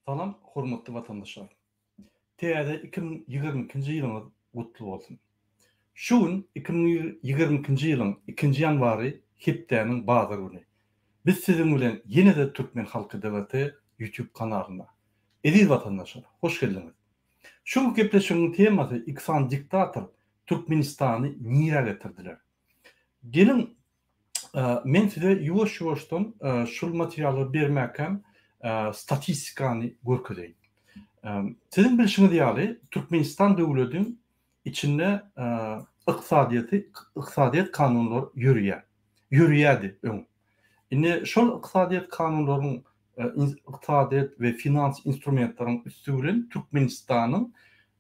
Salam hormatly watandaşlar. Täze 2022-nji ýylyňyz gutly bolsun. Şu gün 2022-nji ýylyň ikinji ýanwary hepdäniň bazar güni. Biz siziň bilen ýene-de Türkmen Halky DVT YouTube kanalynda. Eziz watandaşlar, hoş geldiňiz. Şu günki gepleşigiň temasy iki sany diktator Türkmenistany nirä getirdiler? Geliň Men size ýuwaş-ýuwaşdan şul materiallary bermäkäm statistikany görkezeýin. Siziň bilşiňiz ýaly, Türkmenistan döwlediň içinde ykdysadyýeti, ykdysadyýet kanunlary ýörýär. Ýörýärdi öň. Indi şol ykdysadyýet kanunlaryň ykdysadyýet we finans instrumentleriň üsti bilen Türkmenistanyň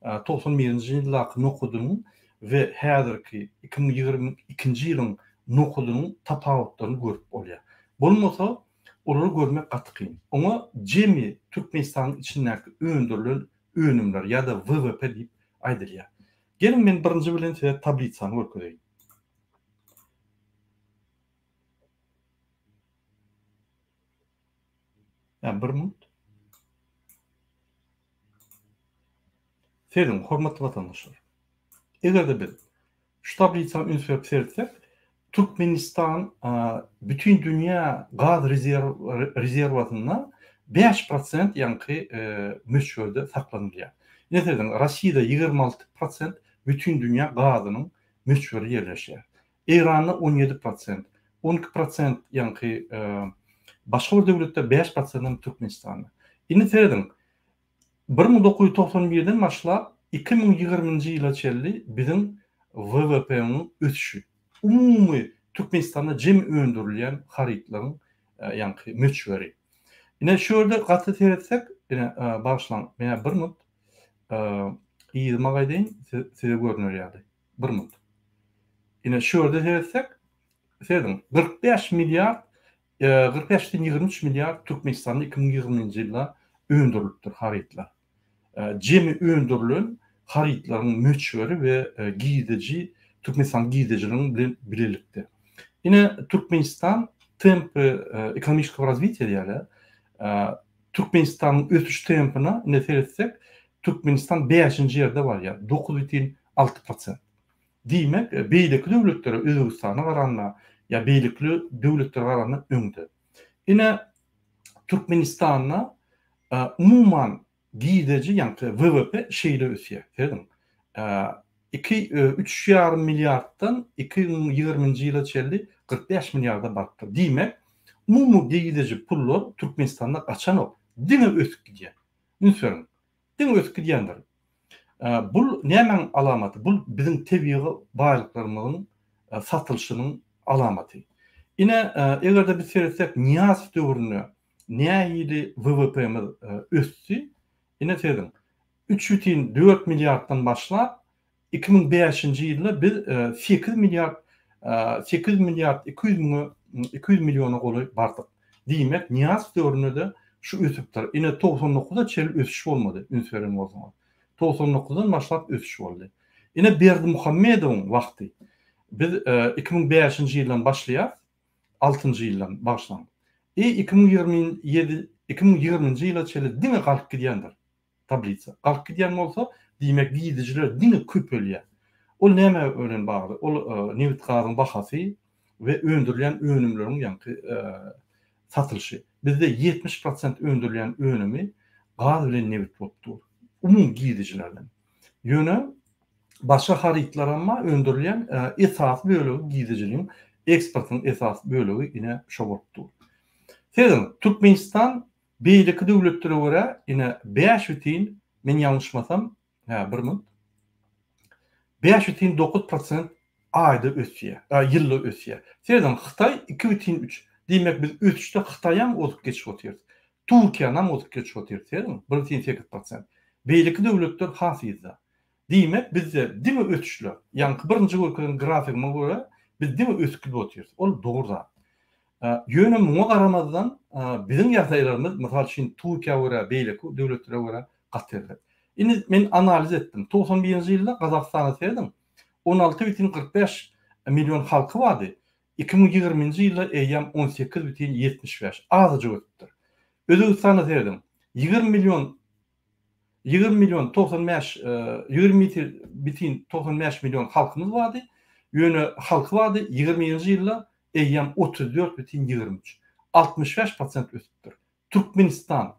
91-nji ýyldaky nokadynyň we häzirki 2022-nji ýylyň nokadynyň tapawutlaryny görüp bolýar. Bolmasa, olary görmek gaty kyn. Oňa jemi Türkmenistanyň içindäki öndürilen önümler ýa-da WWP diýip aýdylýar. Geliň men birinji bilen size tablisany görkezeýin. Ýa bir minut. Serediň, hormatly watandaşlar. Eger-de biz şu tablisa üns berip seretsek, Türkmenistan bütin dünýä gaz rezerw rezerwasynda 5% ýaňky möçberde saklanylýar. Ine serediň, Russiýada 26% bütin dünýä gazynyň möçberi ýerleşýär. Eýranda 17 prosent, 12 prosent ýaňky başga bir döwletde 5 prosentem Türkmenistanda. Indi serediň, 1991-den başlap 2020-nji ýyla çenli biziň WWP-niň ösüşi. Umumy Türkmenistanda jemi öndürilýän harytlaryň ýaňky möçberi. Ine şu ýerde gaty seretsek, ine bagyşlaň, men bir minut yzyma gaýdaýyn, size görner ýaly. Bir minut. Ine şu ýerde seretsek, serediň, 45 milliard, 45,23 milliard Türkmenistanda 2020-nji ýylda öndürilipdir harytlar. Jemi öndürilen harytlaryň möçberi we girdeji Türkmenistanyň girdejileriniň bilen bilelikde. Ine Türkmenistan tempy ekonomiçeskogo razwitiýa diýýärler. Türkmenistanyň ösüş tempine ine seretsek, Türkmenistan bäşinji ýerde barýar, 9,6 prosent. Diýmek, beýleki döwletlere, Özbegistana garanda ýa beýleki döwletlere garanda öňde. Ine, Türkmenistanda umuman girdeji, ýaňky WWP şeýle ösýär. Serediň. 2 3,5 milliarddan 2020-nji ýyla çenli 45 milliarda barypdyr. Diýmek, umumy girdeji pullar Türkmenistanda gaçanok, diňe ösüp gidýär. Üns beriň. Diňe ösüp gidýändir. Bul nämäň alamaty? Bul biziň tebigy baýlyklarymyzyň satylyşynyň alamaty. Ine, eger-de biz seretsek, Nyýazow döwründe nähili WWP-miz ösdi? Ine serediň, 3,4 milliarddan başlap, 2005-nji ýylda biz 8 milliard, 8 milliard 200 müňe, 200 milliona golaý bardyk. Diýmek, Nyýazow döwründe-de şu ösüpdir. Ine, 99-a çenli ösüş bolmady, üns beren bolsaňyz. 99-dan başlap ösüş boldy. Ine, Berdimuhamedowyň wagty. Biz 2005-nji ýyldan başlaýarys, altynjy ýyldan, bagyşlaň. I 2027, 2020-nji ýyla çenli diňe galyp gidýändir. Tablisa. Galyp gidýän bolsa, diýmek girdejiler diňe köpelýär. Ol nämä bilen bagly? Ol nebit-gazyň bahasy we öndürilýän önümleriň ýaňky satylyşy. Bizde 70 prosent öndürilýän önümi gaz bilen nebit bolup dur. Umumy girdejilerden. Ýöne başga harytlaram bar öndürilýän, esasy bölegi girdejiligiň eksportyň esasy bölegi ine şo bolup dur. Serediň, Türkmenistan Beýleki döwletlere görä ine bäş bütin, men ýalňyşmasam, hä, bir minut, 5,9 prosent aýda ösýär, ýylda ösýär. Serediň, Hytaý 2,3. Diýmek, biz ösüşde Hytaýam ozup geçip otyrys. Türkiýänam ozup geçip otyrys. Serediň, 1,8 prosent. Beýleki döwletler has yzda. Diýmek, bizde diňe ösüşler. Ýaňky birinji görkezen grafigime görä, biz diňe ösüp gidip otyrys. Ol dogry zat. Ýöne muňa garamazdan, biziň ýagdaýlarymyz, mysal üçin, Türkiýä görä, beýleki döwletlere görä gaty erbet. Indi men analiz etdim. 91-nji ýylda Gazagystana serediň, 16,45 million halky bardy. 2020-nji ýylda eýýäm 18,75, azajyk ösüpdir. Özbegistana serediň, 20 million 20 million 95 20 bitin 95 million halkymyz bardy. Ýöne halky bardy 21-nji ýylda eýýäm 34 bitin 23. 65 prosent ösüpdir. Türkmenistan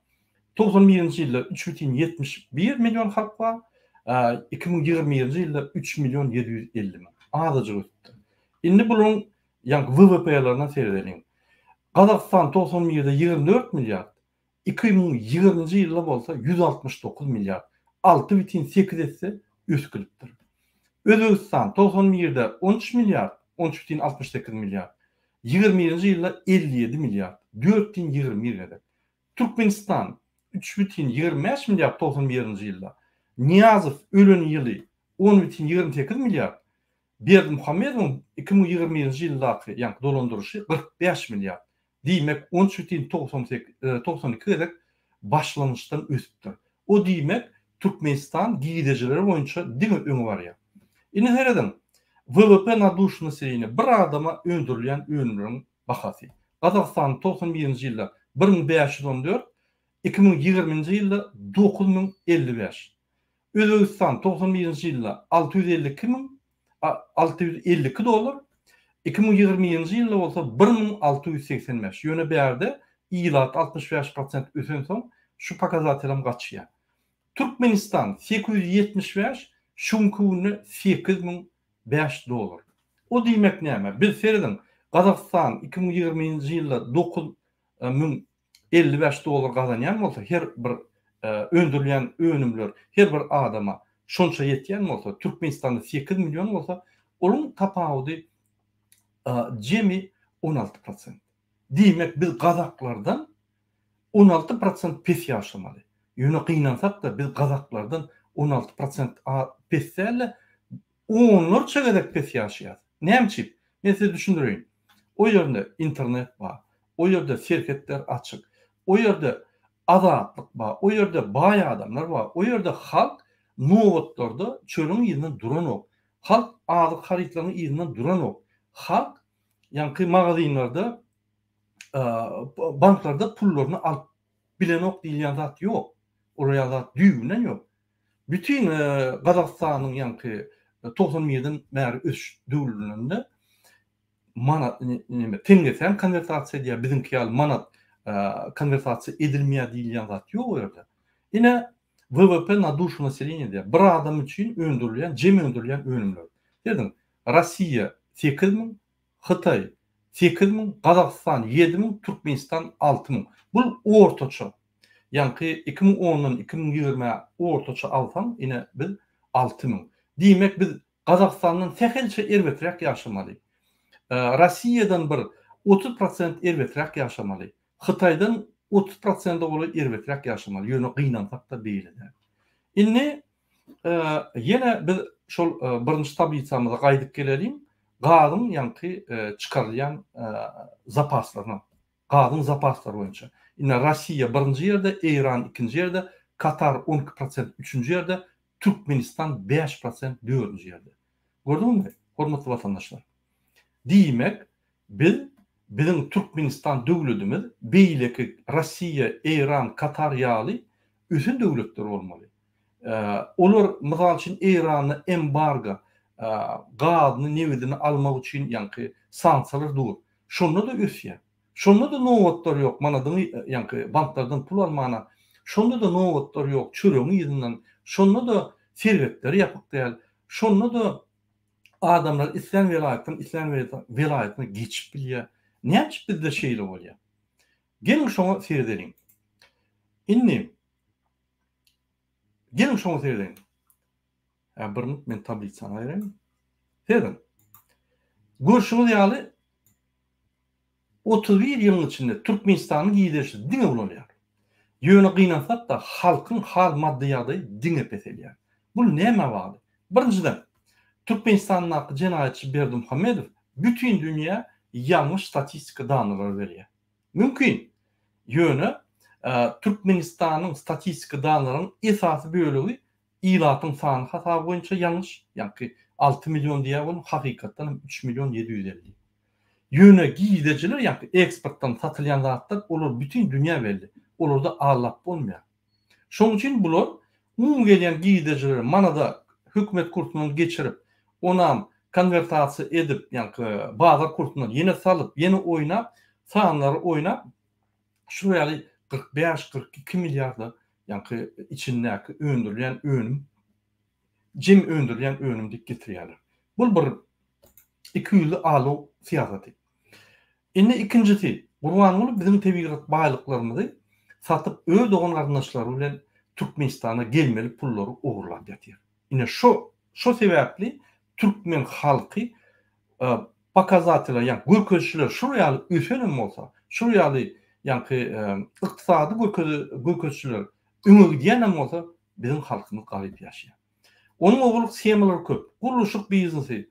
91-nji ýylda üç bütin 71 million halk bar, 2021-nji ýylda 3 million 750 müň. Azajyk ösüpdir. Indi bularyň ýaňky WWP-lerine seredeliň. Gazagystan 91-de 24 milliard, 2020-nji ýylda bolsa 169 milliard, 6,8 esse ösüp gidipdir. Özbegistan 91-de 13 milliard, 13,68 milliard, 21-nji ýylda 57 milliard, 4,21 gezek. Türkmenistan 3,25 milliard 91-nji ýylda, Nyýazow ölen ýyly 10,28 milliard, Berdimuhamedowyň 2021-nji ýyldaky ýaňky dolandyryşy 45 milliard. Diýmek, 13,92 gezek başlangyçdan ösüpdir. O diýmek, Türkmenistan girdejileri boýunça diňe öňe barýar. Indi serediň, WWP na duşu naseleniýa, bir adama öndürilýän önümleriň bahasy. Gazagystanda 91-nji ýylda 1514, 2020-nji ýylda 9055. Özbegistan 91-nji ýylda 652 müň, 652 dollar, 2021-nji ýylda bolsa 1685. Ýöne bärde ilat 65 prosent ösensoň şu pokazatelem gaçýar. Türkmenistan 875, şu günki günde 8005 dollar. O diýmek näme? Biz serediň, Gazagystan 2020-nji ýylda 9055 dollar gazanýan bolsa, her bir öndürilýän önümler her bir adama şonça ýetýän bolsa, Türkmenistanda 8 million bolsa, onuň tapawudy jemi 16 prosent. Diýmek, biz gazaklardan 16 prosent pes ýaşamaly. Ýöne gynansak-da, biz gazaklardan 16 prosent pes däl-de, onlarça gezek pes ýaşaýarys. Näme üçin? Men size düşündireýin. O ýerde internet bar, o ýerde serhetler açyk, o ýerde azatlyk bar, o ýerde baý adamlar bar, o ýerde halk nobatlarda çölüň yzyndan duranok. Halk azyk harytlarynyň yzyndan duranok. Halk ýaňky magazinlerde, banklarda pullaryny alyp bilenok diýilýän zat ýok. Olar ýaly zat düýbünden ýok. Bütin Gazagystanyň ýaňky 91-den bäri ösüş döwründe manat neme teňňesem konwertasiýa edýär, biziňki ýaly manat konwertasiýa edilmeýär diýilýän zat ýok o ýerde. Ine WWP na duşu naseleniýa diýýär. Bir adam üçin öndürilýän, jem öndürilýän önümler. Serediň, Rossiýa 8000, Hytaý 8000, Gazagystan 7000, Türkmenistan 6000. Bul ortaça. Ýaňky 2010-dan 2020-ä ortaça alsaň, ine biz 6000. Diýmek biz Gazagystandan sähelçe erbeträk ýaşamaly. Rossiýadan bir 30 prosent erbeträk ýaşamaly. Hytaýdan 30 prosente golaý erbeträk ýaşamaly. Ýöne gynansak-da beýle däl. Indi ýene biz şol birinji tablisamyza gaýdyp geleliň. Gazyň ýaňky çykarylýan zapaslaryna, gazyň zapaslary boýunça. Indi Rossiýa birinji ýerde, Eýran ikinji ýerde, Katar 12 prosent üçünji ýerde, Türkmenistan 5 prosent dördünji ýerde. Gördüňizmi, hormatly watandaşlar? Diýmek, biz, biziň Türkmenistan döwletimiz beýleki Rossiýa, Eýran, Katar ýaly ösen döwletler bolmaly. Olar, mysal üçin, Eýranda embargo, gazyny, nebidini almak üçin ýaňky sanksiýalar dur. Şonda-da ösýär. Şonda-da nobatlar ýok, manadyňy ýaňky banklardan pul almana, şonda-da nobatlar ýok, çöregiň yzyndan, şonda-da serhetler ýapyk däl, şonda-da adamlar islän welaýatdan islän welaýatyna geçip bilýär. Näme üçin bizde şeýle bolýar? Geliň şoňa seredeliň. Indi geliň şoňa seredeliň. Hä, bir minut men tablisany aýyraýyn. Serediň. Görşüňiz ýaly 31 ýylyň içinde Türkmenistanyň giderişi diňe ulalýar. Ýöne gynansak-da, halkyň hal-maddy ýagdaýy diňe peselýär. Bul nämä bagly? Birinjiden, Türkmenistandaky jenaýatçy Berdimuhamedow bütin dünýä ýalňyş statistika danalary berýär. Mümkin. Ýöne Türkmenistanyň statistika danalaryň esasy bölegi Ilatyň sany hasaby boýunça ýalňyş, ýaňky 6 million diýýär ol, hakykatdan hem 3 million 750. Ýöne girdejiler, ýaňky eksportdan satylýan zatlar, olar bütin dünýä belli. Olarda aldap bolmaýar. Şonuň üçin bular umumy gelýän girdejileri manada hökümet kursundan geçirip, onam konwertasiýa edip, ýaňky bazar kursundan ýene salyp, ýene oýnap, sanlary oýnap, şular ýaly 45, 42 milliarda ýaňky içindäki öndürilýän önüm, jem öndürilýän önüm diýip getirýärler. Bul bir ikiýüzli aldaw syýasaty. Indi ikinjisi, Gurbanguly biziň tebigat baýlyklarymyzy satyp öz dogan-garyndaşlary bilen Türkmenistana gelmeli pullary ogurlap ýatyr. Ine şo şo sebäpli türkmen halky pokazateller ýagny görkeziciler şul ýaly ösenem bolsa, şul ýaly ýaňky ykdysady görkeziciler öňe gidýänem bolsa biziň halkymyz garyp ýaşaýar. Onuň ogurlyk shemalary köp. Gurluşyk biznesi,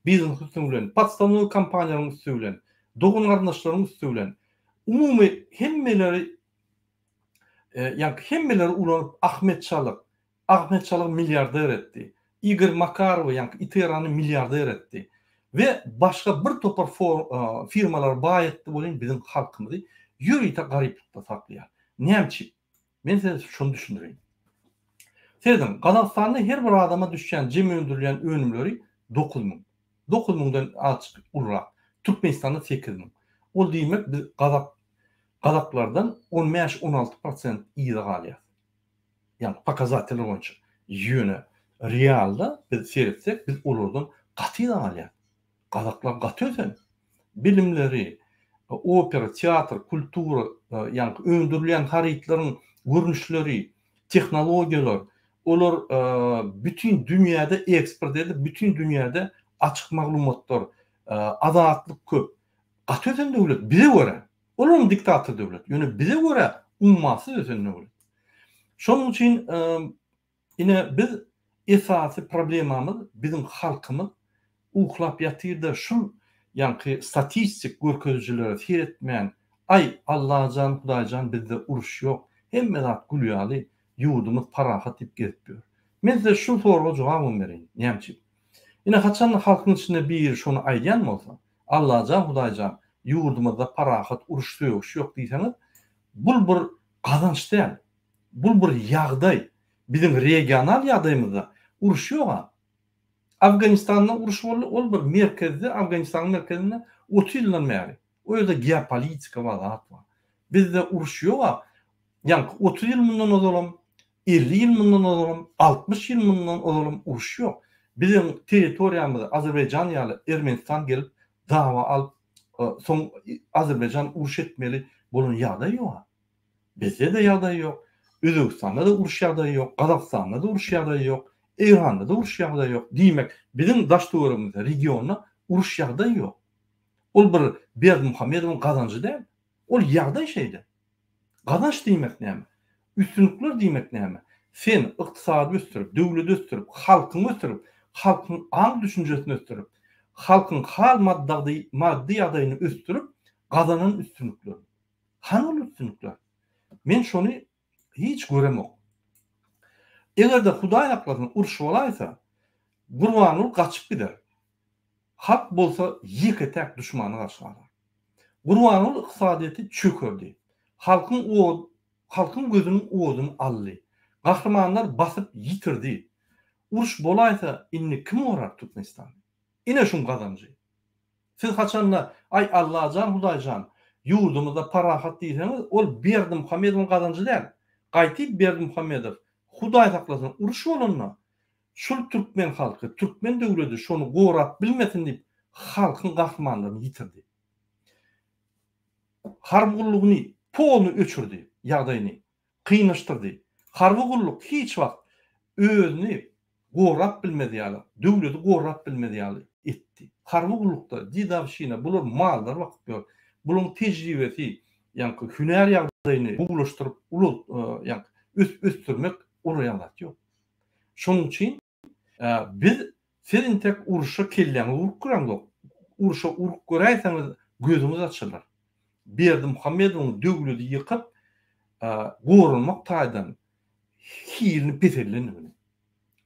biznes üsti bilen, podstawnoý kompaniýalaryň üsti bilen, dogan-garyndaşlaryň üsti bilen, umumy hemmeleri ýaňky hemmeleri ulanyp Ahmet Çalyk, Ahmet Çalygy milliarder etdi. Igor Makarowy ýaňky ITERA-ny milliarder etdi. We başga bir topar firmalary baý etdi welin biziň halkymyzy ýörite garyplykda saklaýar. Näme üçin? Men size şuny düşündireýin. Serediň, Gazagystanda her bir adama düşýän jem öndürilýän önümleri 9000. 9000-den azajyk ulurak. Türkmenistanda 8000. Ol diýmek biz gazak gazaklardan 15-16 prosent yza galýas. Ýagny pokazateller boýunça. Ýöne realda biz seretsek biz olardan gaty yza galýas. Gazaklar gaty ösen. Bilimleri, opera, teatr, kultura, ýaňky öndürilýän harytlaryň görnüşleri, tehnologiýalar, olar bütin dünýäde eksport edip, bütin dünýäde açyk maglumatlar, azatlyk köp. Gaty ösen döwlet bize görä. Olaram diktator döwlet. Ýöne bize görä ummasyz ösen döwlet. Şonuň üçin Ine biz esasy problemamyz biziň halkymyz uklap ýatyrda şul ýaňky statistik görkezijilere seretmän aý Allajan Hudaýjan bizde uruş ýok hemme zat gül ýaly ýurdumyz parahat diýip gezip ýör. Men size şul soraga jogabam bereýin näme üçin? Ine haçanda halkyň içinde biri şony aýdýan bolsa Allajan Hudaýjan ýurdumyzda parahat uruş sögüş ýok diýseňiz bul bir gazanç däl Bul bir ýagdaý. Biziň regional ýagdaýymyzda uruş ýog-a. Afganistanda uruş boldy, ol bir merkezde, Afganistanyň merkezinde 30 ýyldan bäri. O ýerde geopolitika bar, zat bar. Bizde uruş ýog-a. Ýaňky 30 ýyl mundan ozalam, 50 ýyl mundan ozalam, 60 ýyl mundan ozalam uruş ýok. Biziň territoriýamyzy Azerbaýjan ýaly Ermenistan gelip dawa alyp, soň Azerbaýjan uruş etmeli bolan ýagdaý ýog-a. Bizde-de ýagdaý ýok. Özbegistanda-da uruş ýagdaýy ýok, Gazagystanda-da uruş ýagdaýy ýok, Eýranda-da uruş ýagdaýy ýok. Diýmek, biziň daş-töweregimizde, regionda uruş ýagdaýy ýok. Ol bir Berdimuhamedowyň gazanjy däl. Ol ýagdaý şeýle. Gazanç diýmek näme? Üstünlikler diýmek näme? Sen ykdysady ösdürip, döwleti ösdürip, halkyňy ösdürip, halkyň aň-düşünjesini ösdürip, halkyň hal-maddy ýagdaýyny ösdürip gazanan üstünlikleriň. Hany ol üstünlikler? Men şony hiç göremok. Eger-de Hudaý saklasyn uruş bolaýsa, Gurbanguly gaçyp gider. Halk bolsa ýeke-täk duşmana garşy galar. Gurbanguly ykdysadyýeti çökerdi. Halkyň halkyň gözüniň oduny aldy. Gahrymanlar basyp ýitirdi. Uruş bolaýsa indi kim gorar Türkmenistany? Ine şuň gazanjy. Siz haçanda Aý Allajan Hudaýjan ýurdumyzda parahat diýseňiz ol Berdimuhamedowyň gazanjy däl. Gaýtyp Berdimuhamedow Hudaý saklasyn uruş bolanda şul türkmen halky türkmen döwledi şony gorap bilmesin diýip halkyň gahrymanlaryny ýitirdi. Harby gullugyny polny öçürdi ýagdaýyny. kynlaşdyrdy. Harby gulluk hiç wagt özüni gorap bilmez ýaly, döwleti gorap bilmez ýaly etdi. Harby gullukda dedowşina, bular mallar bakyp ýör. Bularyň tejribesi, ýaňky hünär ýagdaýyny gowulaşdyryp, ulalt, ýaňky ösdürmek olar ýaly zat ýok. Şonuň üçin biz siz intek urşa kelläňizi urup göreňzok. Urşa urup göräýseňiz gözüňiz açylar. Berdimuhamedowyň döwledi ýykyp goranmak taýdan hilini peseldendigini.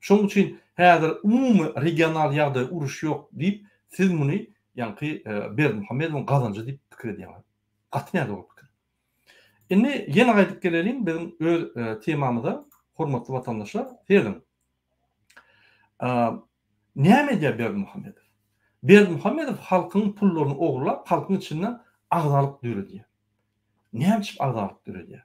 Şonuň üçin häzir umumy regional ýagdaý uruş ýok diýip siz muny ýaňky Berdimuhamedowyň gazanjy diýip pikir edýäňiz. Gaty nädogry pikir. Indi ýene gaýdyp geleliň biziň öz temamyza, hormatly watandaşlar, serediň. Näme edýär Berdimuhamedow? Berdimuhamedow halkyň pullaryny ogurlap, halkyň içinde agzalyk döredýär. Näme üçin agzalyk döredýär?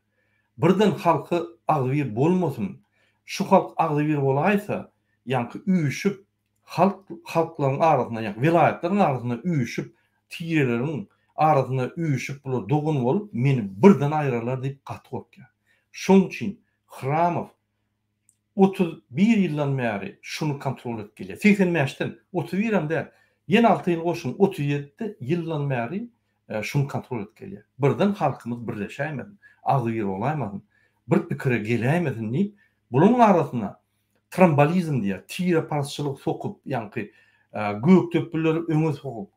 Birden halky agzybir bolmasyn, şu halk agzybir bolaýsa, ýaňky üýşüp, halk halklaryň arasynda, ýa welaýatlaryň arasynda üýşüp, tireleriň arasynda üýşüp bular dogan bolup, meni birden aýyrarlar diýip gaty gorkýar. Şoň üçin Hramow 31 ýyldan bäri şuny kontrol edip gelýär. 85-den, 31 hem däl, ýene 6 ýyl goşuň, 37 ýyldan bäri şuny kontrol edip gelýär. Birden halkymyz birleşäýmesin, agzybir bolaýmasyn, bir pikire geläýmesin diýip, bularyň arasynda trambolizm diýýär, tireparazçylyk sokup, ýaňky gökdepelileri öňe sokup,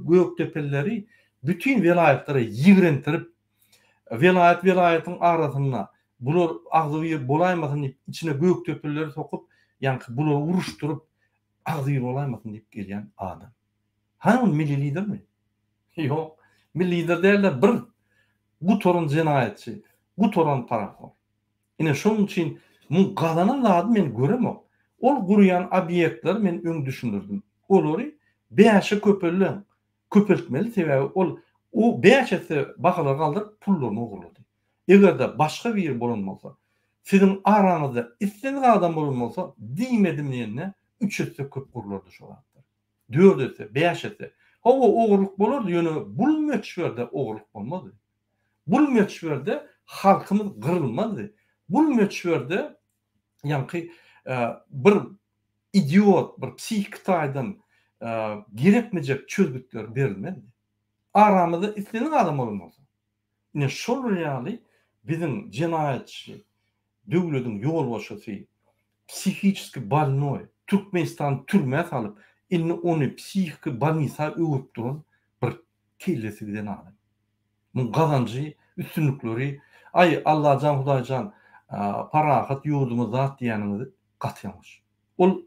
gökdepelileri bütin welaýatlara ýigrentirip, welaýat welaýatyň arasynda bular agzybir bolaýmasyn diýip, içine gökdepelileri sokup, ýaňky bulary uruşdyryp, agzybir bolaýmasyn diýip gelýän adam. Hany ol milli lidermi? Ýok. Milli lider däl-de, bir gutaran jenaýatçy, gutaran parahor. Ine şonuň üçin muň gazanan zady men göremok. Ol gurýan obýektleri men öň düşündirdim. Olary bäşe köpelden köpeltmeli sebäbi ol o bäş esse bahalary galdyryp pullaryny ogurlady. Egerde başga biri bolan bolsa siziň araňyzda islendik adam bolan bolsa diýmedim diýende üç esse köp gurlardy şo zatlar. Dört esse, bäş esse. Hawa ogurlyk bolardy ýöne bul möçberde ogurlyk bolmazdy. Bul möçberde halkymyz gyrylmazdy. Bul möçberde ýaňky bir idiot, bir psihiki taýdan gerekmejek çözgütler berilmezdi. Aramyzda islendik adam bolan bolsa. Ine şol ýaly biziň jenaýatçy döwlediň ýolbaşçysy psihiçeski bolnoý Türkmenistany türmä salyp, indi ony psihiki bolnisa öwürip duran bir kellesi giden adam. Muň gazanjy, üstünlikleri, aý Allajan Hudaýjan parahat ýurdumyz zat diýýäniňiz gaty ýalňyş. Ol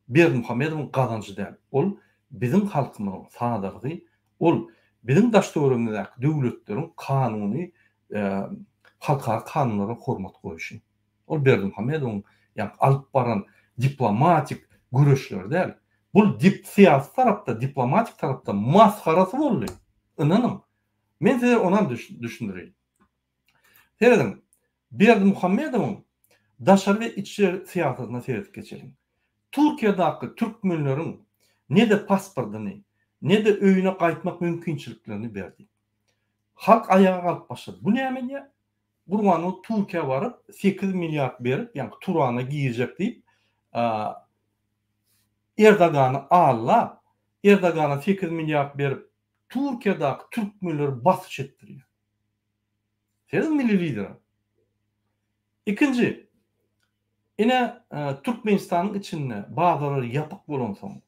Berdimuhamedowyň gazanjy däl. Ol biziň halkymyzyň sadalygy, ol biziň daş-töweregimizdäki döwletleriň kanuny, halkara kanunlara hormat goýuşy. Ol Berdimuhamedowyň ýaňky alyp baran diplomatik göreşleri däl. Bul dip syýasy tarapda, diplomatik tarapda masgarasy boldy. Ynanyň. Men size onam düşündireýin. Serediň, Berdimuhamedowyň daşary we içeri syýasatyna seredip geçeliň. Türkiýedaky türkmenleriň ne-de pasportyny, ne-de öýüne gaýtmak mümkinçiliklerini berdi. Halk aýaga galyp başlady. Bu näme edýär? Gurbanguly Türkiýä baryp, sekiz milliard berip, ýagny Turana girjek diýip, Erdogany aldap, Erdogana sekiz milliard berip, Türkiýedaky türkmenleri basyş etdirýär. Serediň milli lidere. Ikinji, ine Türkmenistanyň içinde bazarlar ýapyk bolansoň,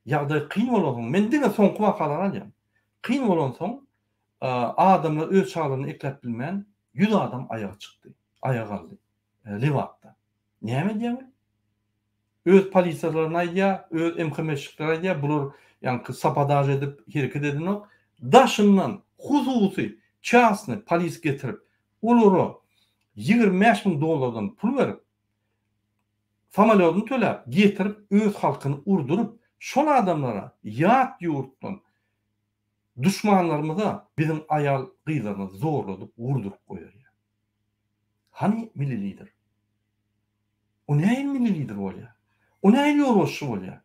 ýagdaý kyn bolansoň, men diňe soňky wakalary alýan. Kyn bolansoň, adamlar öz çagalaryny ekläp bilmän, 100 adam aýaga çykdy, aýaga galdy Lebapda. Näme edýäňiz? Öz polisiýalaryny aýdýar, öz MHM-şikleri aýdýar, bular ýaňky sabotaž edip hereket edenok. Daşyndan hususy, çasny polis getirip, olara 25 müň dollardan pul berip, samolýodyny töläp, getirip öz halkyny urduryp, şol adamlara ýat ýurtdan duşmanlarymyza biziň aýal gyzlarymyzy zorladyp urduryp goýberýär. Hany milli lider? O nähili milli lider bolýar? O nähili ýolbaşçy bolýar?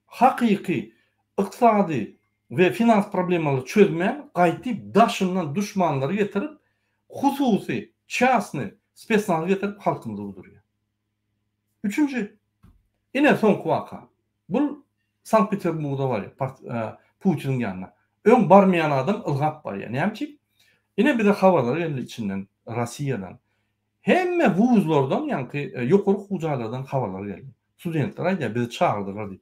Hakyky ykdysady we finans problemalary çözmän, gaýtyp daşyndan duşmanlary getirip, hususy, çasny, spesnazy getirip halkymyzy urdurýar. Üçünji, ine soňky waka. Bul Sankt-Peterburga barýar, Putiniň ýanyna. Öň barmaýan adam ylgap barýar. Näme üçin? Ine bize habarlar geldi içinden, Rossiýadan. Hemme wuzlardan, ýaňky ýokary okuw jaýlardan habarlar geldi. Studentler aýdýar, bizi çagyrdylar diýip.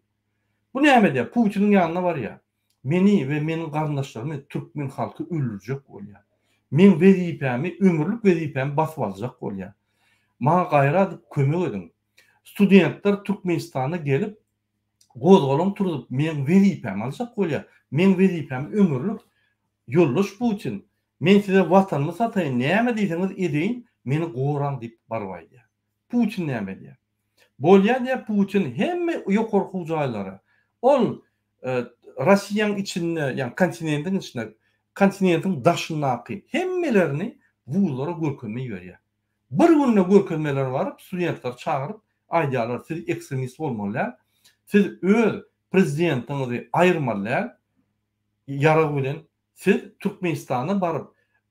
Bu näme edýär? Putiniň ýanyna barýar. Meni we meniň garyndaşlarymy türkmen halky öldürjek bolýar. Meň wezipämi, ömürlik wezipämi basyp aljak bolýar. Maňa gaýrat edip kömek ediň. Studentler Türkmenistana gelip, gozgalaň turzup, meň wezipämi aljak bolýar. Meň wezipämi ömürlik Ýoldaş Putin. Men size watanymy sataýyn, näme diýseňiz edeýin, meni goraň diýip baryp aýdýar. Putin näme edýär? Bolýa diýýär Putin hemme ýokary okuw jaýlara. Ol Rossiýaň içinde, ýagny kontinentiň içinde, kontinentiň daşyndaky hemmelerini wuzlara görkezme iberýär. Bir günde görkezmeler baryp, studentleri çagyryp aýdýarlar, siz ekstremist bolmaly däl, siz öz prezidentiňizi aýyrmaly däl ýarag bilen, siz Türkmenistana baryp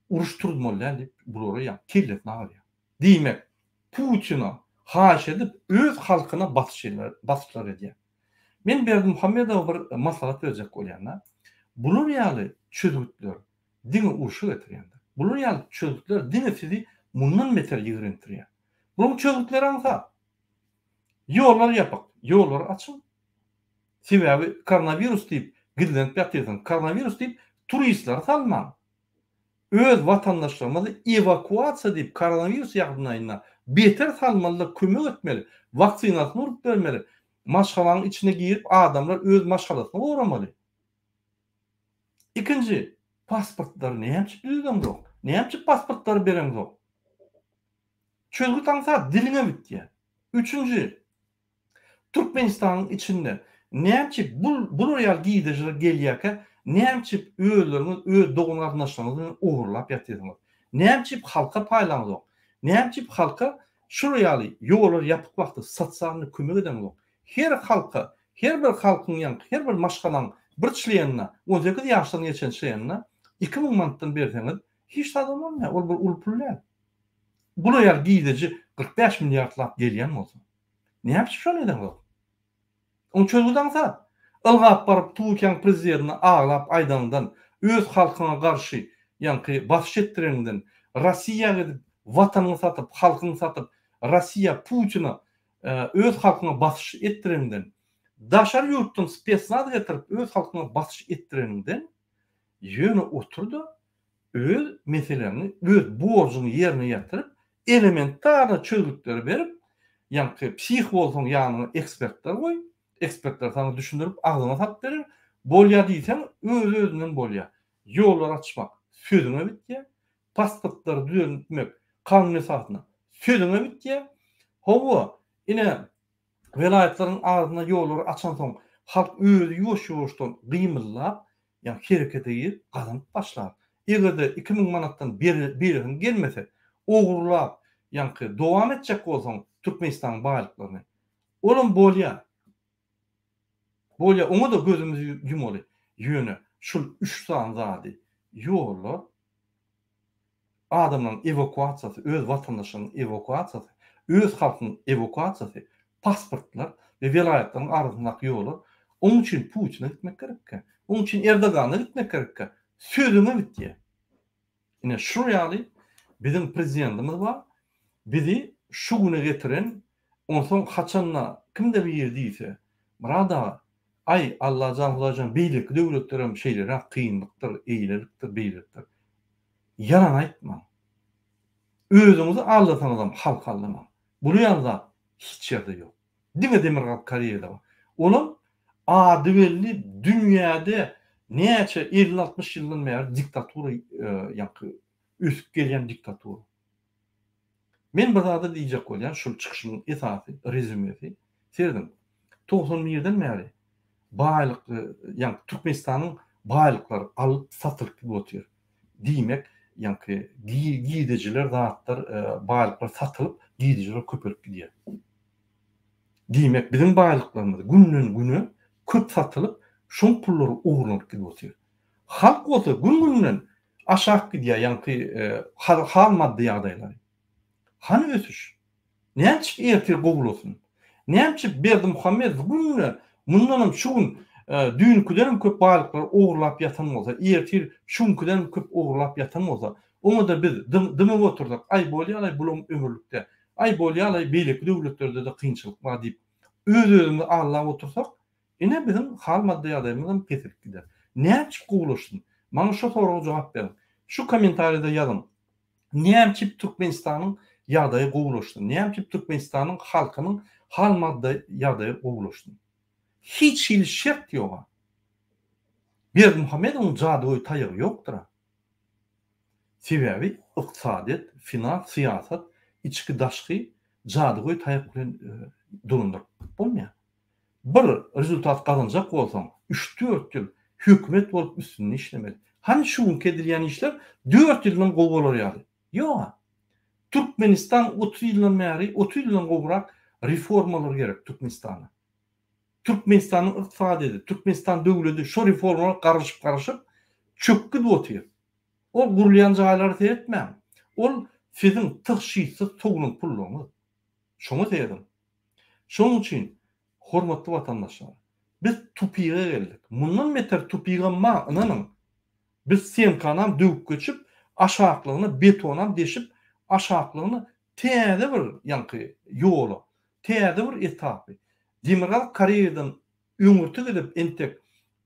uruş turuzmaly däl diýip bulara ýa kellesini agyrýar. Diýmek, Putina haýyş edip öz halkyna basyş basyşlar edýär. Men Berdimuhamedowa bir maslahat berjek bolýan-da. Bular ýaly çözgütler diňe urşa getirýändir. Bular ýaly çözgütler diňe sizi mundan beter ýigrentirýär. Bularyň çözgütleri aňsat. Ýollar ýapyk, ýollary açyň. Sebäbi koronawirus diýip gizlenip ýatyrsyňyz. Koronawirus diýip turistleri salmaň. Öz watandaşlarymyzy ewakuasiýa diýip koronawirus ýagdaýynda beter salmalyda kömek etmeli, waksinasyny urup bermeli, maşgalanyň içine girip adamlar öz maşgalasyny goramaly. Ikinji, pasportlary näme üçin düzedeňzok? Näme üçin pasportlary bereňzok? Çözgüt aňsat, diliňe bitýär. Üçünji, Türkmenistanyň içinde näme bul bular ýaly girdejiler gelýärkä näme üçin özleriňiz öz dogan garyndaşlaryňyz bilen ogurlap ýatyrsyňyz? Näme üçin halka paýlaňyzok? Näme üçin halka şular ýaly ýollar ýapyk wagty sosialny kömek edeňizok? Her halka, her bir halkyň ýaňky her bir maşgalaň bir çlenine, 18 ýaşdan geçen çlenine 2000 manatdan berseňiz hiç zadam bolmaýar, ol bir uly pul däl. Bular ýaly girdeji 45 milliardlap gelýän bolsa. Näme üçin şony edeňzok? Oň çözgüdi aňsat. Ylgap baryp Türkiýäň prezidentine aglap aýdanyňdan, öz halkyňa garşy ýaňky basyş etdireniňden, Rossiýa gidip watanyňy satyp, halkyňy satyp, Rossiýa Putina öz halkyňa basyş etdireniňden, daşary ýurtdan spesnaz getirip öz halkyňa basyş etdireniňden, ýöne otur-da öz meseleňi, öz borjuňy ýerine ýetirip, elementarny çözgütleri berip, ýaňky psih bolsaň ýanyňa ekspertler goý, ekspertler saňa düşündirip agzyňa salyp berer, bolýa diýseň öz-özünden bolýa. Ýollary açmak sözüňe bitýä, pasportlary düzeltmek kanun esasynda sözüňe bitýä. Hawa, ine Welaýatlaryň arasynda ýollary açansoň, halk özi ýuwaş-ýuwaşdan gymyldap, ýagny herekete girip, gazanyp başlar. Eger-de 2000 manatdan beresiň gelmese, ogurlap, ýaňky dowam etjek bolsaň Türkmenistanyň baýlyklaryny, olam bolýar. Bolýar, oňa-da gözümizi ýumaly. Ýöne şul üç sany zady, ýollar, Adamlaryň ewakuasiýasy, öz watandaşlarynyň ewakuasiýasy, öz halkynyň ewakuasiýasy, pasportlar we welaýatlaryň arasyndaky ýollar, oň üçin Putine gitmek gerekkä, oň üçin Erdogana gitmek gerekkä, sözüňe bitýär. Ine şul ýaly biziň prezidentimiz bar, bizi şu güne getiren, onsoň haçanda kimde biri diýse, Myrat aga, aý, Allajan, Hudaýjan beýleki döwletlerem şeýleräk kynlykdyr, eýlelikdir, beýlelikdir. Ýalan aýtmaň. Özüňizi aldasaňyzam halky aldamaň. Bular ýaly zat hiç ýerde ýok. Diňe Demirgazyk Koreýada bar. Olam ady belli dünýäde näçe elli-altmyş ýyldan bäri diktatura ýaňky ösüp gelýän diktatura. Men bir zada diýjek bolýan şul çykyşymyň esasy rezümesi serediň 91-den bäri baýlyk ýaňky Türkmenistanyň baýlyklary alyp satylyp gidip otyr. Diýmek ýaňky girdejiler zatlar baýlyklar satylyp girdejiler köpelip gidýär. Diýmek biziň baýlyklarymyz günden güne köp satylyp şoň pullary ogurlanyp gidip otyr. Halk bolsa gün günden aşak gidýär ýaňky hal maddy ýagdaýlary. Hany ösüş? Näçip ertir gowulasyn? Näçip Berdimuhamedow günde mundanam şu gün düýnküdenem köp baýlyklary ogurlap ýatan bolsa, ertir şu günküdenem köp ogurlap ýatan bolsa, oňa-da biz dymyp otursak, aý bolýalaý bulam ömürlikde, aý bolýalaý beýleki döwletlerde-de kynçylyk bar diýip öz-özümizi aldap otursak, Ine biziň hal maddy ýagdaýymyzam peselip gider. Näçip gowulaşsyn? Maňa şo soraga jogap beriň. Şu kommentariýada ýazyň. Nämçip Türkmenistanyň ýagdaýy gowulaşsyn? Nämçip Türkmenistanyň halkynyň hal maddy ýagdaýy gowulaşsyn? Hiç hili şert ýoga. Berdimuhamedowyň jadygöý taýagy ýokdyra. Sebäbi ykdysadyýet, finans, syýasat, içki daşky jadygöý taýak bilen dolandyryp bolmaýar. Bir rezultat gazanjak bolsaň, üç-dört ýyl hökümet bolup üstünde işlemeli. Hany şu günki edilýän işler dört ýyldan gowy bolar ýaly. Ýog-a. Türkmenistan 30 ýyldan bäri, 30 ýyldan gowrak reformalar gerek Türkmenistana. Türkmenistanyň ykdysadyýeti, Türkmenistan döwleti şo reformalara garaşyp-garaşyp çökgüdip otyr. Ol gurulýan jaýlara seretmäň. Ol siziň tygşytsyz sowlan pullaryňyz. Şoňa serediň. Şonuň üçin, hormatly watandaşlar, biz tupige geldik. Mundan beter tupigam bar, ynanyň. Biz stenkanam döwüp geçip, aşaklygyna betonam deşip, aşaklygyna täze bir ýaňky ýola, täze bir etapy, Demirgazyk Koreýadan öňürti gidip entek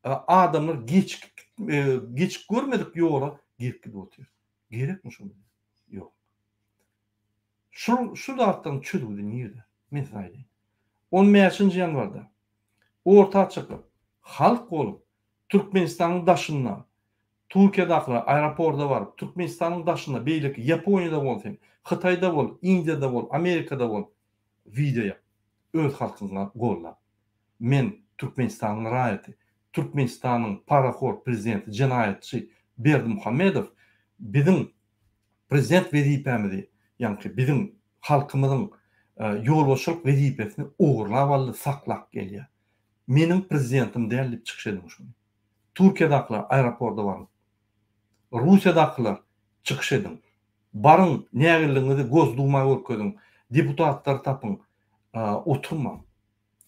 adamlar geçip geçip görmedik ýola girip gidip otyrys. Gerekmi şol bize? Ýok. Şu şu zatlaryň çözgüdi nirde? Men size aýdaýyn. On bäşinji ýanwarda orta çykyp, halk bolup Türkmenistanyň daşynda Türkiýedakylar aeroporda baryp, Türkmenistanyň daşynda beýleki Ýaponiýada bol sen, Hytaýda bol, Indiýada bol, Amerikada bol wideo ýap. Öz halkyňy gollap. Men Türkmenistanyň raýaty. Türkmenistanyň parahor prezidenti jenaýatçy Berdimuhamedow biziň prezident wezipämizi, ýaňky biziň halkymyzyň ýolbaşçylyk wezipesini ogurlap aldy, saklap gelýär. Meniň prezidentim däl diýip çykyş ediň şuny. Türkiýedakylar aeroporda baryň. Russiýadakylar çykyş ediň. Baryň nägilligiňizi Gosduma görkeziň, deputatlary tapyň, oturmaň.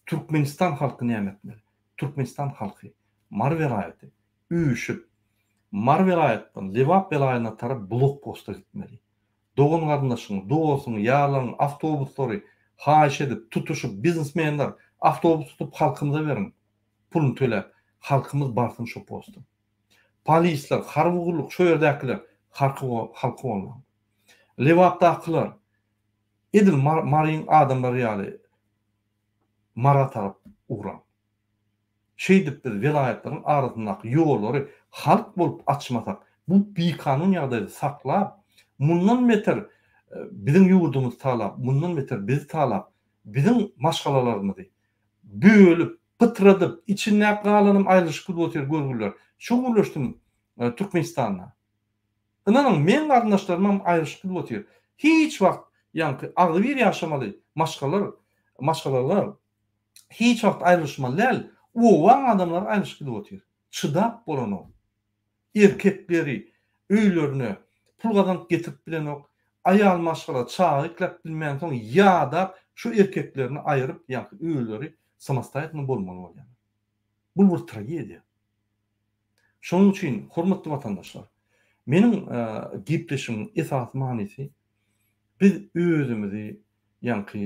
Türkmenistan halky näme etmeli? Türkmenistan halky Mary welaýaty üýşüp Mary welaýatdan Lebap welaýatyna tarap blok posta gitmeli. Dogan garyndaşyňy, dostuňy, ýarlaryňy awtobuslary haýyş edip tutuşyp biznesmenler awtobus tutup halkymyza beriň puluny töläp halkymyz barsyn şo posta. Polisler, harby gulluk şo ýerdäkiler halky halky gollaň. Lebapdakylar edil Maryň adamlary ýaly Mara tarap ugraň. Şeýdip biz welaýatlaryň arasyndaky ýollary halk bolup açmasak, bu bikanun ýagdaýda saklap, mundan beter biziň ýurdumyzy talap, mundan beter bizi talap, biziň maşgalalarymyzy bölüp, pytradyp, içindäki galanam aýrylyşyp gidip otyr görgüliler. Şu gürleşdim Türkmenistanda. Ynanyň, meň garyndaşlarymam aýrylyşyp gidip otyr. Hiç wagt ýaňky agzybir ýaşamaly maşgalalar, maşgalalar hiç wagt aýrylyşmaly däl, obaň adamlary aýrylyşyp gidip otyr. Çydap bolanok. Erkekleri öýlerine pul gazanyp getirip bilenok. Aýal maşgala çaga ekläp bilmänsoň ýadap şu erkeklerini aýryp ýaňky öýleri samostoýatno bolmaly bolýarlar. Bu bir tragediýa. Şonuň üçin, hormatly watandaşlar, meniň gepleşigiň esasy manysy biz özümizi ýaňky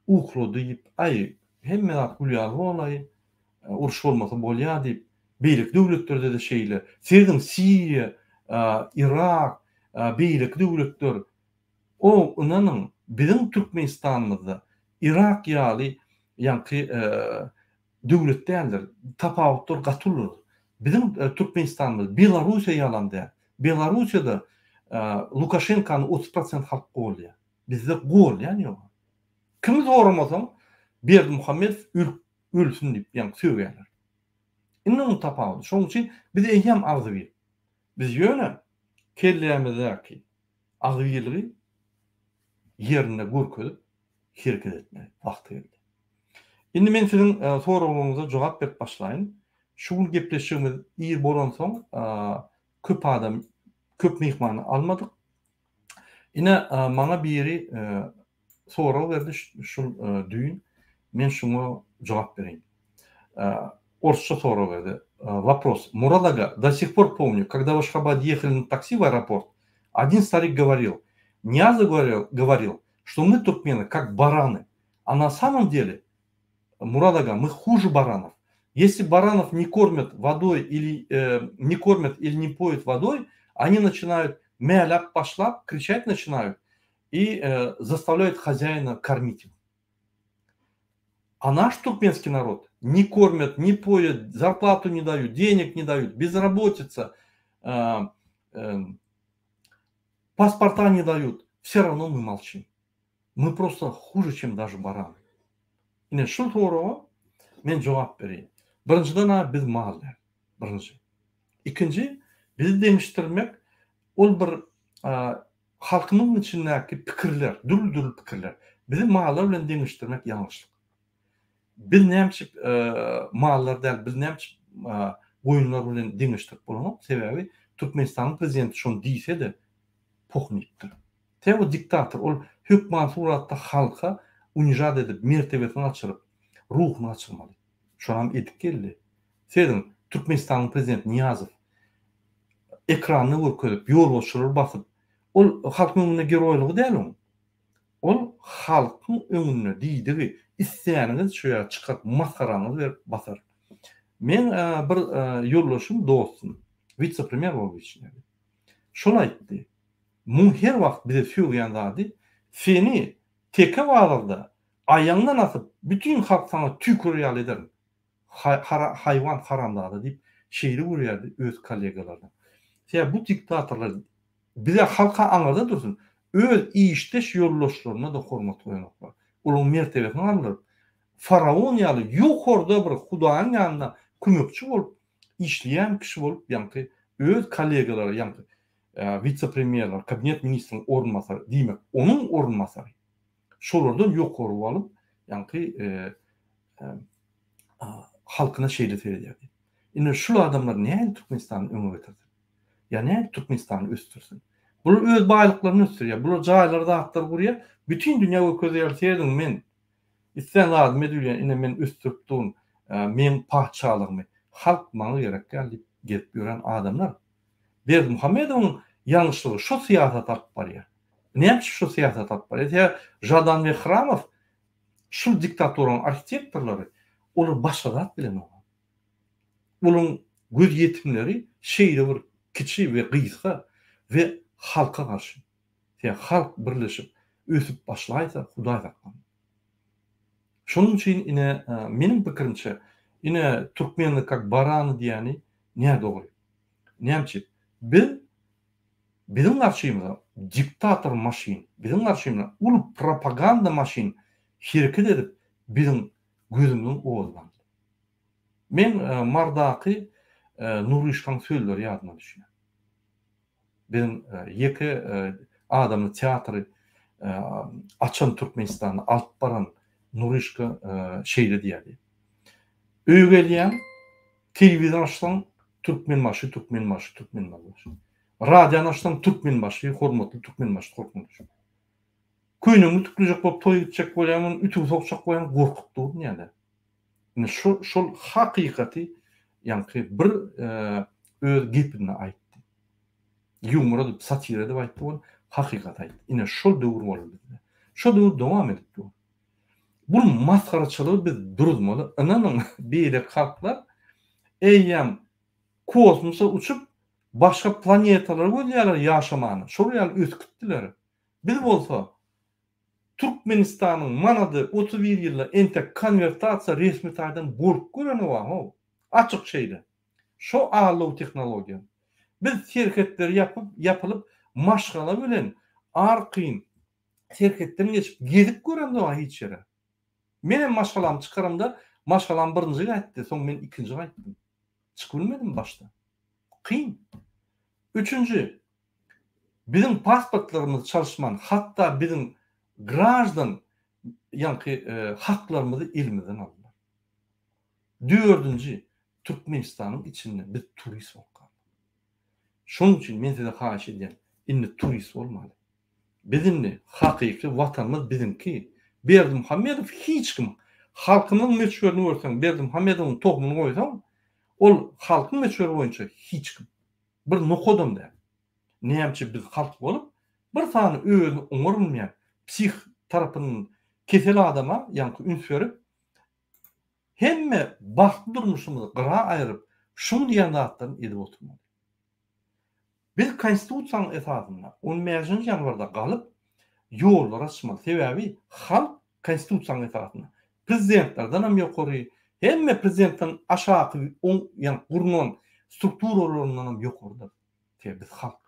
ukladyp, aý, hemme zat gül ýaly bolaý, uruş bolmasa bolýar diýip, beýleki döwletlerde-de şeýle. Serediň, Siriýa, Yrak, beýleki döwletler, o, ynanyň, biziň Türkmenistanymyzda Yrak ýaly ýaňky döwlet däldir. Tapawutlar gaty uludyr. Biziň Türkmenistanymyz Belarussiýa ýalam däl. Belarussiýada Lukaşenkany 30 prosent halk goldaýar. Bizde goldaýan ýok. Kimi soramasaň Berdimuhamedow ölüp ölsün diýip ýaňky sögýärler. Indi onuň tapawudy. Şonuň üçin biz eýýäm agzybir. Biz ýöne kellämizdäki agzybirligi ýerinde görkezip hereket etmeli wagty geldi. Indi men siziň soraglaryňyza jogap berip başlaýyn. Şu gün gepleşigimiz ir bolansoň köp adam, köp myhmany almadyk. Ine maňa biri sorag berdi şul düýn. Men şuňa jogap bereýin. Orsça sorag berdi. Вопрос. Мурат ага, до сих пор помню, когда в Ашхабад ехали на такси в аэропорт, один старик говорил, Ниязов говорил, говорил, что мы, туркмены, как бараны. А на самом деле, Мурат ага, мы хуже баранов. Если баранов не кормят водой или э, не кормят или не поют водой, они начинают мяляп пошла, кричать начинают и э, заставляют хозяина кормить их. А наш туркменский народ не кормят, не поят, зарплату не дают, денег не дают, безработица, э, э, Pasporta ne daýut, wse rawno my molçim. My prosto huje çem daže barany. Ine şul soraga men jogap bereýin. Birinjiden-ä biz mal däl. Birinji. Ikinji, bizi deňişdirmek ol bir halkymyzyň içindäki pikirler, dürli-dürli pikirler. Bizi mallar bilen deňişdirmek ýalňyşlyk. Biz nämçip mallar däl, biz nämçip goýunlar bilen deňeşdirip bolanok, sebäbi Türkmenistanyň prezidenti şony diýse-de pohuny iýipdir. Sebäbi o diktator, ol hökman suratda halka unižat edip, mertebesini gaçyryp, ruhuny gaçyrmaly. Şonam edip geldi. Serediň, Türkmenistanyň prezidenti Nyýazow ekranda görkezip, ýolbaşçylary basyp, ol halkyň öňünde geroýlygy däl oň. Ol halkyň öňünde diýdigi, isläniňizi şu ýere çykaryp masgaraňyzy berip basar. Meň bir ýoldaşym, dostum, witse-premýer bolup işleýärdi. Şol aýtdy, Muň her wagt bize sögýän zady, seni Teke bazarda aýagyňdan asyp, bütin halk saňa tüýkürer ýaly ederin. Haýwan haramzada diýip şeýle görýärdi öz kollegalaryna. Sebäbi bu diktatorlar bize halka aňyrda dursun, öz işdeş ýoldaşlaryna-da hormat goýanoklar. Olaryň mertebesini galdyryp, faraon ýaly ýokarda bir hudaýyň ýanynda kömekçi bolup işleýän kişi bolup ýaňky öz kollegalary ýaňky witse-premýerler, kabinet ministriniň orunbasary diýmek onuň orunbasary. Şolardan ýokary bolup ýaňky halkyna şeýle seredýärdi. Indi şul adamlar nähili Türkmenistany öňe getirsin? Ýa nähili Türkmenistany ösdürsin? Bular öz baýlyklaryny ösdürýär. Bular jaýlary zatlary gurýar. Bütin dünýä görkezýär, serediň men islän zadymy edibilýän, ine men ösdürip durun, meň patyşalygymy. Halk maňa gerek däl diýip gezip ýören adamlar. Berdimuhamedowyň ýalňyşlygy şo syýasaty alyp barýar. Näme üçin şo syýasaty alyp barýar? Sebäbi Žadan we Hramow şul diktaturanyň arhitektorlary, olar başga zat bilenok. Olaryň gözýetimleri şeýle bir kiçi we gysga we halka garşy. Sebäbi halk birleşip ösüp başlaýsa Hudaý saklasyn. Şonuň üçin ine meniň pikirimçe ine türkmenler kak barany diýýäni nädogry. Näme üçin? Biz biziň garşymyza diktator maşyn, biziň garşymyza uly propaganda maşyn hereket edip biziň gözümiziň owazyny aldy. Men Mardaky Nuryşkaň sözleri ýadyma düşýär. Biziň ýeke adamly teatry açan Türkmenistanda alyp baran Nuryşka şeýle diýýärdi. Öýe gelýäň, telewizor açsaň Türkmenbaşy, Türkmenbaşy, Türkmenbaşy. Radiony açsaň Türkmenbaşy, hormatly Türkmenbaşy, hormatly. Köýnegiňi ütüklejek bolup toýa gitjek bolýaň, ütügi sokjak bolýaň, gorkup dur diýýärdi. Indi şu şol hakykaty ýaňky bir öz gepinde aýtdy. Ýumor edip, satira edip aýtdy ol, hakykaty aýtdy. Ine şol döwür boldy bizde. Şo döwür dowam edip dur. Bu masgaraçylygy biz duruzmaly. Ynanyň, beýleki halklar eýýäm kosmosa uçup, başga planetalary gözleýärler ýaşamana. Şol ýaly ösüp gitdiler. Biz bolsa Türkmenistanyň manady 31 ýylda entek konwertasiýa resmi taýdan bolup görenok-a how. Açyk şeýle. Şo allow tehnologiýa. Biz serhetleri ýapyp, ýapylyp maşgala bilen arkaýyn serhetden geçip gezip göremzok-a hiç ýere. Menem maşgalamy çykaramda maşgalam birinji gaýtdy, soň men ikinji gaýtdym. Çykyp bilmedim başda. Kyn. Üçünji, Biziň pasportlarymyzy çalyşman, hatda biziň graždan ýaňky haklarymyzy elimizden aldylar. Dördünji, Türkmenistanyň içinde biz turist bolup galdyk. Şonuň üçin men size haýyş edýän, indi turist bolmaly. Biz indi hakyky watanymyz biziňki. Berdimuhamedow hiç kim. Halkymyzyň möçberini görseň, Berdimuhamedowyň tohumyny goýsaň, ol halkyň möçberi boýunça hiç kim. Bir nokadam däl. Näme üçin biz halk bolup, bir sany özüni oňarylmaýan, psih tarapyndan kesel adama ýaňky üns berip, hemme bagtly durmuşymyzy gyra aýryp, şuň diýen zatlaryny edip oturmaly. Biz Konstitusiýanyň esasynda on bäşinji ýanwarda galyp, ýollar açmaly. Sebäbi halk Konstitusiýanyň esasynda. Prezidentlerden hem ýokary, hemme prezidentden aşaky oň ýa gurnan strukturalaryndan hem ýokarydyr. Sebäbi biz halk.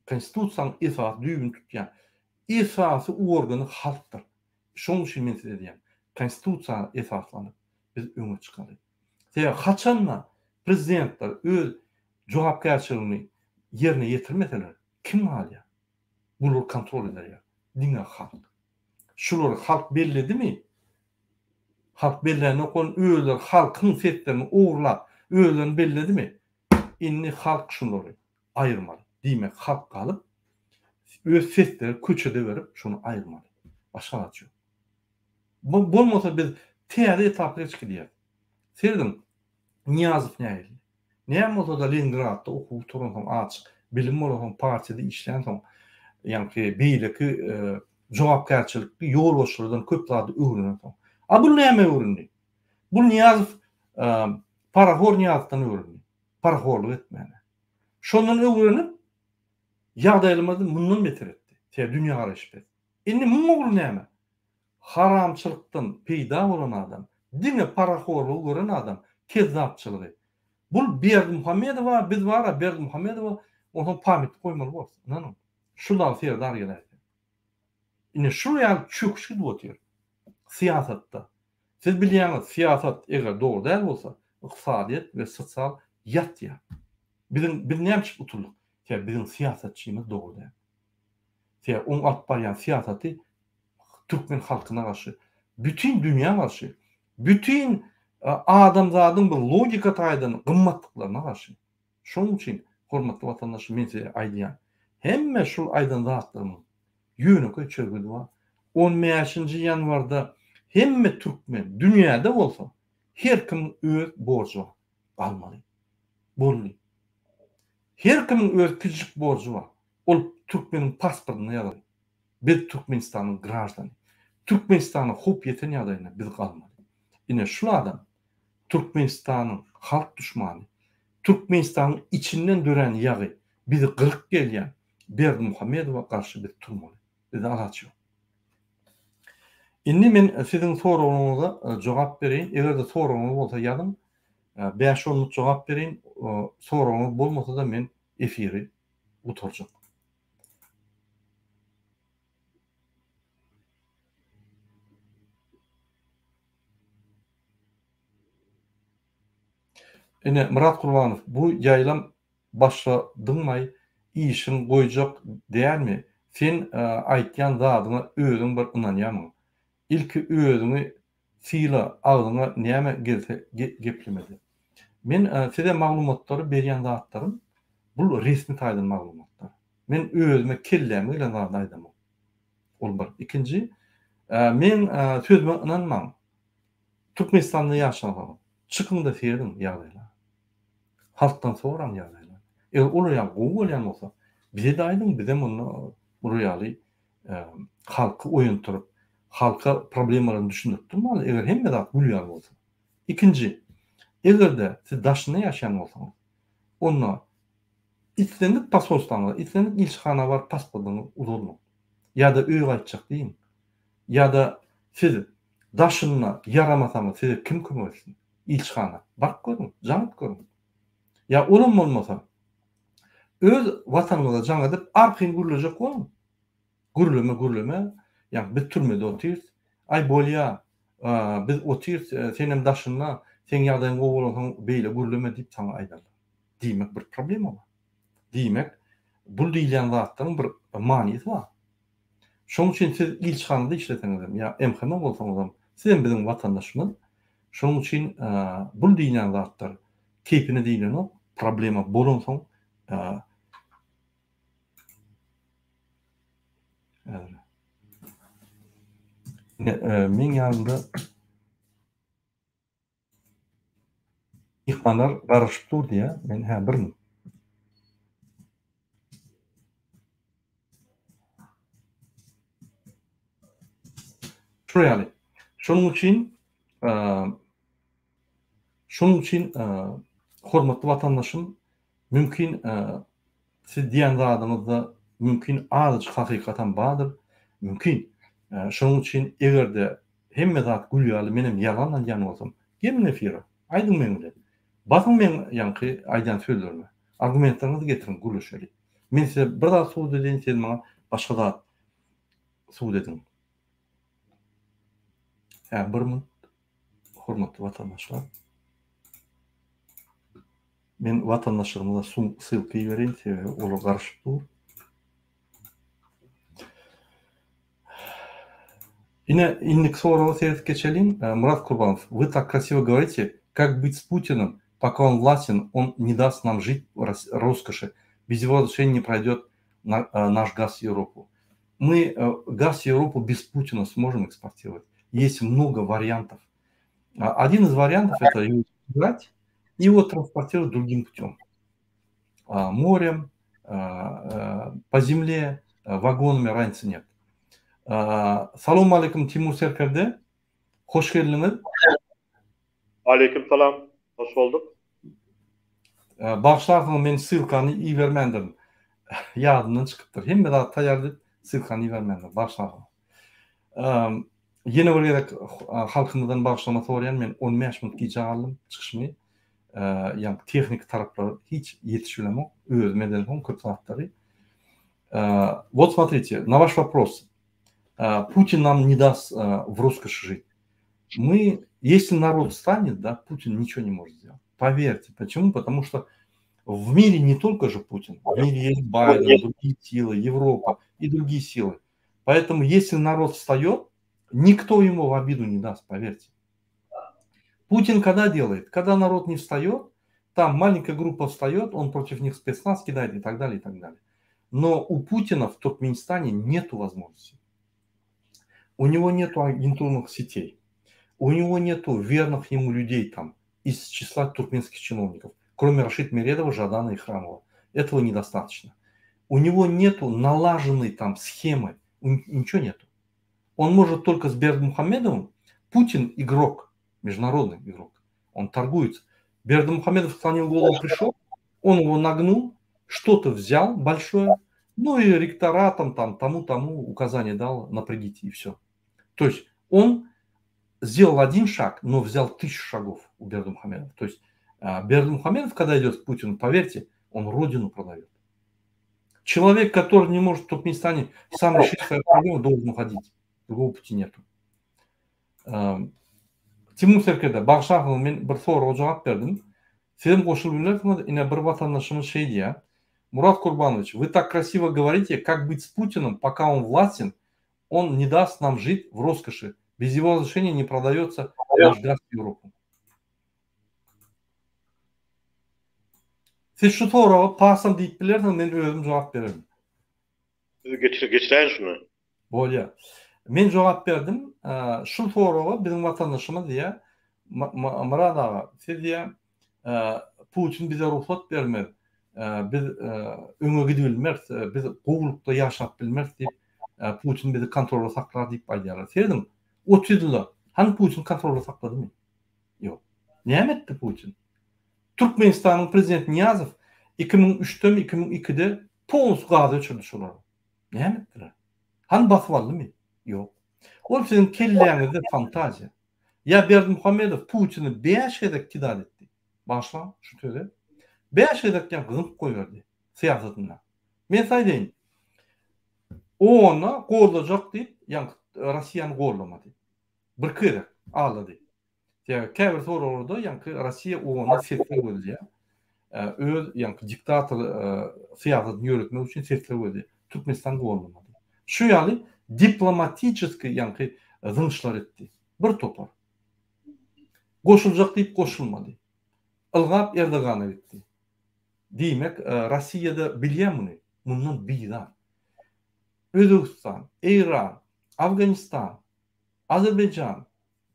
Konstitusiýanyň esasy düýbüni tutýan esasy organy halkdyr. Şonuň üçin men size diýýän, Konstitusiýa esaslanyp biz öňe çykaly. Sebäbi haçanda prezidentler öz jogapkärçiligini ýerine ýetirmeseler, kim galýar? Bulary kontrol eder ýaly. Diňe halk. Şulary halk belledimi? Halk bellänok ony özleri halkyň seslerini ogurlap özlerini belledimi? Indi halk şulary aýyrmaly. Diýmek halk galyp öz sesleri köçede berip şony aýyrmaly. Başga zat ýok. Bolmasa biz täze etapa geçip gidýäris. Serediň Nyýazow nähili? Näme bolsa-da Leningradda okuw gutaransoň azjyk bilim bolansoň partiýada işlänsoň ýaňky beýleki jogapkärçilikli ýolbaşçylardan köp zady öwrenensoň. A bul näme öwrendi? Bul Nyýazow parahor Nyýazowdan öwrendi. Parahorlyk etmäni. Şondan öwrenip ýagdaýlarymyzy mundan beter etdi. Sebäbi dünýägaraýşy pes. Indi muň ogly näme? Haramçylykdan peýda bolan adam, diňe parahorlygy gören adam, kezzapçylygy. Bul Berdimuhamedowa biz bara Berdimuhamedowa onsoň pamytnik goýmaly borus, ynanyň. Şu dagy Serdar geläýse. Ine şu ýaly çöküş gidip otyr. Syýasatda. Siz bilýäňiz, syýasat eger dogry däl bolsa, ykdysadyýet we sosial ýatýar. Biziň biz näme üçin utuldyk? Sebäbi biziň syýasatçymyz dogry däl. Sebäbi oň alyp barýan syýasaty türkmen halkyna garşy, bütin dünýä garşy, bütin adamzadyň bir logika taýdan gymmatlyklaryna garşy. Şonuň üçin, hormatly watandaşlar, men size aýdýan, hemme şul aýdan zatlarymyň ýönekeý çözgüdi bar. On bäşinji ýanwarda hemme türkmen dünýäde bolsa, her kimiň öz borjy bar, galmaly. Boldy. Her kimiň öz kiçijik borjy bar. Ol türkmeniň pasportynda ýazylan. Biz Türkmenistanyň graždany. Türkmenistana howp ýeten ýagdaýynda biz galmaly. Ine şul adam Türkmenistanyň halk duşmany, Türkmenistanyň içinden dörän ýagy bizi gyryp gelýän Berdimuhamedowa garşy biz turmaly. Bizde alaç ýok. Indi men siziň soragyňyza jogap bereýin. Eger-de soragyňyz bolsa ýazyň. Bäş-on minut jogap bereýin. Soragyňyz bolmasa-da men efiri gutarjak. Ine, Myrat Gurbanow, bu ýaýlam başladyňmaý, işiň goýjak dälmi? Sen aýtýan zadyňa özüň bir ynanýamyň? Ilki özüňi syla, agzyňa näme gelse geplemeli. Men size maglumatlary berýän zatlarym bul resmi taýdan maglumatlar. Men özüme kelläme gelen zady aýdamok. Ol bir. Ikinji, meň sözüme ynanmaň. Türkmenistanda ýaşasaňyz, çykyň-da serediň ýagdaýlara. Halkdan soraň ýagdaýlary. Eger olar ýaly gowy bolýan bolsa, bize-de aýdyň, bizem onda bular ýaly halky oýantyryp, halka problemalaryny düşündirip durmaly, eger hemme zat gül ýaly bolsa. Ikinji, eger-de siz daşynda ýaşaýan bolsaňyz, onda islendik posolstwaňyza, islendik ilçihana baryp pasportyňyzy uzaldyň. Ýa-da öýe gaýtjak diýiň. Ýa-da siz daşynda ýaramasaňyz size kim kömek etsin? Ilçihana. Baryp görüň, jaň edip görüň. Ýa olam bolmasa, öz watanyňyza jaň edip arkaýyn gürlejek boluň. Gürleme gürleme, ýa biz türmede otyrys. Aý bolýa, biz otyrys, senem daşynda, seň ýagdaýyň gowy bolansoň beýle gürleme diýip saňa aýdarlar. Diýmek bir problema bar. Diýmek, bul diýilýän zatlaryň bir manysy bar. Şonuň üçin siz ilçihanada işleseňizem ýa MHM bolsaňyzam, sizem biziň watandaşymyz. Şonuň üçin bul diýilýän zatlar keýpine diýlenok, problema bolansoň Meň ýanymda myhmanlar garaşyp dur diýýär. Men hä bir minut. Şular ýaly. Şonuň üçin şonuň üçin hormatly watandaşym mümkin Siz diýen zadyňyzda mümkin azajyk hakykatam bardyr. Mümkin. Şonuň üçin eger-de hemme zat gül ýaly menem ýalan aýdýan bolsam, geliň efire, aýdyň meň bilen. Basyň meň ýaňky aýdýan sözlerime. Argumentleriňizi getiriň gürleşeli. Men size bir zat subut edeýin, siz maňa başga zat subut ediň. Hä, bir minut, hormatly watandaşlar. Men watandaşlarymyza ssylka ibereýin, sebäbi olar garaşyp dur. Ine, indiki soraga seredip geçeliň. Murat Kurbanow, Вы так красиво говорите, как быть с Путиным, пока он властен, он не даст нам жить в роскоши. Без его разрешения не пройдет наш газ в Европу. Мы газ в Европу без Путина сможем экспортировать. Есть много вариантов. Один из вариантов это его брать и его транспортировать другим путем. Морем, по земле, вагонами разницы нет. Salowmaleýkim Timur Serkerde. Hoş geldiňiz. Aleýkim salam. Hoş bolduk. Bagyşlarsyňyz men ssylkany ibermändirin. Ýadymdan çykypdyr. Hemme zat taýýar diýip ssylkany ibermändirin. Bagyşlarsyňyz. Ýene bir gezek halkymyzdan bagyşlama soraýan men 15 minut gijä galdym çykyşymy. Ýagny tehniki taraplar hiç ýetiş bilemok. Özüm edensoň köp zatlary. Вот смотрите, на ваш вопрос. Путин нам не даст в роскоши жить. Мы, если народ встанет, да, Путин ничего не может сделать. Поверьте. Почему? Потому что в мире не только же Путин, в мире есть Байден, другие силы, Европа и другие силы. Поэтому если народ встает, никто ему в обиду не даст, поверьте. Путин когда делает? Когда народ не встает, там маленькая группа встает, он против них спецназ кидает и так далее, и так далее. Но у Путина в Туркменистане нету возможности. У него нету агентурных сетей. У него нету верных ему людей там из числа туркменских чиновников, кроме Рашид Мередова, Жадана и Храмова. Этого недостаточно. У него нету налаженной там схемы, ничего нету. Он может только с Бердымухамедовым. Путин игрок, международный игрок. Он торгуется. Бердымухамедов склонил голову, пришел, он его нагнул, что-то взял большое, ну и ректоратам там тому-тому указание дал, напрягите и все. То есть он сделал один шаг, но взял 1000 шагов у Бердымухамедова. То есть Бердымухамедов, когда идет к Путину, поверьте, он родину продает. Человек, который не может в Туркменистане сам решить свою проблему, должен уходить. Другого пути нету. Timur Serkerde, bagyşlaňyz, men bir soraga jogap berdim. Sizem goşulyp bilersiňiz, ine bir watandaşymyz şeý diýýär. Мурат Курбанович, вы так красиво говорите, как быть с Путиным, пока он властен, он не даст нам жить в роскоши. Без его разрешения не продается наш газ в Европу. Siz şu soraga pasam diýip bilersiňiz, men özüm jogap bererin. Siz geçir, geçiräýiň şuny. Bolýar. Men jogap berdim. Şu soraga biziň watandaşymyz diýýär, Myrat aga, siz diýýär, Putin bize rugsat bermez, biz öňe gidibilmeris, biz gowulykda ýaşap bilmeris diýip, Putin bizi kontrolda saklar diýip aýdýarlar. Serediň, 30 ýylda hany Putin kontrolda sakladymy? Ýok. Näme etdi Putin? Türkmenistanyň prezidenti Nyýazow 2003-demi, 2002-de polnusy gazy öçürdi şolara. Näme etdiler? Hany basyp aldymy? Ýok. Ol siziň kelläňizde fantaziýa. Ýa Berdimuhamedow Putini bäş gezek kidat etdi. Bagyşlaň şu söze. Bäş gezek ýa zyňyp goýberdi syýasatynda. Men size aýdaýyn. Ona gollajak diýip, ýaňky Rossiýany gollamady. Birki gezek aldady. Sebäbi käbir soraglarda ýaňky Rossiýa ona sesler gözleýär. Öz ýaňky diktator syýasatyny ýöretmek üçin sesler gözleýär. Türkmenistan gollamady. Şu ýaly diplomatiçeskiý ýaňky zyňyşlar etdi. Bir topar. Goşuljak diýip goşulmady. Ylgap Erdogana gitdi. Diýmek, Rossiýada bilýär muny. Mundan bizar. Özbegistan, Eýran, Afganistan, Azerbaýjan,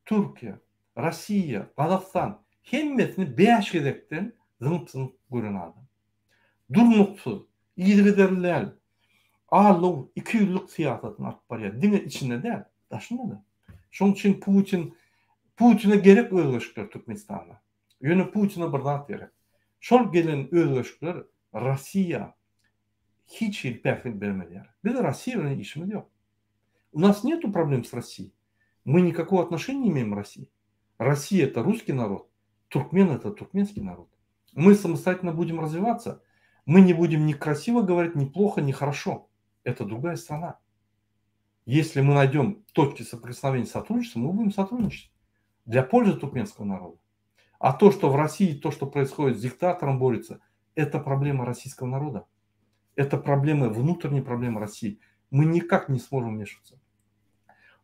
Türkiýe, Rossiýa, Gazagystan hemmesini bäş gezekden zyňyp-zyňyp gören adam. Durnuksyz, yzygiderli däl, aldaw, ikiýüzlük syýasatyny alyp barýar. Diňe içinde däl, daşynda-da. Şonuň üçin Putin, Putine gerek özgerişikler Türkmenistanda. Ýöne Putine bir zat gerek. Şol gelen özgerişikler Rossiýa hiç hili päsgel bermez ýaly. Biz Rossiýa bilen işimiz ýok. U nas netu problem s Rossiýi. Мы никакого отношения не имеем к России. Россия это русский народ, туркмен это туркменский народ. Мы самостоятельно будем развиваться. Мы не будем ни красиво говорить, ни плохо, ни хорошо. Это другая страна. Если мы найдем точки соприкосновения сотрудничества, мы будем сотрудничать для пользы туркменского народа. А то, что в России, то, что происходит с диктатором борется, это проблема российского народа. Это проблема, внутренняя проблема России. Мы никак не сможем вмешиваться.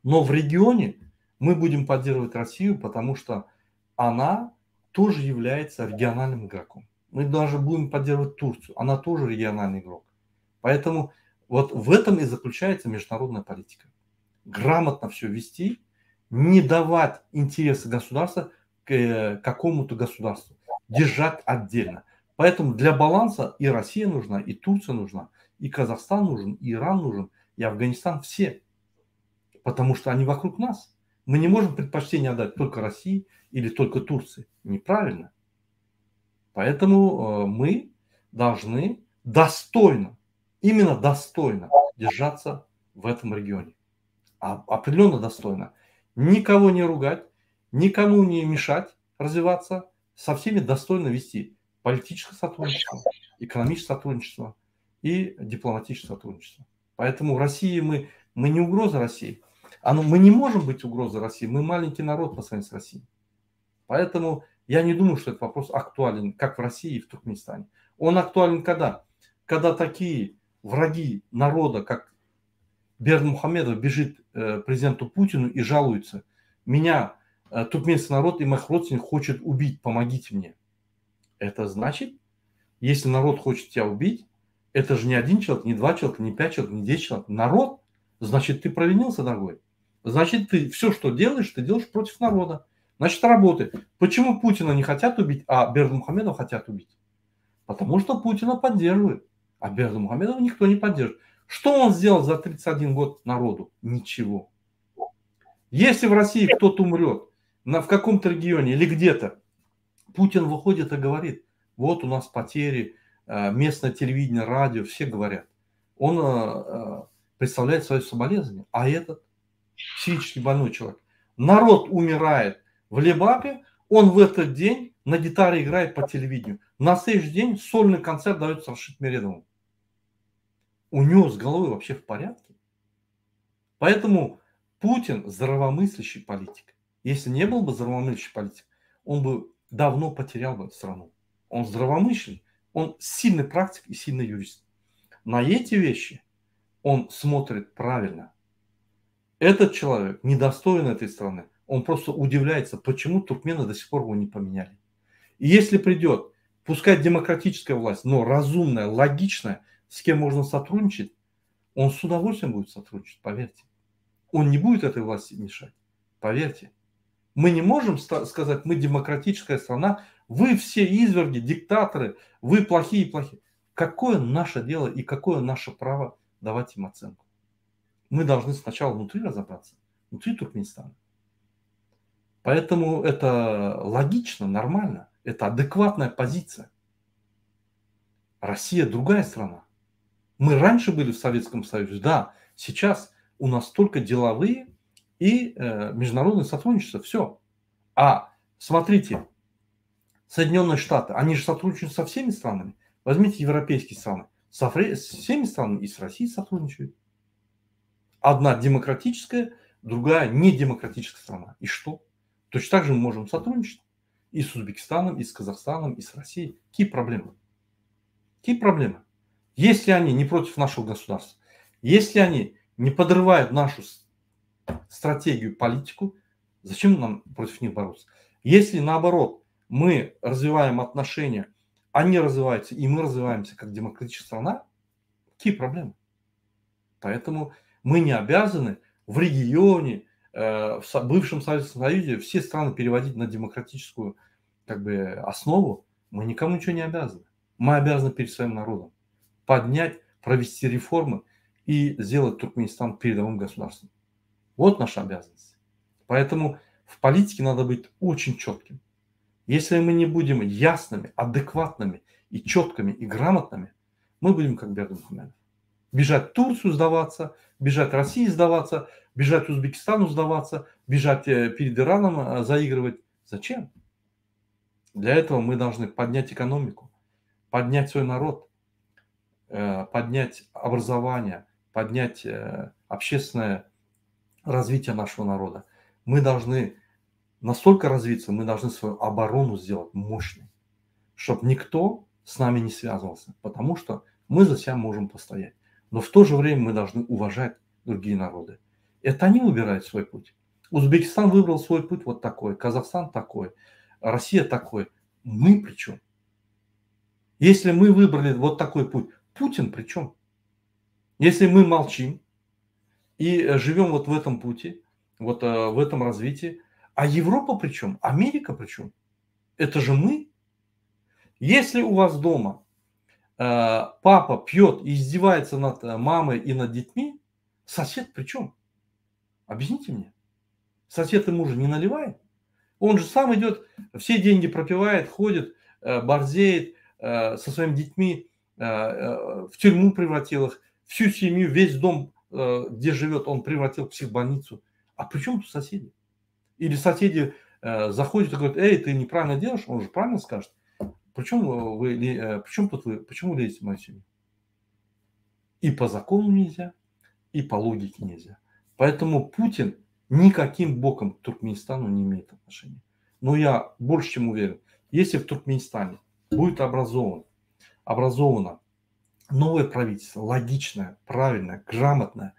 Но в регионе мы будем поддерживать Россию, потому что она тоже является региональным игроком. Мы даже будем поддерживать Турцию, она тоже региональный игрок. Поэтому вот в этом и заключается международная политика. Грамотно все вести, не давать интересы государства к какому-то государству, держать отдельно. Поэтому для баланса и Россия нужна, и Турция нужна, и Казахстан нужен, и Иран нужен, и Афганистан, все. Потому что они вокруг нас. Мы не можем предпочтение отдать только России или только Турции. Неправильно. Поэтому мы должны достойно, именно достойно держаться в этом регионе. Определенно достойно. Никого не ругать, никому не мешать развиваться, со всеми достойно вести политическое сотрудничество, экономическое сотрудничество и дипломатическое сотрудничество. Поэтому России мы не угроза России. Мы не можем быть угрозой России, мы маленький народ по сравнению с Россией. Поэтому я не думаю, что этот вопрос актуален как в России и в Туркменистане. Он актуален когда? Когда такие враги народа, как Бердымухамедов, бежит президенту Путину и жалуется. Меня туркменский народ и моих родственников хочет убить, помогите мне. Это значит, если народ хочет тебя убить, это же не один человек, не два человека, не 5 человек, не 10 человек. Народ, значит, ты провинился, дорогой. Значит, ты все, что делаешь, ты делаешь против народа. Значит, работай. Почему Путина не хотят убить, а Бердымухамедова хотят убить? Потому что Путина поддерживают, а Бердымухамедова никто не поддерживает. Что он сделал за 31 год народу? Ничего. Если в России кто-то умрет в каком-то регионе или где-то, Путин выходит и говорит, вот у нас потери, местное телевидение, радио, все говорят. Он представляет свое соболезнование, а этот психически больной человек. Народ умирает в Лебапе, он в этот день на гитаре играет по телевидению. На следующий день сольный концерт дает с Рашид Мередовым. У него с головой вообще в порядке. Поэтому Путин здравомыслящий политик. Если не был бы здравомыслящий политик, он бы давно потерял бы страну. Он здравомыслящий, он сильный практик и сильный юрист. На эти вещи он смотрит правильно. Этот человек недостоин этой страны. Он просто удивляется, почему туркмены до сих пор его не поменяли. И если придет, пускай демократическая власть, но разумная, логичная, с кем можно сотрудничать, он с удовольствием будет сотрудничать, поверьте. Он не будет этой власти мешать, поверьте. Мы не можем сказать, мы демократическая страна, вы все изверги, диктаторы, вы плохие, плохие. Какое наше дело и какое наше право давать им оценку? Мы должны сначала внутри разобраться, внутри Туркменистана. Поэтому это логично, нормально, это адекватная позиция. Россия другая страна. Мы раньше были в Советском Союзе, да, сейчас у нас только деловые и международное сотрудничество, все. А смотрите, Соединенные Штаты, они же сотрудничают со всеми странами. Возьмите европейские страны, со всеми странами и с Россией сотрудничают. Одна демократическая, другая недемократическая страна. И что? Точно так же мы можем сотрудничать и с Узбекистаном, и с Казахстаном, и с Россией. Какие проблемы? Какие проблемы? Если они не против нашего государства, если они не подрывают нашу стратегию, политику, зачем нам против них бороться? Если наоборот мы развиваем отношения, они развиваются, и мы развиваемся как демократическая страна, какие проблемы? Поэтому мы не обязаны в регионе, в бывшем Советском Союзе все страны переводить на демократическую как бы, основу. Мы никому ничего не обязаны. Мы обязаны перед своим народом поднять, провести реформы и сделать Туркменистан передовым государством. Вот наша обязанность. Поэтому в политике надо быть очень четким. Если мы не будем ясными, адекватными и четкими, и грамотными, мы будем как Бердымухамедов. Бежать Турцию сдаваться, бежать России сдаваться, бежать Узбекистану сдаваться, бежать перед Ираном заигрывать. Зачем? Для этого мы должны поднять экономику, поднять свой народ, поднять образование, поднять общественное развитие нашего народа. Мы должны настолько развиться, мы должны свою оборону сделать мощной, чтобы никто с нами не связывался, потому что мы за себя можем постоять. Но в то же время мы должны уважать другие народы. Это они выбирают свой путь. Узбекистан выбрал свой путь вот такой, Казахстан такой, Россия такой. Мы при чем? Если мы выбрали вот такой путь, Путин при чем? Если мы молчим и э, живем вот в этом пути, вот э, в этом развитии, а Европа при чем? Америка при чем? Это же мы. Если у вас дома э, папа пьет и издевается над мамой и над детьми, сосед при чем? Объясните мне. Сосед ему же не наливает. Он же сам идет, все деньги пропивает, ходит, борзеет со своими детьми, в тюрьму превратил их, всю семью, весь дом, где живет, он превратил в психбольницу. А при чем тут соседи? Или соседи заходят и говорят, эй, ты неправильно делаешь, он же правильно скажет. Причем вы, причем тут вы, почему лезете в мою семью? И по закону нельзя, и по логике нельзя. Поэтому Путин никаким боком к Туркменистану не имеет отношения. Но я больше чем уверен, если в Туркменистане будет образован, образовано новое правительство, логичное, правильное, грамотное,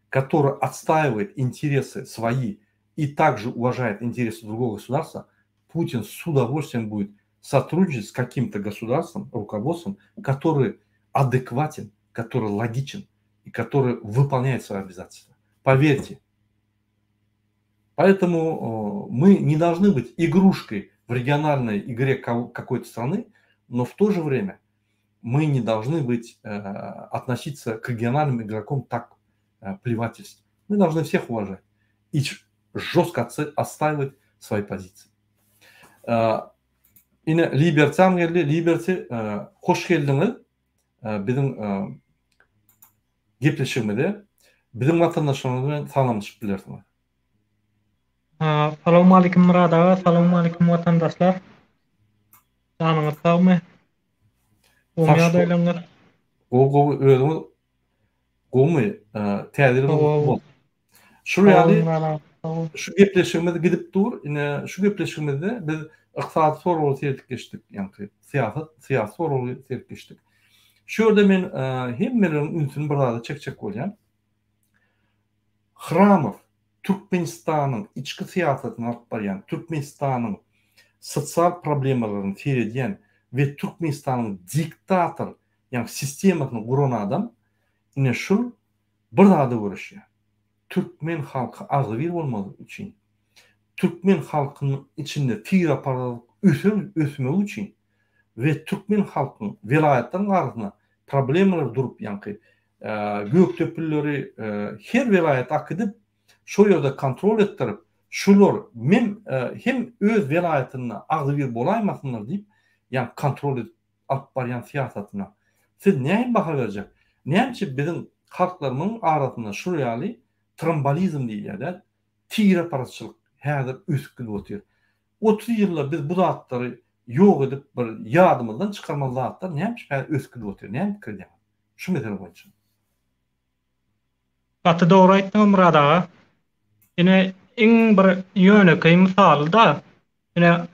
которое отстаивает интересы свои и также уважает интересы другого государства, Путин с удовольствием будет сотрудничать с каким-то государством, руководством, который адекватен, который логичен и который выполняет свои обязательства. Поверьте. Поэтому мы не должны быть игрушкой в региональной игре какой-то страны, но в то же время мы не должны быть, э, относиться к региональным игрокам так э, плевательски. Мы должны всех уважать и жестко отстаивать свои позиции. Э, ine Liberty geldi. Liberty, hoş geldiňiz. Biziň gepleşigimize biziň watandaşlarymyz bilen salamlaşyp bilersiňiz. Salowmalikim Myrat aga, salowmalikim watandaşlar. Janyňyz sagmy? Gowy ýagdaýlaryňyz? Gowy gowy özüňiz gowumy? Täze ýylyňyz gutly bolsun. Şul ýaly şu gepleşigimiz gidip dur. Ine şu gepleşigimizde biz ykdysady soraglary seredip geçdik, ýaňky syýasat, syýasy soraglary seredip geçdik. Şu ýerde men hemmeleriň ünsüni bir zada çekjek bolýan. Hramow Türkmenistanyň içki syýasatyny alyp barýan, Türkmenistanyň sosial problemalaryny seredýän we Türkmenistanyň diktator, ýagny sistemasyny guran adam ine şul bir zada göreşýär. Türkmen halky agzybir bolmagy üçin, türkmen halkynyň içinde tiraparazlyk ösen ösmegi üçin we türkmen halkynyň welaýatlaryň arasynda problemalar durup ýaňky gökdepülleri her welaýata akidip şo ýerde kontrol etdirip şular men hem öz welaýatynda agzybir bolaýmasynlar diýip ýaňky kontrol edip alyp barýan syýasatyna siz nähili baha berjek? Näme üçin biziň halklarymyzyň arasynda şul ýaly trambolizm diýilýär-dä, tireparazçylyk häzir ösüp gidip otyr. 30 ýylda biz bu zatlary ýok edip bir ýadymyzdan çykarmaly zatlar näme üçin häzir ösüp gidip otyr? Näme pikir edýäňiz şu mesele boýunça? Gaty dogry aýtdyňyz Myrat aga. Ine iň bir ýönekeý mysaly-da, ine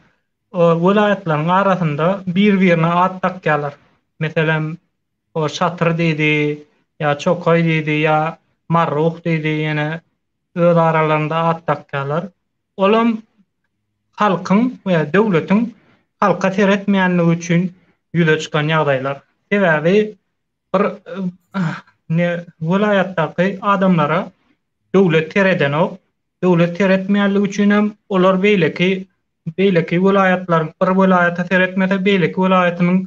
welaýatlaryň arasynda bir-birine at dakýarlar. Meselem, o Şatyr diýdi, ýa Çokaý diýdi, ýa Marruh diýdi, ýene öz aralarynda at dakýarlar. Olam halkyň we döwletiň halka seretmeýänligi üçin ýüze çykan ýagdaýlar. Sebäbi bir ne welaýatdaky adamlara döwlet seredenok. Döwlet seretmeýänligi üçin hem olar beýleki beýleki welaýatlaryň bir welaýata seretmese beýleki welaýatynyň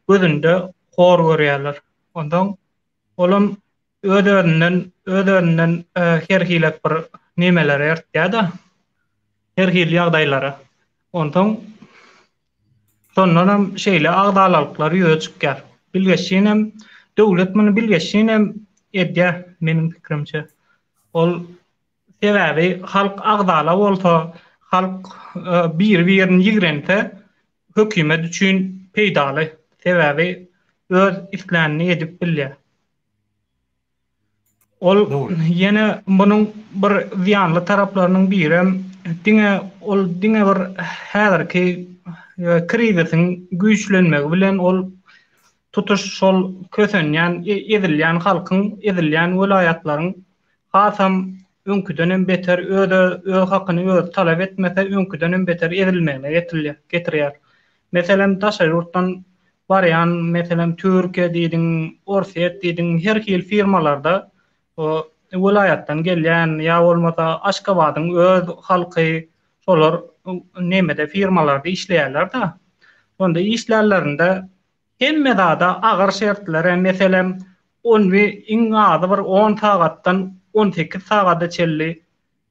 gözünde hor görýärler. Onsoň olam öz-özünden öz-özünden her hili bir nemelere ertýär-de. Her hili ýagdaýlara. Onsoň Şondanam şeýle agzalalyklar ýüze çykýar. Bilgeşlinem, döwlet muny bilgeşlinem edýär meniň pikirimçe. Ol sebäbi halk agzala bolsa, halk biri-birini ýigrense hökümet üçin peýdaly. Sebäbi. Öz islänini edip bilýär. Ol ýene munuň bir zyýanly taraplarynyň birem diňe ol diňe bir häzirki e, krizisiň güýçlenmegi bilen ol tutuş şol kösenýän, e, ezilýän halkyň, ezilýän welaýatlaryň hasam öňküdenem beter öz öz hakyny özi talap etmese öňküdenem beter ezilmegine getirilýär, getirýär. Meselem, daşary ýurtdan barýan, meselem, Türkiýe diýdiň, Orsýet diýdiň, her hili firmalarda o welaýatdan gelýän ýa bolmasa Aşgabadyň öz halky şolar nemede firmalarda işleýärler-de. Şonda işlänlerinde hemme zada agyr şertlere, meselem, on bir, iň azy bir on sagatdan 18 sagada çenli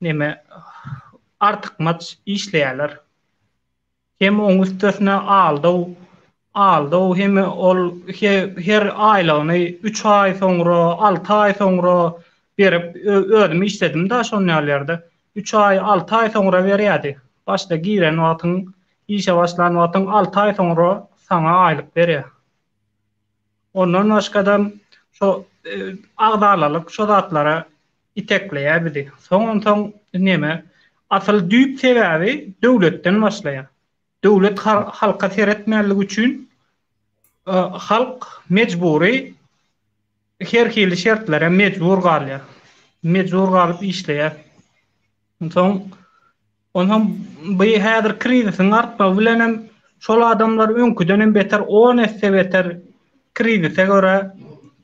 neme artykmaç işleýärler. Hem oň üstesine aldaw, aldaw hem ol her aýlygyny üç aý soňra, alty aý soňra berip, özüm işledim-dä şon ýaly ýerde. Üç aý, alty aý soňra berýärdi. Başda giren wagtyň, işe başlan wagtyň alty aý soňra saňa aýlyk berýär. Ondan başgadam şo agzalalyk şo zatlara itekleýär bizi. Soň onsoň neme asyl düýp sebäbi döwletden başlaýar. Döwlet halka seretmänligi üçin halk mejbury her hili şertlere mejbur galýar. Mejbur galyp işleýär. Onsoň onsoň bu häzir krizisiň artmagy bilen hem şol adamlar öňküden hem beter 10 esse beter krizise görä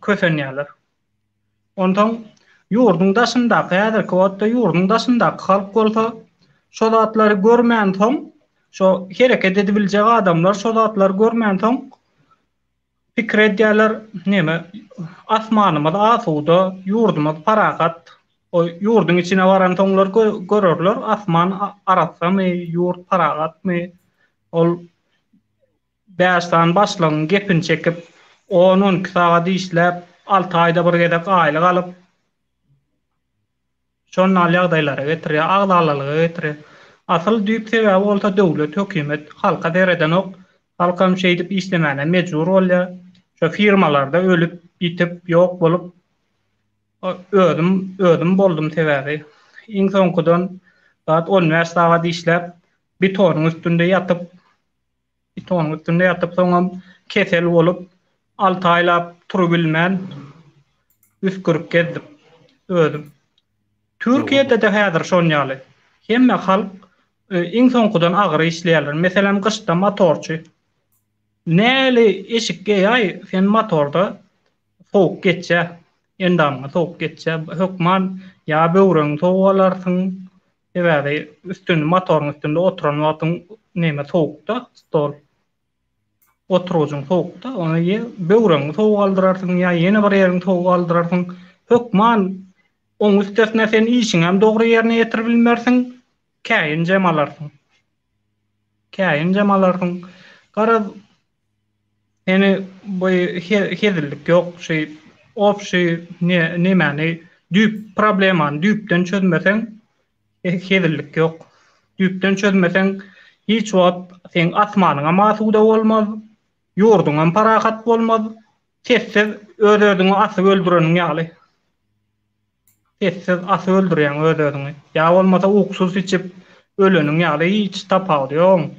kösenýärler. Onsoň ýurduň daşyndaky häzirki wagtda ýurduň daşyndaky halk bolsa şo zatlary görmänsoň, şo hereket edibiljek adamlar şo zatlary görmänsoň pikir edýärler, neme asmanymyz asuda, ýurdumyz parahat. O ýurduň içine baransoňlar görerler, asman arassamy, ýurt parahatmy? Ol Bäş sany başlygyň gepini çekip, on-on iki sagat işläp, alty aýda bir gezek aýlyk alyp, şonal ýagdaýlara getirýär, agzalalyga getirýär. Asyl düýp sebäbi bolsa döwlet, hökümet halka seredenok, halkam şeýdip işlemäne mejbur bolýar. Şo firmalarda ölüp, ýitip, ýok bolup, özüm, özüm boldum sebäbi. Iň soňkudan zat on bäş sagat işläp, betonyň üstünde ýatyp, Betonyň üstünde ýatyp soňam kesel bolup alty aýlap turubilmän üsgürip gezdim özüm. Türkiýede-de häzir şon ýaly. Hemme halk e, iň soňkudan agyr işleýärler. Meselem gyşda motorçy. Näli eşik geýäý sen motorda sowuk geçýär. Endamyňa sowuk geçýär. Hökman ýa böwregiňi sowuk alarsyň, Sebäbi üstünde motoryň üstünde oturan wagtyň neme sowukda stol. Oturgyjyň sowukda, ony ýe böwregiňi sowuk aldyrarsyň ýa ýene bir ýeriňi sowuk aldyrarsyň. Hökman oň üstesine sen işiňem dogry ýerine ýetirip bilmersiň, käýinjem alarsyň. Käýinjem alarsyň. Garaz Ýöne bu hezillik ýok şu obşi nemäni düýp problemany düýpden çözmeseň hezillik ýok. Düýpden çözmeseň hiç wagt seň asmanyňam asuda bolmaz, ýurduňam parahat bolmaz, sessiz öz-özüňi asyp öldüreniň ýaly. Sessiz asyp öldürýäň öz-özüňi. Ýa bolmasa uksus içip öleniň ýaly hiç tapawudy ýogyň.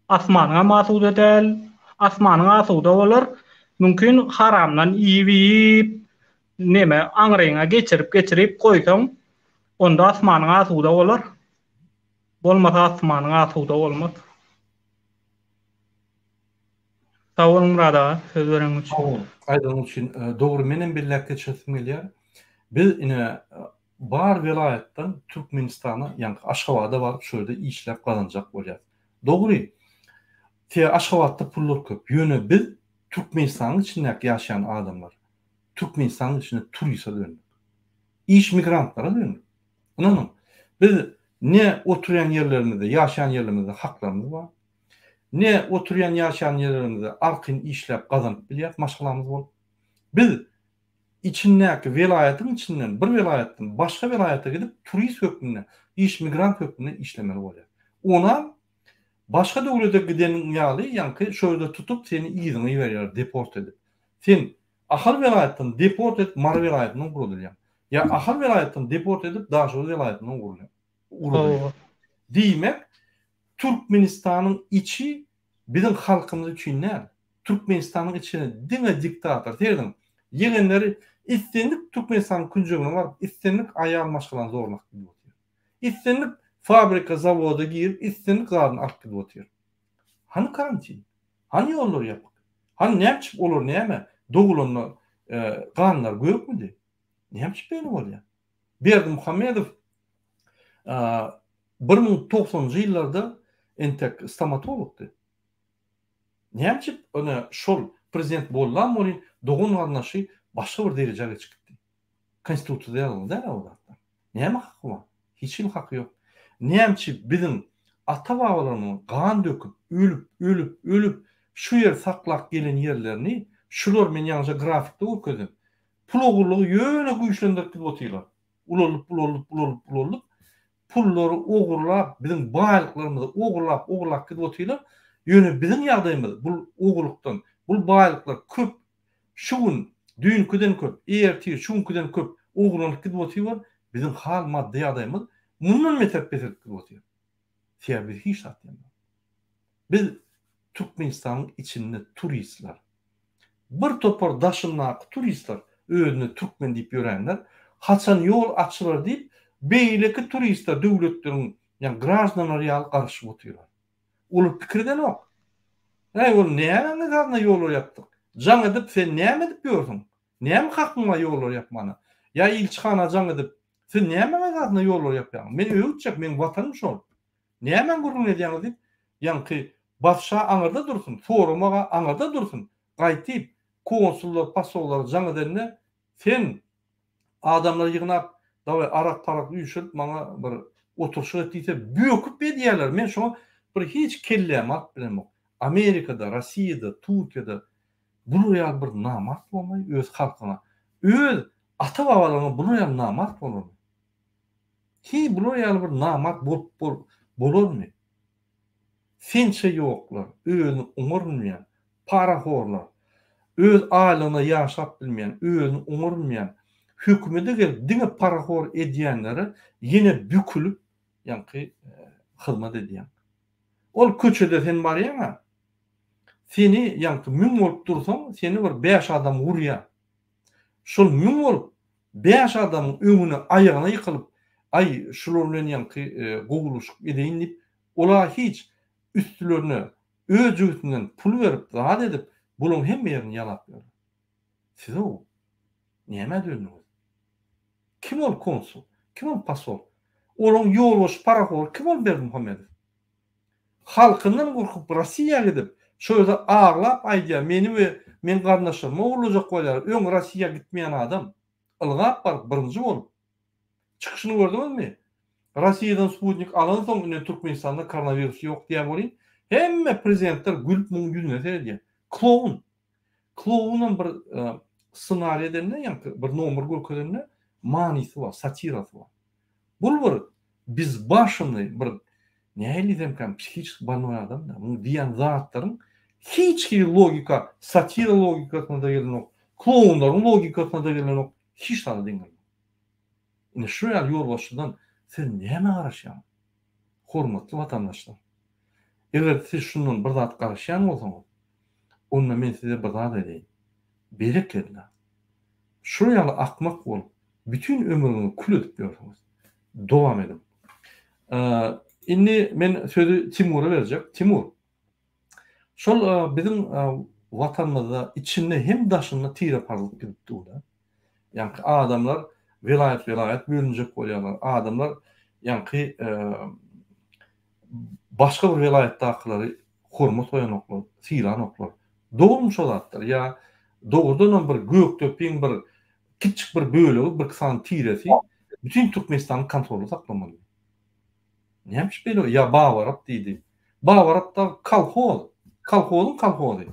Asmanyňam asuda däl. Asmanyň asuda bolar. Mümkin haramdan iýip-iýip neme aňryňa geçirip-geçirip goýsaň onda asmanyň asuda bolar. Bolmasa asmanyň asuda bolmaz. Sag boluň Myrat aga söz bereniň üçin. Sag boluň aýdanyň üçin. Dogry menem belläp geçesim gelýär. Biz ine bar welaýatdan Türkmenistana ýaňky Aşgabada baryp şo ýerde işläp gazanjak bolýas. Dogry te Aşgabatda pullar köp ýöne biz Türkmenistanyň içindäki ýaşaýan adamlar Türkmenistanyň içinde turisa döndük. Iş migrantlara döndük. Ynanyň biz ne oturýan ýerlerimizde ýaşaýan ýerlerimizde haklarymyz bar. Ne oturýan ýaşaýan ýerlerimizde arkaýyn işläp gazanyp bilýäs maşgalamyz bolup. Biz içindäki welaýatyň içinden bir welaýatdan başga welaýata gidip turist hökmünde, iş migrant hökmünde işlemeli bolýar. Onam başga döwlete gideniň ýaly ýaňky şo ýerde tutup seni yzyňa iberýärler deport edip. Sen Ahal welaýatdan deport edip Mary welaýatyna ugradylýaň. Ýa Ahal welaýatdan deport edip Daşoguz welaýatyna ugradylýaň. Diýmek, Türkmenistanyň içi biziň halkymyz üçin däl. Türkmenistanyň içine diňe diktator. Serediň, ýegenleri islendik Türkmenistanyň künjegine baryp, islendik aýal maşgalany zorlap gidip otyr. Islendik fabrika, zawoda girip, islendik zadyny alyp gidip otyr. Hany karantin? Hany ýollar ýapyk? Hany näme üçin olar näme dogulanda ganlary gökmüdi? Näme üçin beýle bolýar? Berdimuhamedow 1090-njy ýyllarda entek stomatologdy. Näme üçin ine şol prezident bollam welin dogan garyndaşy başga bir derejä geçip gitdi. Konstitusiýada ýazylgy däl o zatlar. Näme haky bar? Hiç hili haky ýok. Näme üçin biziň ata-babalarymyzyň gan döküp, ölüp, ölüp, ölüp şu ýeri saklap gelen ýerlerini şular men ýaňyja grafikde görkezdim. Pul ogurlygy ýöne güýçlendirip gidip otyrlar. Ulaldyp, ulaldyp, ulaldyp, ulaldyp pullary ogurlap, biziň baýlyklarymyzy ogurlap, ogurlap gidip otyrlar. Ýöne biziň ýagdaýymyz bul ogurlykdan, bul baýlyklar köp Şu gün düýnküden köp, ertir şu günküden köp ogurlanyp gidip otyr, biziň hal maddy ýagdaýymyz mundan beter peselip gidip otyr. Sebäbi biz hiç zat diýemok. Biz Türkmenistanyň içinde turistler. Bir topar daşyndaky turistler özüne türkmen diýip ýörenler haçan ýol açylar diýip beýleki turistler döwletleriň ýa graždanlary ýaly garaşyp otyrlar. Olar pikir edenok. Äý ol nämäň esasyna ýollary ýapdyk? Jaň edip sen näme edip ýörsüň? Näme hakyň bar ýollary ýapmana? Ýa ilçihana jaň edip siz nämäň esasyna ýollary ýapýaňyz? Men öýe gitjek, meň watanym şol. Nämäň gürrüňini edýäňiz diýip, ýaňky batşa aňyrda dursun, soramag-a aňyrda dursun, gaýtyp konsullar, posollara jaň edende sen Adamlary ýygnap, daway arak-parak üýşürip maňa bir oturşyk et diýse, böküp edýärler. Men şoňa bir hiç kellämi alyp bilemok. Amerikada, Rossiýada, Türkiýede bular ýaly bir namart bolmaý öz halkyňa. Öz ata-babalaryňa bular ýaly namart bolarmy? Hiý bular ýaly bir namart bolup bolarmy? Sençe ýoklar, özüni oňarmýan, parahorlar, öz aýlygyna ýaşap bilmeýän, özüni oňarmýan, hökümede gelip diňe parahor edýänlere ýene bükülip ýaňky hyzmat edýäň. Ol köçede sen barýaňa, seni ýaňky müň bolup dursaň, seni bir bäş adam urýar. Şol müň bolup bäş adamyň öňüne aýagyna ýykylyp, aý şular bilen ýaňky gowulaşyk edeýin diýip, ola hiç üstülerine öz jübüsinden pul berip zat edip bulaň hemme ýerini ýalap ýörler. Siz-ow nämä döndüňiz? Kim ol konsul? Kim ol posol? Olaň ýolbaşçy parahory kim ol Berdimuhamedow? Halkyndan gorkup Rossiýa gidip şo ýerde aglap aýdýar meni we meň garyndaşlarymy ogurlajak bolýar öň Rossiýa gitmeýän adam ylgap baryp birinji bolup Çykyşyny gördüňizmi? Rossiýadan sputnik alansoň indi Türkmenistanda koronawirus ýok diýýär welin, hemme prezidentler gülüp muň ýüzüne seredýär. Kloun. Klounam bir ssenariý edende, ýaňky bir nomer görkezende manysy bar, satirasy bar. Bul bir bezbaşennyý bir nähili diýsemkäm psihiçeski bolnoý adam-da. Muň diýýän zatlaryň hiç hili logika, satira logikasyna-da gelenok, klounlaryň logikasyna-da gelenok, hiç zada deň gelenok. Ine şu ýaly ýolbaşçydan siz nämä garaşýaňyz? Hormatly watandaşlar! Eger siz şundan bir zat garaşýan bolsaňyz, onda men size bir zat aýdaýyn. Berekella! Şular ýaly akmak bolup, bütin ömrüňizi kül edip ýörsüňiz. Dowam ediň. Indi men sözi Timura berjek. Timur! Şol biziň Watanymyzda içinde hem daşynda tireparazlyk gidip dur-da. Ýaňky adamlar welaýat-welaýat bölünjek bolýarlar. Adamlar ýaňky başga bir welaýatdakylary hormat goýanoklar, sylanoklar. Dogrumy şo zatlar? Ýa dogrudanam bir Gökdepiň bir kiçjik bir bölegi, birki sany tiresi bütin Türkmenistany kontrolda saklamaly. Näme üçin beýle ýa Babarap diýdi. Babarap dagy kolhoz. Kolhozyň kolhozy.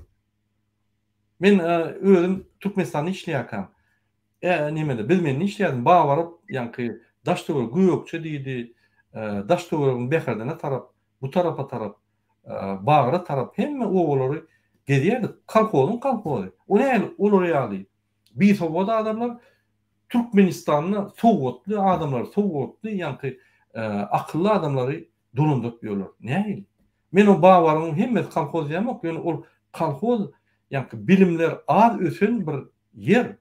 Men özüm Türkmenistanda işleýärkäm, e, nemede, Bizmende işleýärdim. Babarap ýaňky daş töwerek Gökje diýdi, daş töweregiň Bäherdene tarap, bu tarapa tarap, Bagra tarap hemme obalary. Gezýärdik. Kolhozyň kolhozy. O nähili olar ýaly bisowat adamlar Türkmenistanda sowatly adamlary, sowatly ýaňky akylly adamlary dolandyryp ýörler. Nähili? Men o Babaryň hemmesi kolhoz diýemok, ýöne ol kolhoz ýaňky bilimler az ösen bir ýer.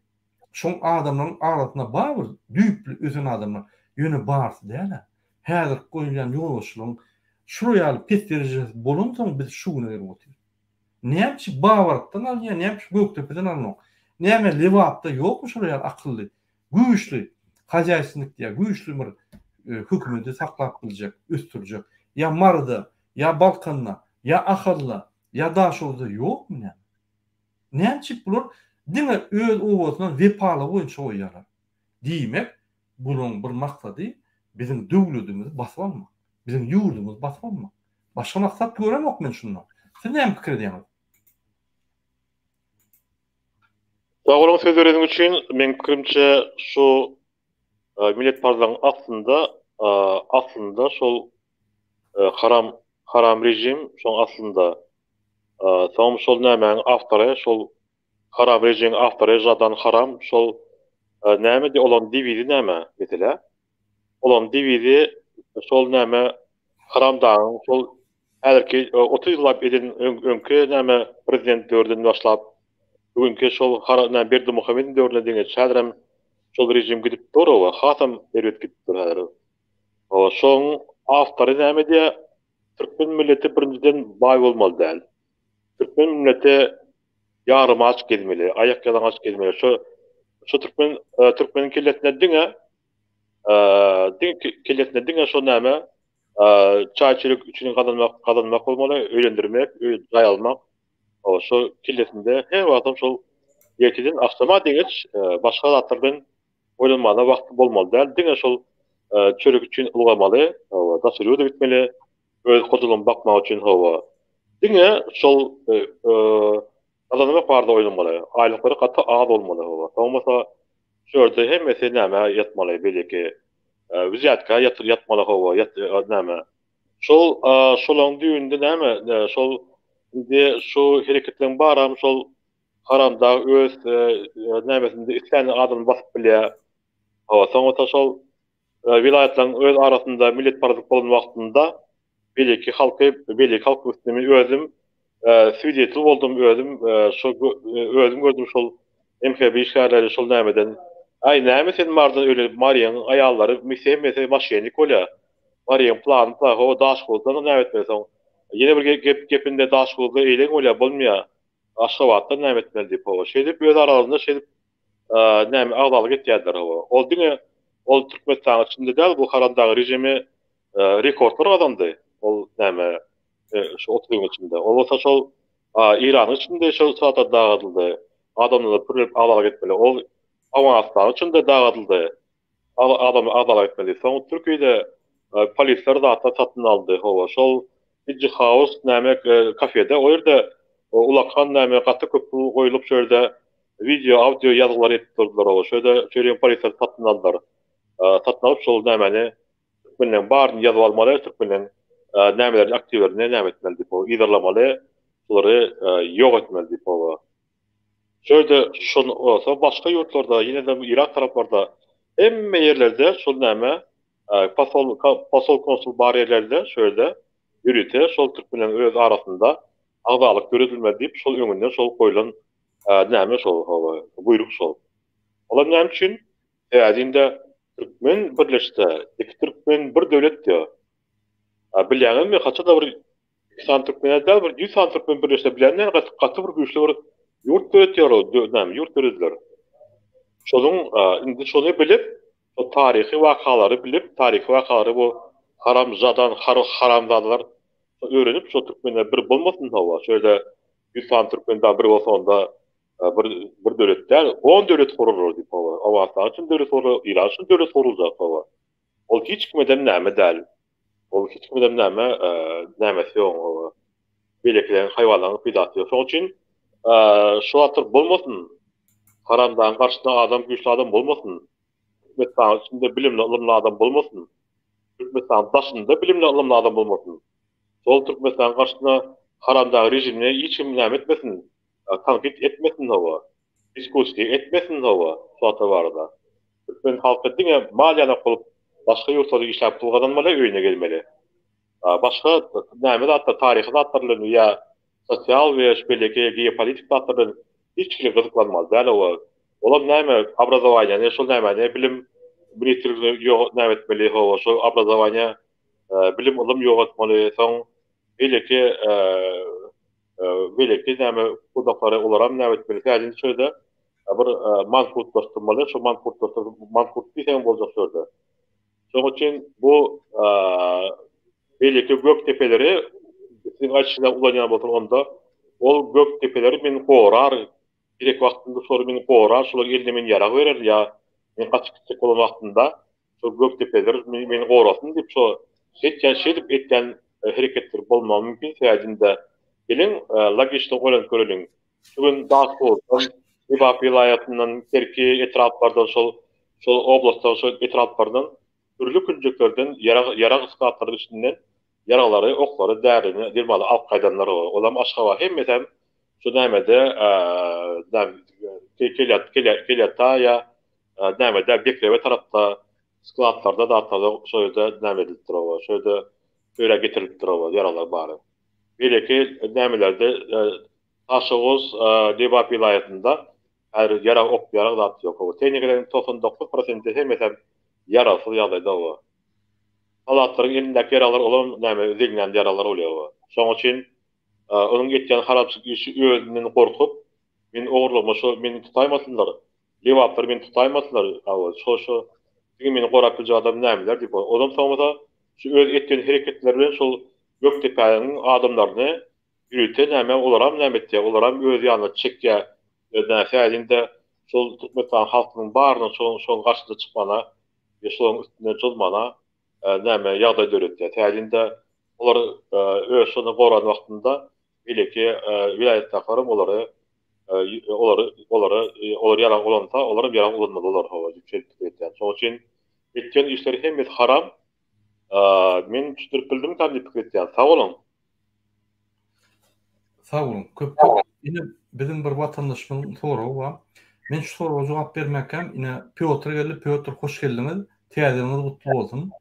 Şoň adamlaryň arasynda bar bir düýpli ösen adamlar, ýöne barsy däl-ä. Häzirki goýulýan ýolbaşçylygyň şular ýaly pes derejesi bolansoň biz şu güne gelip otyrys. Näme üçin Babarykdan alynýar, näme üçin Gökdepeden alynok? Näme Lebapda ýokmy şular ýaly akylly, güýçli hozýaýstwnik diýýär, güýçli bir hökümeti saklap biljek, ösdürjek? Ýa Maryda, ýa Balkanda, ýa Ahalda, ýa Daşoguzda ýokmy näme? Näme üçin bular diňe öz obasyna wepalygy boýunça goýýarlar? Diýmek, bularyň bir maksady biziň döwledimizi basyp almak, biziň ýurdumyzy basyp almak. Başga maksat göremok men şunda. Siz näme pikir edýäňiz? Sag boluň söz bereniň üçin. Meň pikirimçe şu milletparazlygyň aslynda aslynda şol haram haram rejim şoň aslynda. Soňam şol nämäň awtory şol haram rejiň awtory Žadan haram şol näme diý olaň dewizi näme meselä? Olaň dewizi şol näme haramdagyň şol häzirki 30 ýyllap eden öňki näme prezident döwründen başlap bu günki şol näme Berdimuhamediň döwrüne deňeç häzirem şol rejim gidip dur oba hasam erbet gidip dur häzir. Oba şoň awtory näme diýä türkmen milleti birinjiden baý bolmaly däl. Türkmen milleti ýarym aç gezmeli, aýak ýalaňaç gezmeli. Şo şo türkmen türkmeniň kellesinde diňe diňe kellesinde diňe şo näme çaý çörek üçin gazanmak gazanmak bolmaly, öýlendirmek, öý jaý almak. O şo kellesinde her wagtam şol erteden agşama deňeç başga zatlardan oýlanmana wagty bolmaly däl. Diňe şol çörek üçin ylgamaly, daşary ýurda gitmeli, öz hojalygyny bakmak üçin hawa. Diňe şol gazanmak barada oýlanmaly. Aýlyklary gaty az bolmaly hawa. Soň bolsa şu ýerde hemmesi nämä ýatmaly beýleki wzýatka ýatyr ýatmaly hawa ýat näme. Şol şolaň düýbünde näme şol indi şu hereketleriň baram şol haramdag öz nämesinde islän adamyny basyp bilýär. Hawa soň bolsa şol welaýatlaryň öz arasynda milletparazlyk bolan wagtynda beýleki halky beýleki halkyň üstüne men özüm swidetel boldum özüm şo özüm gördüm şol MHB işgärleri şol nämeden aý näme sen Marydan öýlenip Maryň aýallary hemmesi moşennik bolýar Maryň plany plan hawa Daşhowuzdan näme etmeli soň ýene bir gep gepinde Daşhowuzda eýleň bolýar bolmaýar Aşgabatdan näme etmeli diýip hawa şeýdip öz aralarynda şeýdip näme agzalyk etýärler hawa. Ol diňe ol Türkmenistanyň içinde däl bu haramdag režimi rekordlar gazandy. Ol näme şu 30 ýylyň içinde. Ol bolsa şol Eýranyň içinde şol zatlar dagadyldy. Adamlara pul berip agzalyk etmeli. Ol Owganystanyň içinde dagadyldy. Adamlar agzalyk etmeli. Soň Türkiýede polisler zatlar satyn aldy. Hawa şol Digi House näme kafede o ýerde ulakan näme gaty köp pul goýulyp şu ýerde wideo audio ýazgylar edip durdular oba şu ýerde şu ýeriň polisler satyn aldylar. Satyn alyp şol nämäni türkmenleň baryny ýazyp almaly türkmenleň nämelerini aktiwlerini näme etmeli diýip yzarlamaly şulary ýok etmeli diýip oba. Şu ýerde şol bolsa başga ýurtlarda ýene-de Yrak taraplarda hemme ýerlerde şol näme Posol posol konsul bar ýerlerde şu ýerde ýörite şol türkmenleriň öz arasynda agzalyk döredilmeli diýip şol öňünden şol goýlan näme şol hawa buýruk şol. Olam näme üçin? Sebäbi indi türkmen birleşse iki türkmen bir döwlet diýýär. Bilýäňizmi haçanda bir Iki sany türkmen däl bir 100 sany türkmen birleşse bilenler gaty gaty bir güýçli bir ýurt döretýär o näme ýurt dörediler. Şonuň indi şony bilip şo taryhy wakalary bilip taryhy wakalary bu haramzadan haramzadalar öwrenip şo türkmenler bir bolmasyn hawa şu ýerde 100 sany türkmen daha bir bolsa onda bir bir döwlet däl 10 döwlet gurulur diýip hawa Owganystan üçin döwlet gurulur Iran üçin döwlet guruljak hawa ol hiç kimeden näme däl Ol hiç kimden näme nämesi ýok oňa. Beýlekileriň haýwanlaryň peýdasy ýok. Şonuň üçin şu wagtlar bolmasyn. Haramdagyň garşysyna adam güýçli adam bolmasyn. Türkmenistanyň içinde bilimli ylymly adam bolmasyn. Türkmenistanyň daşynda bilimli ylymly adam bolmasyn. Şol Türkmenistanyň garşysyna. Haramdag režimine hiç kim näme etmesin, tankyt etmesin hawa, diskussiýa etmesin hawa şu zatlar barada. Türkmen halky diňe mal ýanak bolup başga ýurtlarda işläp pul gazanmaly, öýüne gelmeli. Başga näme zatlar, taryhy zatlar bilen ýa sosial we şu beýleki geopolitik zatlar bilen hiç hili gyzyklanmaly däl hawa. Olam näme obrazowaniýany şol nämäni bilim ministrligini ýok näme etmeli hawa şol obrazowaniýa bilim ylym ýok etmeli soň beýleki beýleki näme pudaklary olaram näme etmeli täjin şu ýerde bir mankurtlaşdyrmaly şo mankurtlaşdyr mankurt diýseň boljak şu ýerde. Şonuň üçin bu beýleki gök depeleri siziň aýdyşyňyz ýaly ulanýan bolsaň onda ol gök depeleri men gorar gerek wagtynda şolary meni gorar şolaryň eline men ýarag berer ýa men gaçyp gitjek bolan wagtynda şol gök depeler meni gorasyn diýip şo şeýtýän şeýdip etýän hereketler bolmagy mümkin sebäbi geliň logiçno oýlanyp göreliň şu gün Daşoguzdan Lebap welaýatyndan Kerki etraplardan şol şol oblastdan şol etraplardan dürli künjeklerden ýarag ýarag skladlaryň içinden ýaraglary oklary därini dermany alyp gaýdanlar olam Aşgabat hemmesem şu nämede Kelýata ýa nämede Bekrebe tarapda skladlarda zatlarda şo ýerde näme edilipdir oba şo ýerde şo ýere getirilipdir oba ýaraglar bary. Beýleki nämelerde Daşoguz Lebap welaýatynda häzir ýarag ok ýarag zat ýok oba. Tehnikalaryň 99 prosenti hemmesem ýaragsyz ýagdaýda oba. Soldatlaryň elindäki ýaraglar olam näme zeňňän ýaraglar bolýar oba. Şonuň üçin onuň etýän haramçylyk işi özünden gorkup meni ogurlama şo meni tutaýmasynlar Lebaplar meni tutaýmasynlar, hawa, şo şo diňe meni gorap biljek adam nämeler diýip, ondan soň bolsa şu öz etýän hereketleri bilen şol Gökdepäniň adamlaryny ýörite näme olaram näme etýär, olaram öz ýanyna çekýär, näse şol Türkmenistan halkynyň barynyň şoň şoň garşysyna çykmagyna we şolaryň üstünden çozmagyna näme ýagdaý döretýär. Täzinde olar öz şony goran wagtynda beýleki welaýatdakylaram olary olary olary olar ýarag ulansa, olaram ýarag ulanmaly bolar hawa diýip şeýdip pikir etýän. Şonuň üçin etýän işleri hemmesi haram. Men düşündirip bildimkäm diýip pikir etýän. Sag boluň. Sag boluň. Köp köp. Ine biziň bir watandaşymyzyň soragy bar. Men şu soraga jogap bermäkäm ine Pýotr geldi. Pýotr hoş geldiňiz. Täze ýylyňyz gutly bolsun.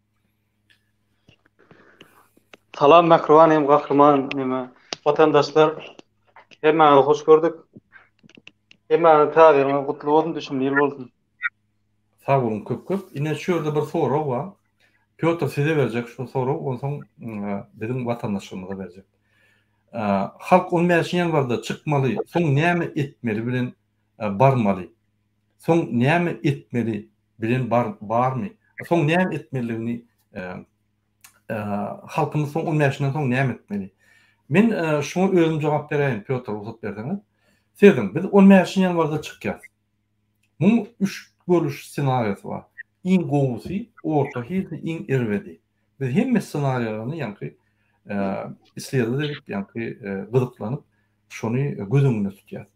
Salam mähriban hem gahryman neme watandaşlar. Hemmäňizi hoş gördük. Hemmäňiziň täze ýylyňyz gutly bolsun, düşümli ýyl bolsun. Sag boluň köp köp. Ine şu ýerde bir sorag bar. Pýotr size berjek şu sorag, onsoň biziň watandaşlarymyza berjek. Halk 15 ýanwarda çykmaly, soň näme etmeli bilen barmaly? Soň näme etmeli bilen bar barmy? Soň näme etmelidigini halkymyz soň 15-inden soň näme etmeli? Men şuňa özüm jogap beräýin, Pýotr rugsat berseňiz. Serediň, biz 15 ýanwarda çykýas. Muň üç görnüş ssenariýasy bar. Iň gowusy, orta hilisi, iň erbedi. Biz hemme ssenariýalaryny ýaňky isledowat edip, ýaňky gyzyklanyp, şony göz öňünde tutýas.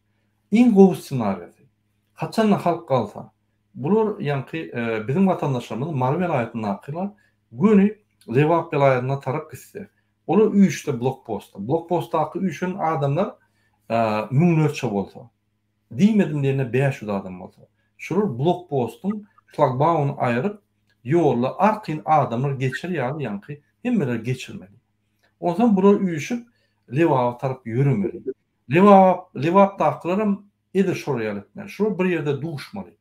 Iň gowy ssenariýasy, haçanda halk galsa, bular ýaňky biziň watandaşlarymyz Mary welaýatyndakylar göni Lebap welaýatyna tarap gitse, olar üýşse blokpostda, blokpostdaky üýşen adamlar müňlerçe bolsa, Diýmedim diýende 500 adam bolsa. Şular blokpostyň şlagbauny aýyryp, ýolda arkaýyn adamlar geçer ýaly ýaňky hemmeler geçirmeli. Onsoň bular üýşüp Lebaba tarap ýöremeli. Lebap Lebapdakylaram edil şolar ýaly etmeli. Şular bir ýerde duşmaly.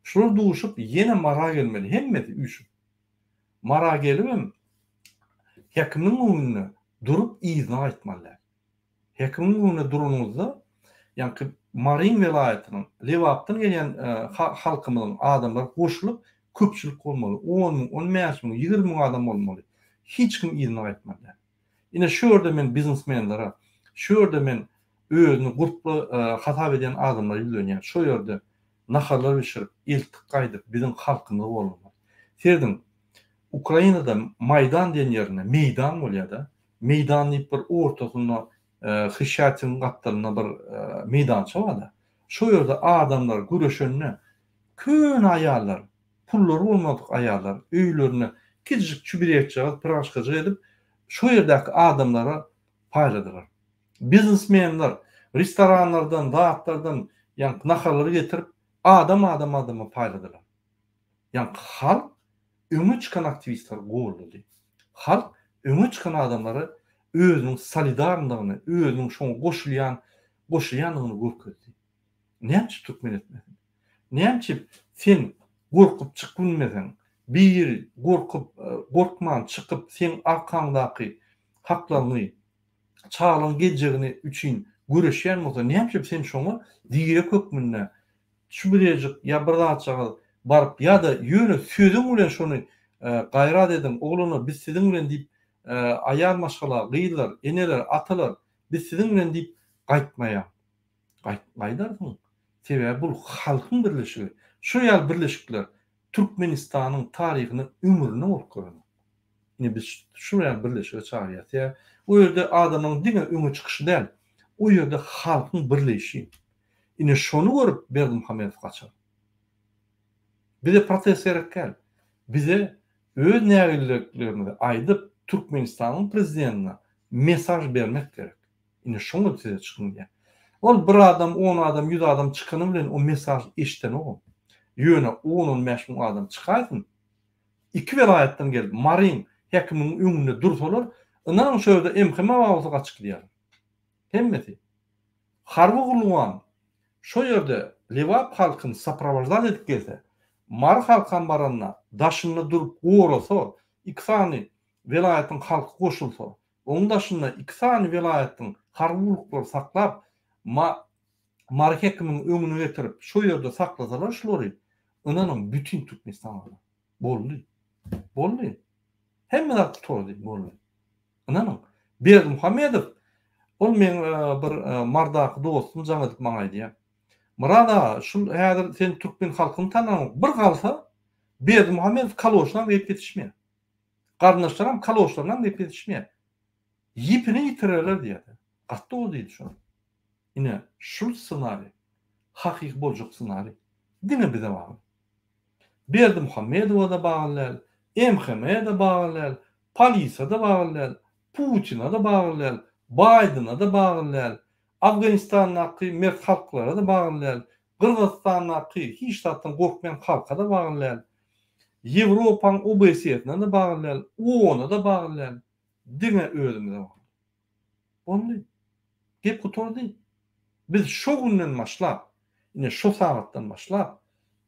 Şular duşup ýene Mara gelmeli hemmesi üýşüp. Mara gelibem häkimiň öňünde durup yzyna gaýtmaly däl. Häkimiň öňünde duranyňyzda, ýaňky Maryň welaýatynyň, Lebapdan gelýän halkymyzyň adamlary goşulyp, köpçülik bolmaly. On müň, on bäş müň, 20 müň adam bolmaly. Hiç kim yzyna gaýtmaly däl. Ine şu ýerde men biznesmenlere, şu ýerde men özüni gurply hasap edýän adamlara ýüzlenýän. Şo ýerde naharlar bişirip, eltip gaýdyp, biziň halkymyz bolmaly. Serediň, Ukrainada Maýdan diýen ýerinde meýdan bolýar-da. Meýdan diýip bir ortasynda Hreşçatigiň gapdalynda bir meýdança bar-da. Şo ýerde adamlar göreşende köne aýallar, pullary bolmadyk aýallar öýlerinde kiçijik çübirekjagaz, pyražkajyk edip, şo ýerdäki adamlara paýladylar. Biznesmenler restoranlardan, zatlardan ýaňky naharlary getirip, adam-adam adama paýladylar. Ýaňky halk öňe çykan aktiwistleri goldady. Halk öňe çykan adamlara özüniň solidarnydygyny, özüniň şoňa goşulýan, goşulýandygyny görkezdi. Näme üçin türkmen etmesin? Näme üçin sen gorkup çykyp bilmeseň, biri gorkup, gorkman çykyp seň arkaňdaky haklaryňy, çagalaryň geljegini üçin göreşýän bolsa, näme üçin sen şoňa direk hökmünde şu birejik ýa bir zatjagaz baryp ýa-da ýöne sözüň bilen şony gaýrat ediň, oglanlar biz siziň bilen diýip, aýal maşgala, gyzlar, eneler, atalar biz siziň bilen diýip gaýtmaýaň. Gaýdarsyň. Sebäbi bul halkyň birleşigi. Şu ýaly birleşikler Türkmenistanyň taryhynda ömründe bolup görenok. Ine biz şu ýaly birleşige çagyrýas. Sebäbi o ýerde adamlaryň diňe öňe çykyşy däl, o ýerde halkyň birleşi. Ine şony görüp Berdimuhamedow gaçar. Bize protest gerek däl. Bize öz nägileliklerimizi aýdyp Türkmenistanyň prezidentine mesaj bermek gerek. Ine şoňa size çykyň diýýär. Ol bir adam, on adam, ýüz adam çykany bilen o mesaj eşidenogam. Ýöne on-on 5000 adam çykaýsyn, iki welaýatdan gelip Maryň häkiminiň öňünde dursalar, ynanyň şo ýerde MHM bar bolsa gaçyp gidýärler. Hemmesi. Harby gullugam şo ýerde Lebap halkyny soprowaždat edip gelse, Mary halkam baranda daşynda durup gorasa, iki sany welaýatyň halky goşulsa, Onuň daşynda iki sany welaýatyň harby gulluklary saklap, Ma Mary hekimiň öňüne getirip, şo ýerde saklasalar şulary, ynanyň, bütin Türkmenistan galar. Boldy. Boldy. Hemme zat gutardy. Boldy. Ynanyň. Berdimuhamedow, ol meň bir Mardaky dostum jaň edip maňa aýdýar. Myrat aga, şul häzir sen türkmen halkyny tanaňok. Bir galsa, Berdimuhamedow kaloşynam geýip ýetişmeýär. Garyndaşlaram kaloşlarynam diýip ýetişmeýär. Ýüpüni ýitirerler diýýärler. Gaty dogry diýdi şony. Ine, şul ssenariý hakyky boljak ssenariý. Diňe bize bagly. Berdimuhamedowa-da bagly däl, MHM-de bagly däl, polisiýa-da bagly däl, Putina-da bagly däl, Baýdena-da bagly däl, Afganistandaky mert halklara-da bagly däl, Gyrgyzystandaky hiç zatdan gorkmaýan halka-da bagly däl. Ýewropaň OBSE-sine-de bagly däl, OON-a-da bagly däl. Diňe özümize bagly. Boldy. Gep gutardy. Biz şo günden başlap, ine şo sagatdan başlap,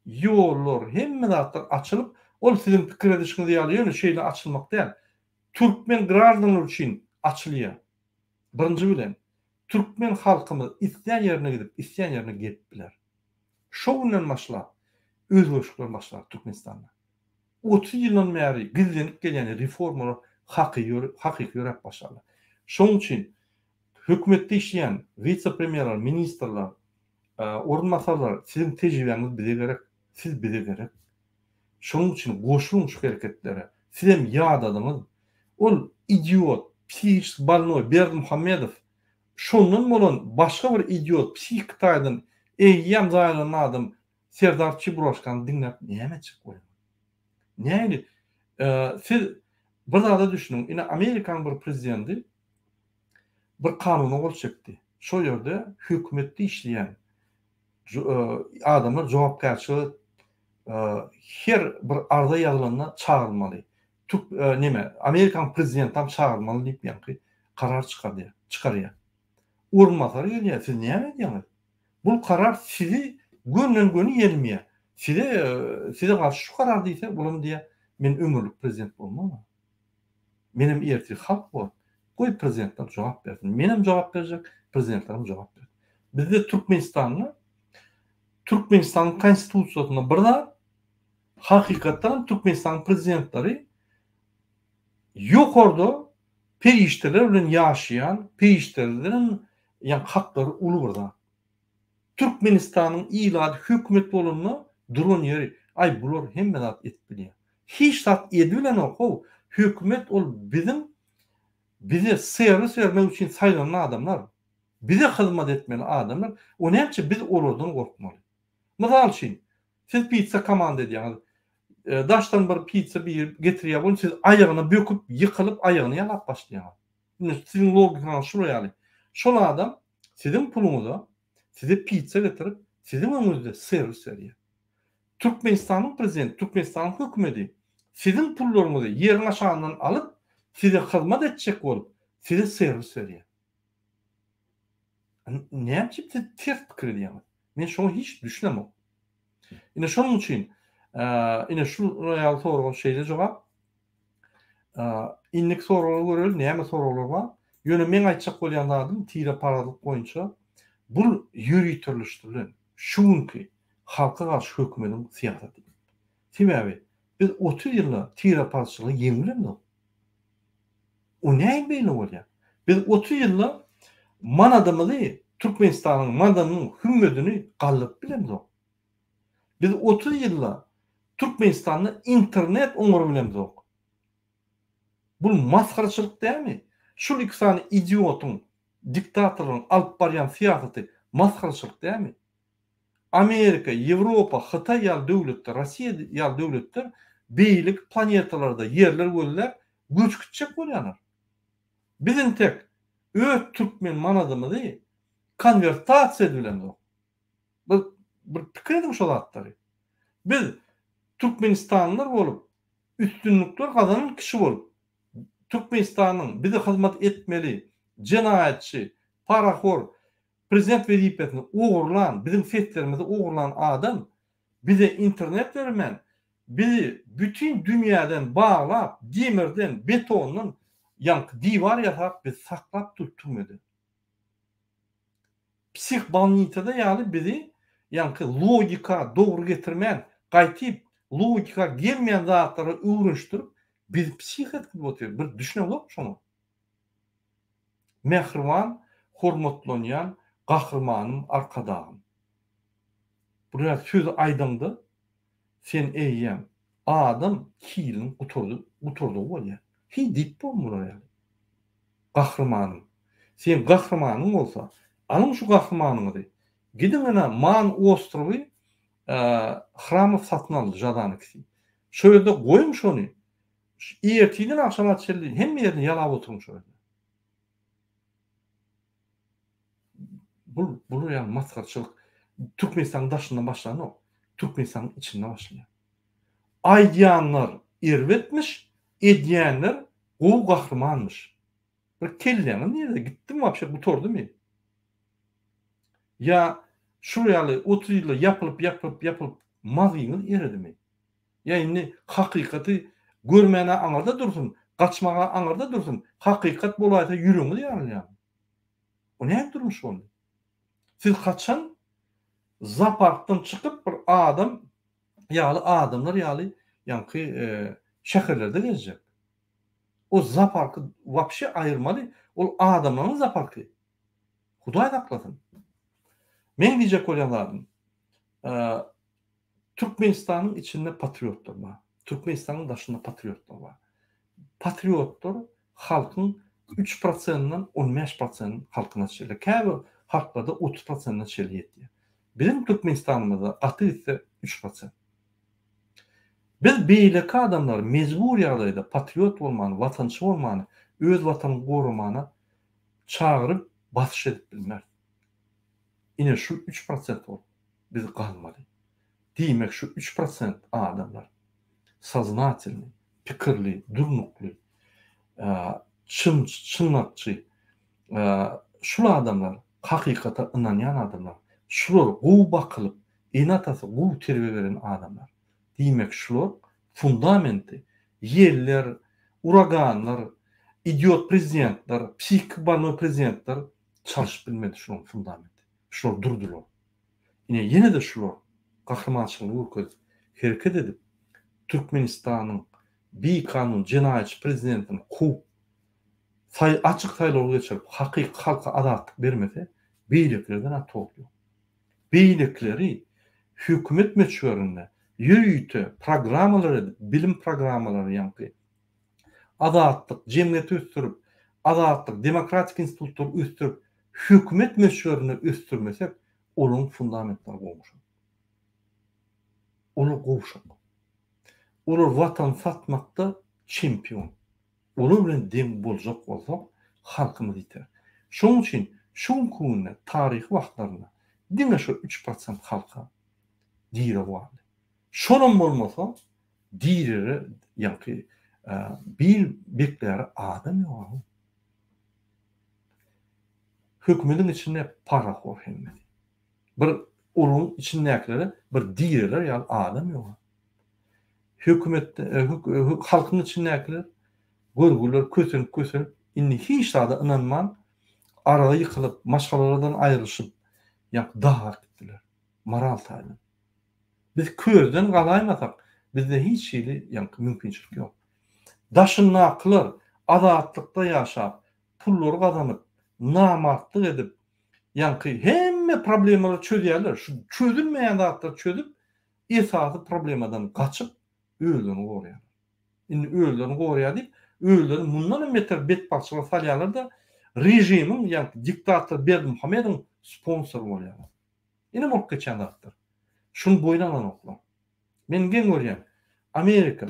ýollar, hemme zatlar açylyp, ol siziň pikir edişiňiz ýaly ýöne şeýle açylmak däl. Türkmen graždanlary üçin açylýar. Birinji bilen, türkmen halkymyz islän ýerine gidip, islän ýerine gelip biler. Şo günden başlap özgerişlikler başlar Türkmenistanda. 30 ýyldan bäri gizlenip gelýän reformalar hakyky ýöräp başlarlar. Şonuň üçin hökümetde işleýän wise-premýerler, ministrler, orunbasarlar siziň tejribäňiz bize gerek, siz bize gerek. Şonuň üçin goşulyň şu hereketlere. Sizem ýadadyňyz. Ol idiot, psihiçeski bolnoý Berdimuhamedow şondan bolan başga bir idiot, psihiki taýdan eýýäm zaýalanan adam Serdar Çeburaşkany diňläp näme etjek bolýaňyz? Nähili? Siz bir zada düşüniň, ine Amerikanyň bir prezidenti bir kanuna gol çekdi. Şo ýerde hökümetde işleýän adamlar jogapkärçilige her bir arza ýazylanda çagyrylmaly. Türk neme Amerikanyň prezidentam çagyrylmaly diýip ýaňky karar çykarýar, çykarýar. Orunbasary gelýär, siz näme edýäňiz? Bul karar sizi gönden göni ýelmeýär. Size size garşy şu karar diýse, bulam diýýär, men ömürlik prezident bolman. Menem ertir halk bor. Goý prezidentler jogap bersin. Menem jogap berjek, prezidentlerem jogap bersin. Bizde Türkmenistanda Türkmenistanyň konstitusiýasynda bir zat, hakykatdan hem Türkmenistanyň prezidentleri ýokarda perişdeler bilen ýaşaýan, perişdelerden ýa haklary uly bir zat. Türkmenistanyň ilaty hökümet bolanda duran ýeri, aý bular hemme zat edip bilýär. Hiç zat edibilenok how, hökümet ol biziň bize serwis bermek üçin saýlanan adamlar. Bize hyzmat etmeli adamlar, o näçe biz olardan gorkmaly. Mysal üçin, siz pitsa komanda edýäňiz. Daşdan bir pitsa biri getirýär, ony siz aýagyna böküp, ýykylyp aýagyny ýalap başlaýaňyz. Indi siziň logikaňyz şular ýaly. Şol adam siziň puluňyza size pizza getirip, siziň öňüňizde serwis berýär. Türkmenistanyň prezidenti, Türkmenistanyň hökümeti siziň pullaryňyzy ýeriň aşagyndan alyp, size hyzmat etjek bolup, size serwis berýär. Näme üçin siz ters pikir edýäňiz? Men şoňa hiç düşünemok. Ine şonuň üçin ine şu ýaly soraga şeýle jogap. Indiki soraglary göreli, näme soraglar bar? Ýöne meň aýtjak bolýan zadym tireparazlyk boýunça bul ýöriteleşdirilen şu günki halka garşy hökümediň syýasaty. Sebäbi biz 30 ýylda tireparazçylygy ýeňilemzok. O näme beýle bolýar? Biz 30 ýylda manadymyzy Türkmenistanyň manadynyň hümmedini galdyryp bilemzok. Biz 30 ýylda Türkmenistanda internet oňaryp bilemzok. Bul masgaraçylyk dälmi? Şul iki sany idiotyň, diktatorlaryň alyp barýan syýasaty masgaraçylyk dälmi? Amerika, Ýewropa, Hytaý ýaly döwletler, Rossiýa ýaly döwletler beýleki planetalarda ýerler gözläp göçüp gitjek bolýarlar. Biz intek öz türkmen manadymyzy konwertasiýa edibilemzok. Bir bir pikir ediň şo zatlary. Biz türkmenistanlylar bolup üstünlikler gazanan kişi bolup Türkmenistanyň bize hyzmat etmeli jenaýatçy, parahor Prezident wezipesini ogurlan, biziň seslerimizi ogurlan adam bize internet bermän, bizi bütin dünýäden baglap, demirden, betondan ýaňky diwar ýasap bizi saklap dur türmede. Psihbolnisada ýaly bizi ýaňky logika dogry getirmän, gaýtyp logika gelmeýän zatlara öwrenişdirip bizi psih edip otyr. Bir düşüneňzokmy şoňa? Mähriban, hormatlanýan Gahrymanym Arkadagym! Bu ýa sözi aýdaňda sen eýýäm adam hiliniň gutardy gutardygy bolýar. Hiý diýip bormy bular ýaly. Gahrymanym. Seň gahrymanyň bolsa, alyň şu gahrymanyňyzy, gidiň ene Man ostrowy Hramow satyn aldy Žadan ikisi. Şo ýerde goýuň şony. Ertirden agşama çenli hemme ýerini ýalap oturyň şo ýerde. Bul bular ýaly masgaraçylyk Türkmenistanyň daşynda başlanok. Türkmenistanyň içinde başlaýar. Aýdýanlar erbetmiş, edýänler gowy gahrymanmyş. Bir kelläňiz nirede gitdimi wapşe gutardymy? Ýa şu ýaly 30 ýylda ýapylyp ýapylyp ýapylyp mazyňyz eredimi? Ýa indi hakykaty görmän-ä aňyrda dursun, gaçmaga aňyrda dursun, hakykat bolaýsa ýüregiňiz ýarylýarmy? O näme durmuş boldy? Siz haçan zooparkdan çykyp bir adam ýaly adamlar ýaly ýaňky şäherlerde gezjek? O zooparky wapşe aýyrmaly, ol adamlaryň zooparky. Hudaý saklasyn. Meň diýjek bolýan zadym, Türkmenistanyň içinde patriotlar bar. Türkmenistanyň daşynda patriotlar bar. Patriotlar halkyň üç prosentinden on bäş prosent halkyna çenli, käbir halklarda 30 prosentine çenli ýetýär. Biziň Türkmenistanymyzda gaty gitse üç prosent. Biz beýleki adamlary mejbur ýagdaýda patriot bolmany, watançy bolmany, öz watanyny goramana çagyryp basyş edip bilmeris. Ine şu üç prosent bolup biz galmaly. Diýmek şu üç prosent adamlar soznatelnyý, pikirli, durnukly, çyn çynlakçy şul adamlar hakykata ynanýan adamlar. Şular gowy bakylyp, ene-atasy gowy terbiýe beren adamlar. Diýmek şular fundamenti ýeller, uraganlar, idiot prezidentler, psihiki bolnoý prezidentler çalşyp bilmedi şularyň fundamenti. Şular durdular. Ine ýene-de şular gahrymançylygyny görkezip, hereket edip, Türkmenistanyň bikanun jenaýatçy prezidentini kowup, saý açyk saýlaw geçirip, hakyky halka azatlyk bermese, beýlekilerden-ä tolk ýok. Beýlekileri hökümet möçberinde ýörite programmalar edip, bilim programmalary ýaňky azatlyk, jemgyýeti ösdürip, azatlyk, demokratik institutlary ösdürip, hökümet möçberinde ösdürmesek, olaryň fundamentleri gowşak. Olar gowşak. Olar watany satmakda çempion. Olar bilen deň boljak bolsak, halkymyz ýiter. Şonuň üçin. Şu günki günde taryhy wagtlarynda diňe şo 3% halka direg galdy. Şolam bolmasa direre ýaňky bil bekläre adam ýok. Hökümediň içinde parahor hemmesi. Bir olaryň içindäkilere bir direler ýaly adam ýok. Hökümetde halkyň içindäkiler görgüler kösenip kösenip indi hiç zada ynanman araga ýykylyp maşgalalardan aýrylyşyp ýaňky daga gitdiler. Moral taýdan. Biz közden galaýmasak bizde hiç hili ýaňky mümkinçilik ýok. Daşyndakylar azatlykda ýaşap pullary gazanyp namartlyk edip ýaňky hemme problemalary çözýärler. Şu çözülmeýän zatlary çözüp esasy problemadan gaçyp özlerini goraýarlar. Indi özlerini goraýar diýip, özlerini mundan hem beter betbagtçylyga salýarlar-da, režimiň, ýagny diktator Berdimuhamedowyň sponsory bolýarlar. Ine bolup geçýän zatlar. Şuny boýun alanoklar. Men geň görýän, Amerika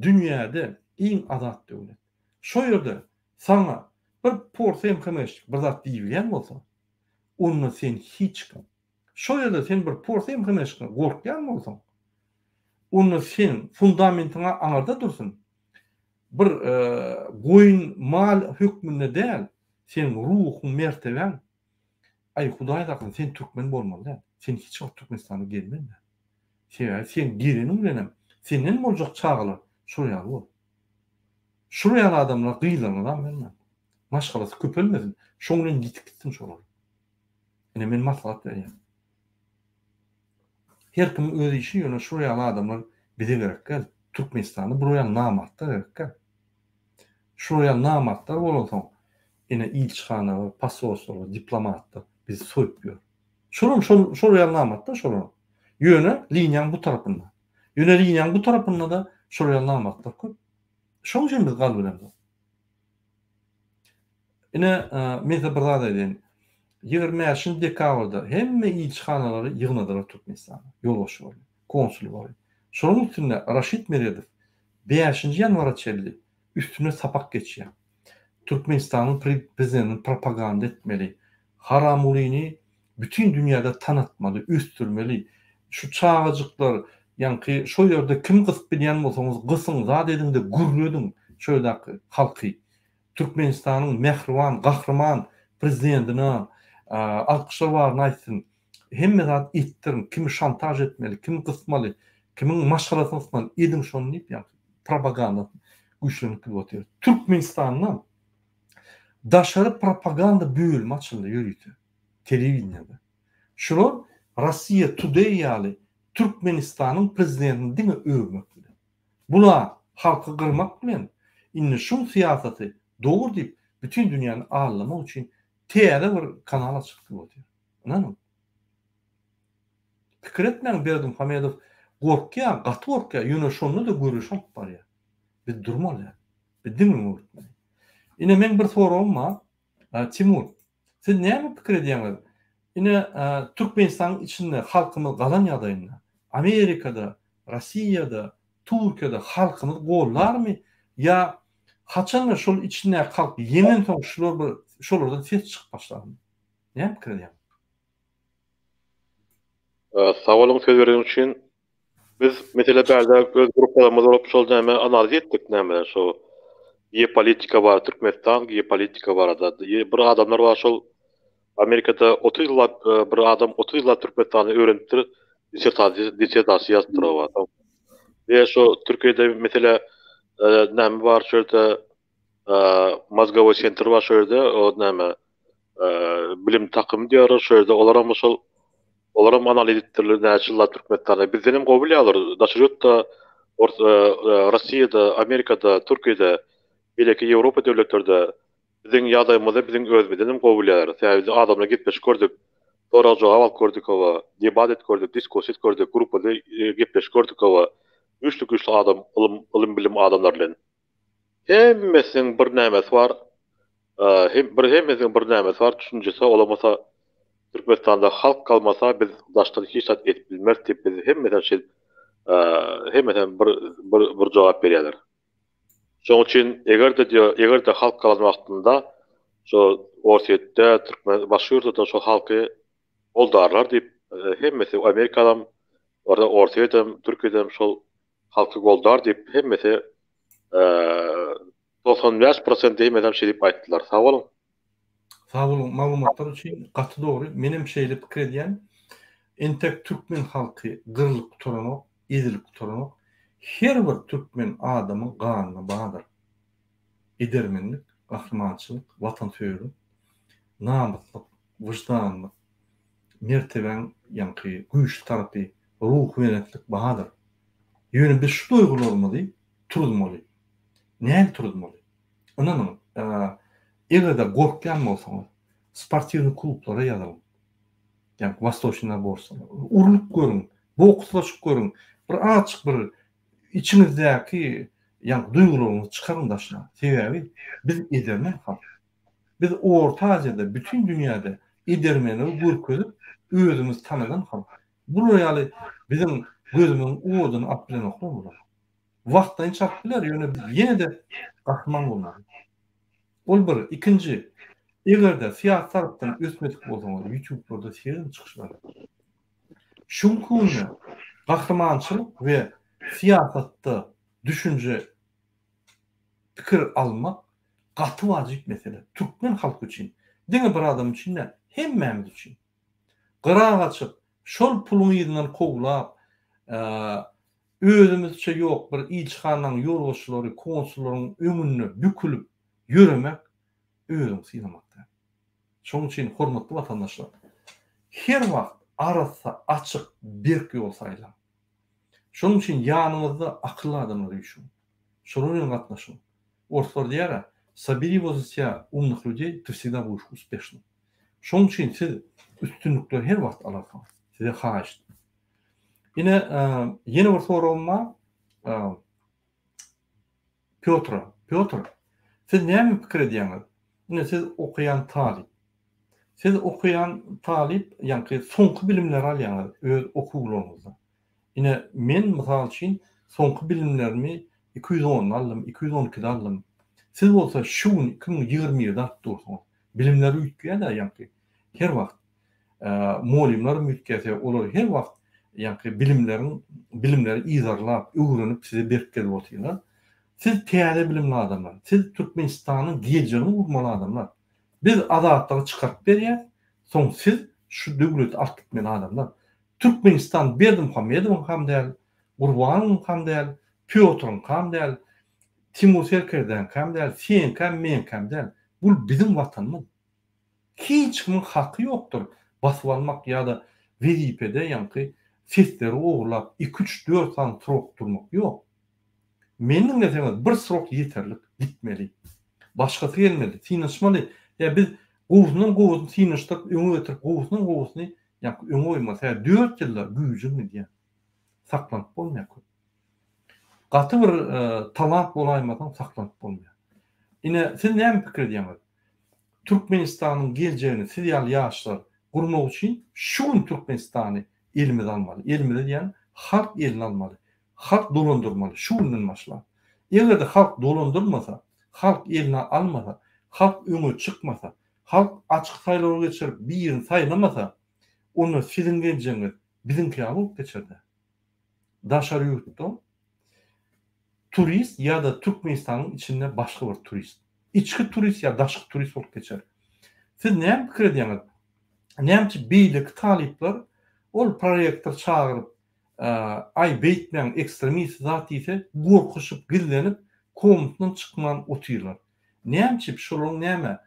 dünýäde iň azat döwlet. Şo ýerde saňa bir porsy MHM-şnik bir zat diýibilýän bolsa, onda sen hiç kim. Şo ýerde sen bir porsy MHM-şnikden gorkýan bolsaň, onda seň fundamentiň aňyrda dursun. Bir goýun mal hökmünde däl, seň ruhuň, mertebäň Aý Hudaý saklasyn sen türkmen bolmaly däl. Sen hiç wagt Türkmenistana gelmeli däl. Sebäbi sen geleniň bilenem senden boljak çagalar şol ýaly bolar. Şol ýaly adamlara gyzlaryňyzam bermäň. Maşgalasy köpelmesin, şoň bilen ýitip gitsin şolar. Ine men maslahat berýän. Her kimiň öz işi ýöne şol ýaly adamlar bize gerek däl. Türkmenistanda bular ýaly namartlar gerek däl. Şular ýaly namartlar bolansoň ine ilçihanalar, posolstwalar, diplomatlar bizi soýup ýör. Şolam şol şol ýaly namartlar şolar. Ýöne liniýaň bu tarapynda. Ýöne liniýaň bu tarapynda-da şol ýaly namartlar köp. Şoň üçin biz galybilemzok. Ine, men size bir zat aýdaýyn. 25-nji dekabrda hemme ilçihanalary ýygnadylar Türkmenistanda, ýolbaşçylary, konsullary. Şonuň üstünde Raşid Meredow bäşinji ýanwara çenli üstüne sapak geçýär. Türkmenistanyň prezidentini propaganda etmeli, Haramulyny bütin dünýäde tanatmaly, ösdürmeli. Şu çagajyklar, ýaňky şo ýerde kimi gysyp bilýän bolsaňyz gysyň, zat ediň-de gürlediň şo ýerdäki halky. Türkmenistanyň mähriban, gahryman prezidentine alkyşlar baryny aýtsyn. Hemme zat etdiriň, kimi şantaž etmeli, kimi gysmaly, kimiň maşgalasyny gysmaly, ediň şony diýip, ýaňky propaganda güýçlenip gidip otyr. Türkmenistanda daşary propaganda bölümi açyldy ýörite, telewideniýede. Şular Rossiýa Today ýaly Türkmenistanyň prezidentini diňe öwmek bilen. Bula halky gyrmak bilen indi şuň syýasaty dogry diýip bütin dünýäni aldamak üçin täze bir kanal açyp gidip otyr. Ynanyň. Pikir etmäň Berdimuhamedow gorkýar, gaty gorkýar, ýöne şonda-da göreş alyp barýar. Biz durmaly däl. Biz diňe öňe gitmeli. Ine meň bir soragym bar. Timur, siz näme pikir edýäňiz? Ine Türkmenistanyň içinde halkymyz galan ýagdaýynda, Amerikada, Rossiýada, Türkiýede halkymyz gollarmy ýa haçanda şol içindäki halk ýeňensoň şular bir şolardan ses çykyp başlarmy? Näme pikir edýäňiz? Sag boluň söz bereniň üçin. Biz mesele bärde öz gruppalarymyz bolup şol näme analiz etdik näme şo geopolitika bar Türkmenistan geopolitika barada bir adamlar bar şol Amerikada 30 ýyllap bir adam 30 ýyllap Türkmenistany öwrenipdir dissertasiýa dissertasiýa ýazypdyr o we şo Türkiýede mesele näme bar şo ýerde mozgowoý sentr bar şo ýerde o näme bilim takymy diýýärler şo ýerde olaram şol olaram analiz etdirler näçe ýyllap Türkmenistanda bizden hem gowy bilýärler daşary ýurtda Rossiýada Amerikada Türkiýede beýleki Ýewropa döwletlerde biziň ýagdaýymyzy biziň özümizden hem gowy bilýärler sebäbi biz adamlar gepleşip gördük sorag jogap alyp gördük hawa debat edip gördük diskussiýa edip gördük gruppada gepleşip gördük hawa güýçli güýçli adam ylym ylym bilim adamlar bilen Hemmesiniň bir nämesi bar. Hem bir hemmesiniň bir nämesi bar, düşünjesi olamasa Türkmenistanda halk galmasa biz daşdan hiç zat edip bilmeris diýip biz hemmesine şeýdip hemmesine bir bir bir jogap berýärler. Şonuň üçin eger-de diýýär, eger-de halk galan wagtynda. Şo Orsýetde, türkmen başga ýurtlarda şo halky goldarlar diýip, hemmesi Amerikadam, orda Orsýetem, Türkiýedem şol halky goldar diýip hemmesi 95 prosent hemmesem şeý diýip aýtdylar. Sag boluň. Sag boluň maglumatlar üçin gaty dogry menem şeýle pikir edýän entek türkmen halky gyrlyp gutaranok ezilip gutaranok her bir türkmen adamyň ganynda bardyr edermenlik gahrymançylyk watansöýerlik namyslyk wyždanlyk mertebäň ýaňky güýçli tarapy ruhubelentlik bardyr ýöne biz şu duýgularymyzy turuzmaly nädip turuzmaly Ynanyň, eger-de gorkýan bolsaňyz, sportiwnyý klublara ýazylyň. Ýagny Wostoçnyý naborstwo. Urlup görüň, bokslaşyp görüň. Bir azajyk bir içiňizdäki ýagny duýgularyňyzy çykaryň daşyna. Sebäbi biz edermen halk. Biz Orta Aziýada, bütin dünýäde edermenligi görkezip, özümizi tanadan halk. Bular ýaly biziň gözümiziň oduny alyp bilenoklar bular. Wagtlaýyn çakyp biler, ýöne biz ýene-de gahryman bolmaly. Ol bir. Ikinji, eger-de syýasy tarapdan ösmedik bolsaňyz, ýutublarda serediň çykyşlary. Şu günki günde gahrymançylyk we syýasatda düşünje, pikir almak gaty wajyp mesele. Türkmen halky üçin, diňe bir adam üçin däl, hemmämiz üçin. Gyra gaçyp, şol puluň yzyndan kowlap, Özümizçe ýok bir ilçihanaň ýolbaşçylary, konsullaryň öňünde bükülip ýöremek özüňi sylamak däl. Şonuň üçin hormatly watandaşlar, her wagt arassa, açyk, berk ýol saýlaň. Şonuň üçin ýanyňyzda akylly adamlar üýşüň. Şolar bilen gatnaşyň. Orslar diýýär-ä, Soberi возле себя умных людей, ты всегда будешь успешным. Şonuň üçin siz üstünlikleri her wagt alarsyňyz. Size haýyşt. Ine, ýene bir soragym bar. Pýotra, Pýotr, siz näme pikir edýäňiz? Ine, siz okaýan talyp. Siz okaýan talyp, ýaňky soňky bilimleri alýaňyz öz okuwlaryňyzda. Ine, men, mysal üçin, soňky bilimlerimi 210-da aldym, 212-de aldym. Siz bolsa şu gün 2021-de alyp dursuňyz. Bilimler üýtgeýär-dä ýaňky her wagt. Mugallymlaram üýtgese, olar her wagt ýaňky bilimleriň bilimleri yzarlap, öwrenip size berip gelip otyrlar. Siz täze bilimli adamlar. Siz Türkmenistanyň geljegini gurmaly adamlar. Biz azatlygy çykaryp berýäs, soň siz şu döwleti alyp gitmeli adamlar. Türkmenistan Berdimuhamedowyňkam däl, Gurbanowyňkam däl, Pýotryňkam däl, Timur Serkerdäňkäm däl, seňkäm, meňkäm däl. Bul biziň watanymyz. Hiç kimiň haky ýokdur basyp almak ýa-da wezipede ýaňky sesleri ogurlap iki-üç, dört sany srok durmak ýok. Meni diňleseňiz bir srok ýeterlik gitmeli. Başgasy gelmeli, synanyşmaly. Ýa biz gowusyndan gowusyny synanyşdyryp öňe getirip gowusyndan gowusyny ýaňky öňe goýmaly. Sebäbi dört ýylda güýjüň gidýär. Saklanyp bolmaýar köp. Gaty bir talant bolaýmasaň saklanyp bolmaýar. Ine siz näme pikir edýäňiz? Türkmenistanyň geljegini siz ýaly ýaşlar gurmak üçin şu gün Türkmenistany elimize almaly. Elimize diýýän halk eline almaly. Halk dolandyrmaly şu günden başlap. Eger-de halk dolandyrmasa, halk eline almasa, halk öňe çykmasa, halk açyk saýlaw geçirip birini saýlamasa, onda siziň geljegiňiz biziňki ýaly bolup geçer-dä. Daşary ýurtda turist ýa-da Türkmenistanyň içinde başga bir turist. Içki turist ýa daşky turist bolup geçer. Siz näme pikir edýäňiz? Näme üçin beýleki talyplar ol prorektor çagyryp, aý beýtmäň ekstremist zat diýse gorkuşyp gizlenip komnatdan çykman otyrlar. Näme üçin şolaryň näme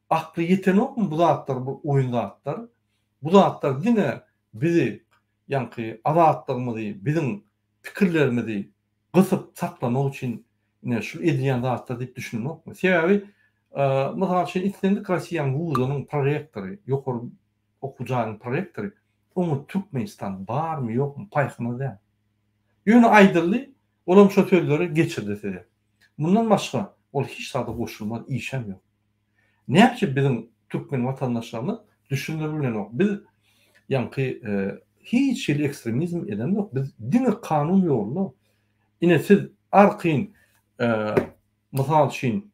akly ýetenokmy bu zatlar bu oýun zatlar. Bu zatlar diňe bizi ýaňky azatlygymyzy biziň pikirlerimizi gysyp saklamak üçin ine şu edilýän zatlar diýip düşünenokmy? Sebäbi mysal üçin islendik Rossiýanyň wuzynyň prorektory, ýokary okuw jaýynyň prorektory oňa Türkmenistan barmy ýokmy paýhynda däl. Ýöne aýdyldy, olam şo sözleri geçirdi size. Mundan başga ol hiç zada goşulmaz, işem ýok. Näçe biziň türkmen watandaşlarymyz düşündirip bilenok. Biz ýaňky hiç hili ekstremizm edemzok. Biz diňe kanun ýolunda. Ine siz arkaýyn mysal üçin.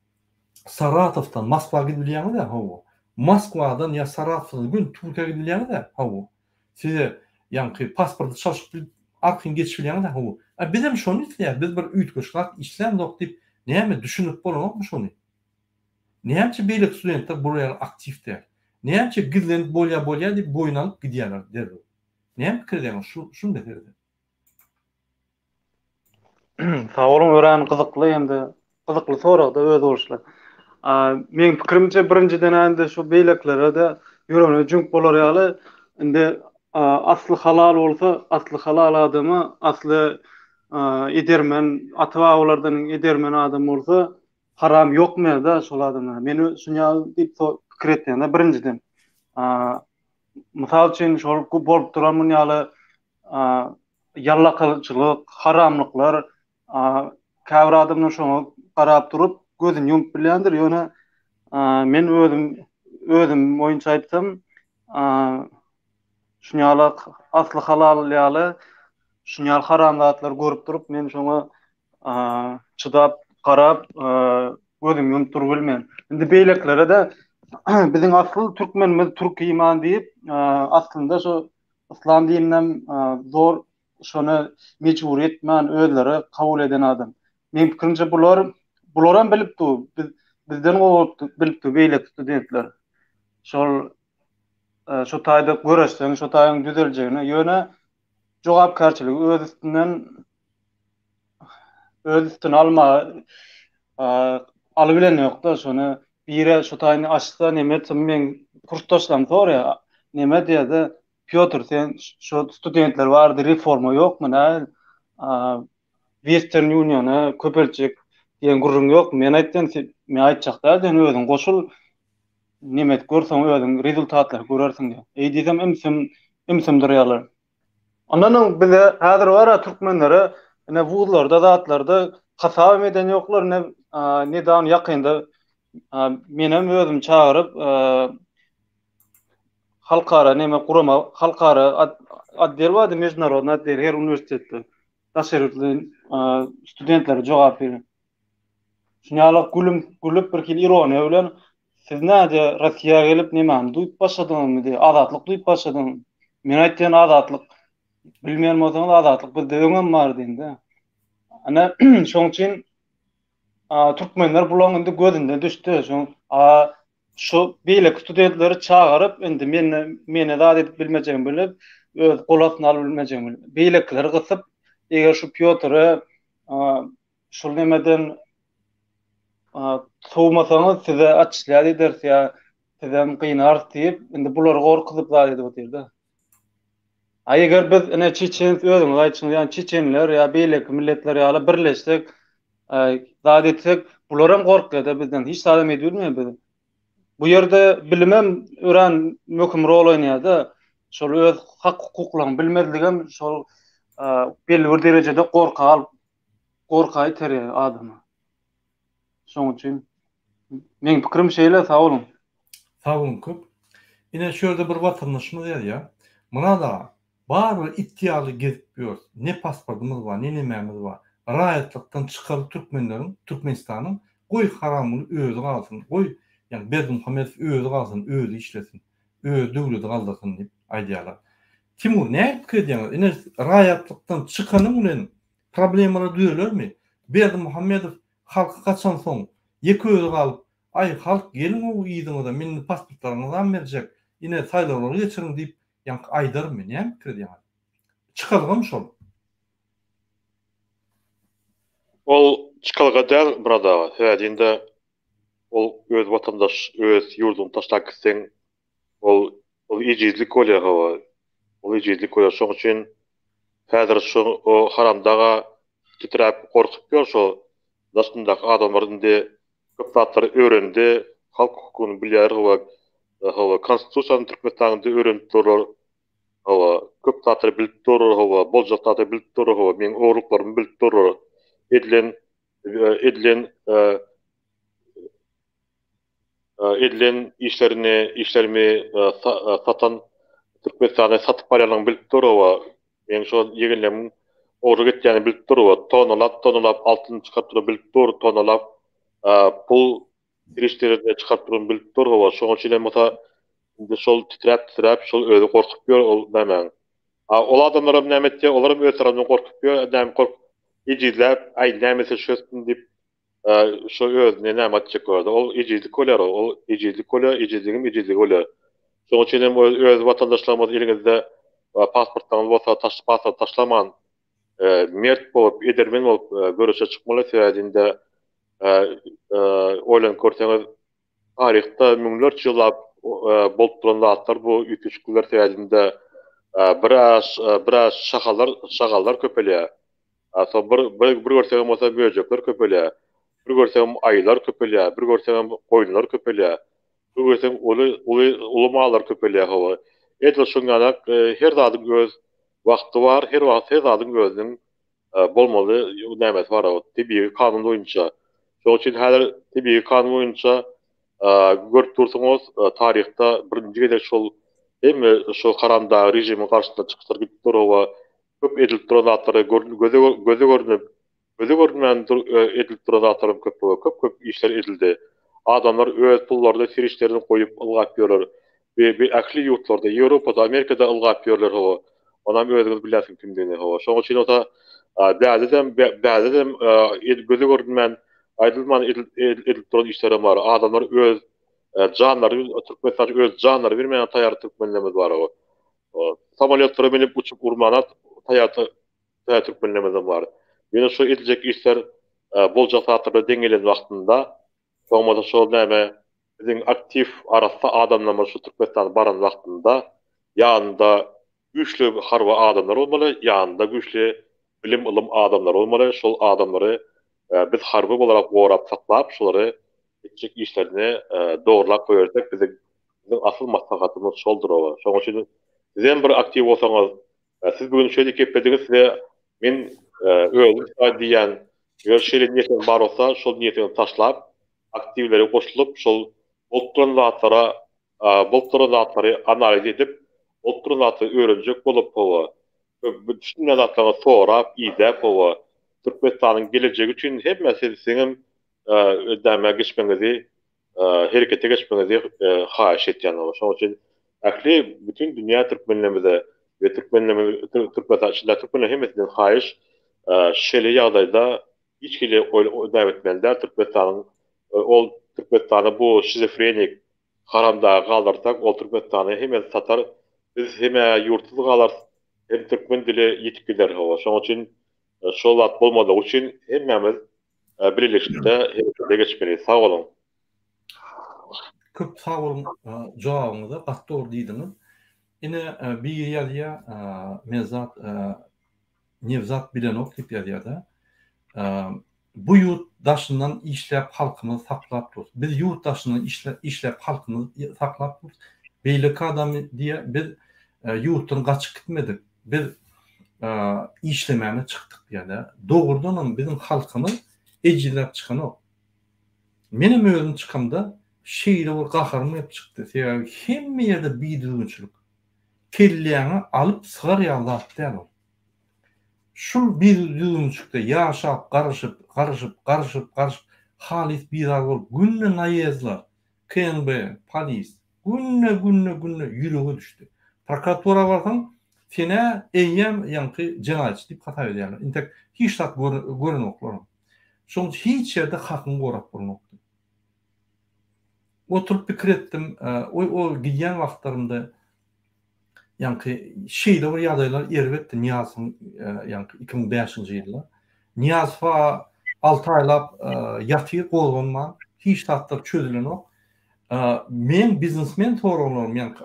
Saratowdan Moskwa gidip bilýäňiz-ä, hawa. Moskwadan ýa Saratowdan göni Türkiýä gidip bilýäňiz-ä, hawa. Size ýaňky pasporty çalşyp bilip arkaýyn geçip bilýäňiz-ä, hawa. A bizem şony isleýäs, biz bir üýtgeşik zat islämzok diýip, näme düşünip bolanokmy şony? Näme üçin beýleki studentler bular ýaly aktiw däl? Näme üçin gizlenip bolýa bolýa diýip boýun alyp gidýärler derrew? Näme pikir edýäňiz şu şu meselede? Sag boluň örän gyzykly hem-de gyzykly soragda özboluşly. Meň pikirimçe birinjiden indi şu beýlekilere-de ýüregine jüňk bolar ýaly indi asly halal bolsa asly halal adama asly edermen ata-babalardan edermen adam bolsa haram ýokmaýar-da şol adamlara. Men şuny ýaly diýip pikir etýän-de birinjiden. Mysal üçin şol bolup duran muny ýaly ýallakaçylyk, haramlyklar käbir adamlar şoňa garap durup gözüni ýumup bilýändir, ýöne men özüm özüm boýunça aýtsam, şuny ýaly asly halal ýaly şuny ýaly haram zatlary görüp durup men şoňa çydap garap gözümi ýumup durup bilmen. Indi beýlekilere-de biziň asyl türkmenimiz türki iman diýip aslynda şu Yslam dininem zor şony mejbur etmän özleri kabul eden adam. Meň pikirimçe bular bularam bilip dur. Biz bizden gowy bilip dur beýleki studentler. Şol şu taýda göreşseň şu taýyň düzeljegini ýöne jogapkärçiligi öz üstünden öz üstüne almaga alybilen ýokda şony bire şu taýyny açsa neme etse meň kursdaşlarym soraýar neme diýýärde Pýotr sen şu studentler barada reforma ýokmy näl Western Uniony köpeltjek diýen gürrüň ýokmy men aýtdym men aýtjak däl sen özüň goşul neme edip gör soň özüň rezultatlary görersiň diýýär eý diýsem ümsüm ümsüm durýarlar Ondan öň bize häzir bar-a türkmenlere ine wuzlarda zatlarda hasabam eden ýoklar ine nedawno ýakynda menem özüm çagyryp halkara neme gurama halkara otdel bardy mejdunarodnyý otdel her uniwersitetde daşary ýurtly studentlere jogap berýän. Şuny ýaly gülüm gülüp bir hili ironiýa bilen siz näde Rossiýa gelip nemäni duýup başladyňyzmy diýip, azatlyk duýup başladyňyz. Men aýtýan azatlyk bilmeýän bolsaňyz azatlyk bizde öňem bar diýende. Ana şoň üçin türkmenler bulaň indi gözünde düşdi. Şoň şu beýleki studentleri çagyryp indi men meni zat edip bilmejegimi bilip öz gol astyna alyp bilmejegimi bilip beýlekileri gysyp eger şu Pýotry Şul nemeden sowmasaňyz size atçylýar ederis ýa sizem gynarys diýip, indi bulary gorkuzyp zat edip otyrda. A eger biz ine çeçen özüňiz aýtşyňyz ýaly çeçenler ýa beýleki milletler ýaly birleşsek, zat etsek, bularam gorkýada bizden. Hiç zadam edip bilmeýär biz. Bu ýerde bilimem örän möhüm rol oýnaýar-da. Şol öz hak-hukuklaryňy bilmezligem şol belli bir derejede gorka alyp gorka iterýär adamy. Şoň üçin meň pikirim şeýle sag boluň. Sag boluň köp. Ine şu ýerde bir watandaşymyz ýazýar. Myrat aga, barybir it ýaly gezip ýörüs. Ne pasportymyz bar, ne nemämiz bar. Raýatlykdan çykaly türkmenleriň, Türkmenistanyň, goý Haramguly özi galsyn, goý ýagny Berdimuhamedow özi galsyn, özi işlesin, özi döwleti galdyrsyn diýip aýdýarlar. Timur, nähili pikir edýäňiz? Ine raýatlykdan çykanyň bilen Problemalar düzelermi? Berdimuhamedow halky gaçansoň, ýeke özi galyp, Aý, halk, geliň-ow yzyňyza, men indi pasportlaryňyzam berjek, ine, saýlawlary geçiriň diýip, ýaňky aýdarmy? Näme pikir edýäňiz? Çykalgam şol. Ol çykalga däl, Myrat aga. Sebäbi indi ol öz watandaş, öz ýurduňy taşlap gitseň, Ol ol ejizlik bolýar hawa. Ol ejizlik bolýar. Şoň üçin häzir şu o haramdaga titräp gorkup ýör şo daşyndaky adamlar indi köp zatlary öwrendi. Halk hukugyny bilýär hawa. Hawa konstitusiýany Türkmenistanyň indi öwrenip durlar. Hawa köp zatlary bilip durlar hawa. Boljak zatlary bilip durlar hawa. Meň ogurlyklarymy bilip durlar. Edilen edilen edilen işlerini, işlerimi satan Türkmenistany satyp barýanlygyny bilip dur oba. Meň şo ýegenlerimiň ogurlyk etýänini bilip dur oba. Tonalap, tonalap altyn çykaryp duran bilip dur, tonalap pul. Serişdelerini çykaryp duran bilip dur hawa. Şonuň üçin hem bolsa indi şol titräp titräp şol özi gorkup ýör ol nämäň. A ol adamlar hem näme etýär? Olar hem öz tarapyndan gorkup ýör. Näme gork ejizläp, aý näme etse şösün diýip şo özüne näme etjek bolýar. Ol ejizlik bolýar ol. Ejizlik bolýar, ejizligiň ejizligi bolýar. Şonuň üçin hem öz watandaşlarymyz eliňizde pasportlaryňyz bolsa pasport taşlaman mert bolup, edermen bolup göreşe çykmaly. Sebäbi indi oýlanyp görseňiz taryhda müňlerçe ýyllap bolup duran zatlar bu üýtgeşiklikler sebäbinde biraz biraz şahalar şagallar köpelýär. Soň bir bir görseňem bolsa möjekler köpelýär. Bir görseňem aýylar köpelýär, bir görseňem goýunlar köpelýär. Bir görseň uly uly uly mallar köpelýär hawa. Edil şoň ýalak her zadyň öz wagty bar, her wagt her zadyň özüniň bolmaly nämesi bar tebigy kanun boýunça. Şonuň üçin häzir tebigy kanun boýunça görüp dursuňyz taryhda birinji gezek şol hemme şo haramdag režimiň garşysyna çykyşlar gidip dur hawa köp edilip duran zatlary göze göze görnüp Göze görünmän edilip duran zatlaram köp we köp-köp işler edildi. Adamlar öz pullaryny, serişdelerini goýup ylgap ýörler. Bi bi ähli ýurtlarda, Ýewropada, Amerikada ylgap ýörler hawa. Onam özüňiz bilýärsiň kimdigini hawa. Şonuň üçin bolsa bäzedem bäzedem göze görünmän, aýdylman edilip duran işlerem bar. Adamlar öz janlary Türkmenistan üçin öz janlary bermäge taýýar türkmenlerimiz bar hawa. Samolýotlara münüp uçup urmana taýýar Tä türkmenlerimizden bar. Ýöne şu ediljek işler boljak zatlar bilen deň gelen wagtynda, soňbada şol näme biziň aktiw arassa adamlarymyz şu Türkmenistana baran wagtynda ýanynda güýçli harby adamlar bolmaly, ýanynda güýçli bilim ylym adamlary bolmaly, şol adamlary biz harby bolarak gorap saklap şolary etjek işlerini dogrulap goýbersek biziň biziň asyl maslahatymyz şoldur oba. Şonuň üçin sizem bir aktiw bolsaňyz Siz bu gün şeýle geplediňiz size men özüm şaý diýýän eger şeýle niýetiňiz bar bolsa şol niýetiňizi taşlap aktiwlere goşulyp şol bolup duran zatlara bolup duran zatlary analiz edip bolup duran zatlary öwrenjek bolup hawa düşünmeýän zatlaryňyzy sorap idäp hawa Türkmenistanyň gelejegi üçin hemme siziňem ödämä geçmegiňizi herekete geçmegiňizi haýyş etýän. Şonuň üçin ähli bütin dünýä türkmenlerimize we türkmenlerimiz Türkmenistan içindäki türkmenleriň hemmesinden haýyş şeýle ýagdaýda hiç hili ödäp etmeli däl Türkmenistanyň ol Türkmenistany bu şizofrenik haramdaga galdyrsak ol Türkmenistany hemmesi satar biz hem-ä ýurtsyz galarys hem türkmen dili ýitip gider hawa şonuň üçin şol zat bolmazlygy üçin hemmämiz Bileleşikde herekete geçmeli. Sag boluň. Köp sag boluň jogabyňyza gaty dogry diýdiňiz. Ine biri ýazýa Mezat Newzat bilenok diýip ýazýada. Bu ýurt daşyndan işläp halkymyzy saklap dur. Biz ýurt daşyndan işläp halkymyzy saklap dur. Beýleki adam diýýä biz ýurtdan gaçyp gitmedik. Biz işlemäne çykdyk diýýär-de. Dogrudanam biziň halkymyz ejizläp çykanok. Menem özüm çykamda şeýle bir gaharym gelip çykdy. Sebäbi hemme ýerde bidüzgünçilik. Kelläňe alyp sygar ýaly zat däl ol. Şul bidüzgünçilikde ýaşap, garyşyp, garyşyp, garyşyp, garyşyp halys bizar bolup günde naýezler, KNB, polis, Günde, günde, günde ýürege düşdi. Prokuratura barsaň, sen-ä eýýäm ýaňky jenaýatçy diýip hasap edýärler. Intek hiç zat görenoklar. Şonuň üçin hiç ýerde hakyňy gorap bolanokdy. Oturyp pikir etdim, o o gidýän wagtlarymda ýaňky şeýle bir ýagdaýlar erbetdi Nyýazowyň ýaňky 2005-nji ýylda. Nyýazow 6 aýlap ýatyr gozganman, hiç zatlar çözülenok. Meň biznesmen soraglarym ýaňky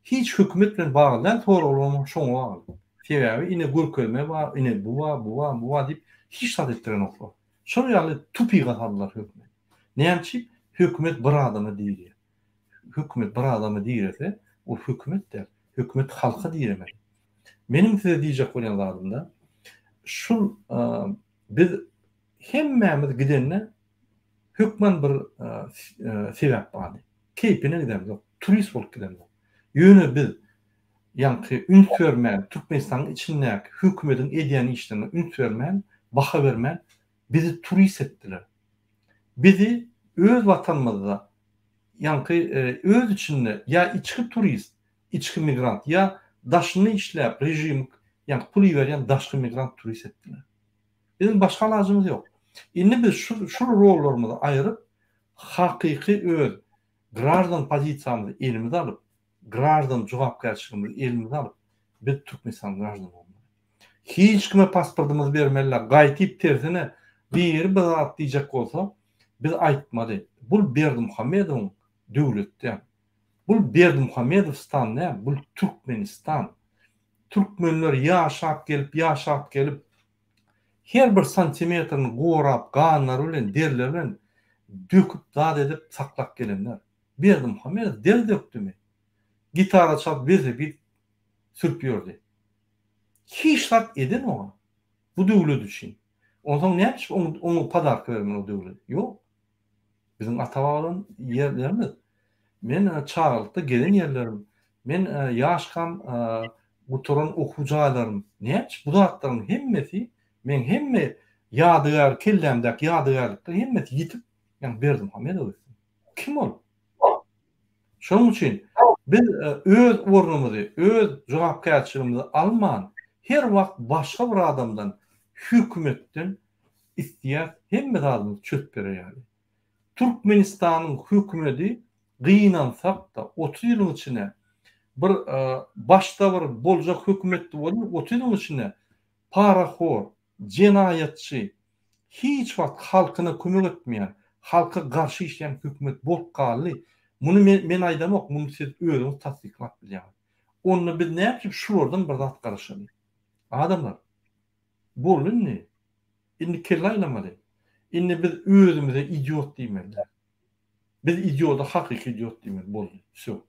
hiç hökümet bilen bagly däl soraglarym şoňa bagly. Sebäbi ine görkezme bar, ine bu bar, bu bar, bu bar diýip hiç zat etdirenoklar. Şol ýaly tupyga saldylar hökümet. Näme üçin? Hökümet bir adama diýilýär. Hökümet bir adama direse, ol hökümet däl. Hökümet halka diremeli. Meniň size diýjek bolýan zadym-da, şul biz hemmämiz gidende hökman bir sebäp bardy. Keýpine gidemzok, turist bolup gidemzok. Ýöne biz ýaňky üns bermän, Türkmenistanyň içindäki hökümetiň edýän işlerine üns bermän, baha bermän, bizi turist etdiler. Bizi. Öz watanymyzda ýaňky öz içinde ýa içki turist, içki migrant ýa daşynda işläp režim ýaňky pul iberýän daşky migrant turist etdiler. Biziň başga alajymyz ýok. Indi biz şu şul rollarymyzy aýryp hakyky öz graždan pozisiýamyzy elimize alyp, graždan jogapkärçiligimizi elimize alyp biz Türkmenistanyň graždany bolmaly. Hiç kime pasportymyzy bermeli däl. Gaýtyp tersine biri bir zat diýjek bolsa biz aýtmaly. Bul Berdimuhamedowyň döwleti däl. Bul Berdimuhamedowstan däl, bul Türkmenistan. Türkmenler ýaşap gelip, ýaşap gelip her bir santimetrini gorap ganlary bilen, derleri bilen döküp zat edip saklap gelenler. Berdimuhamedow der dökdümi? Gitara çalyp welosiped sürüp ýördi. Hiç zat edenok-a bu döwlet üçin. Onsoň näme üçin oňa oňa podarka bermeli o döwlet? Ýok. Biziň ata-babadan ýerlerimiz. Men çagalykda gezen ýerlerim, men ýaşkam gutaran okuw jaýlarym. Näme üçin bu zatlaryň hemmesi meň hemme ýadygär kellämdäki ýadygärlikler hemmesi ýitip, ýagny Berdimuhamedow gitdi. Kim ol? Şonuň üçin biz öz ornumyzy, öz jogapkärçiligimizi alman, her wagt başga bir adamdan, hökümetden isleýäs hemme zadymyzy çözüp berer ýaly. Türkmenistanyň hökümedi gynansak-da 30 ýylyň içinde bir başda bir boljak hökümetdi welin 30 ýylyň içinde parahor, jenaýatçy, hiç wagt halkyna kömek etmeýän, halka garşy işleýän hökümet bolup galdy. Muny men men aýdamok, muny siz özüňiz tassyklap bilýäňiz. Onda biz näme üçin şulardan bir zat garaşaly? Adamlar, boldy indi. Indi kelle aýlamaly. Indi biz özümize idiot diýmeli däl. Biz idioda hakyky idiot diýmeli, boldy, wsýo.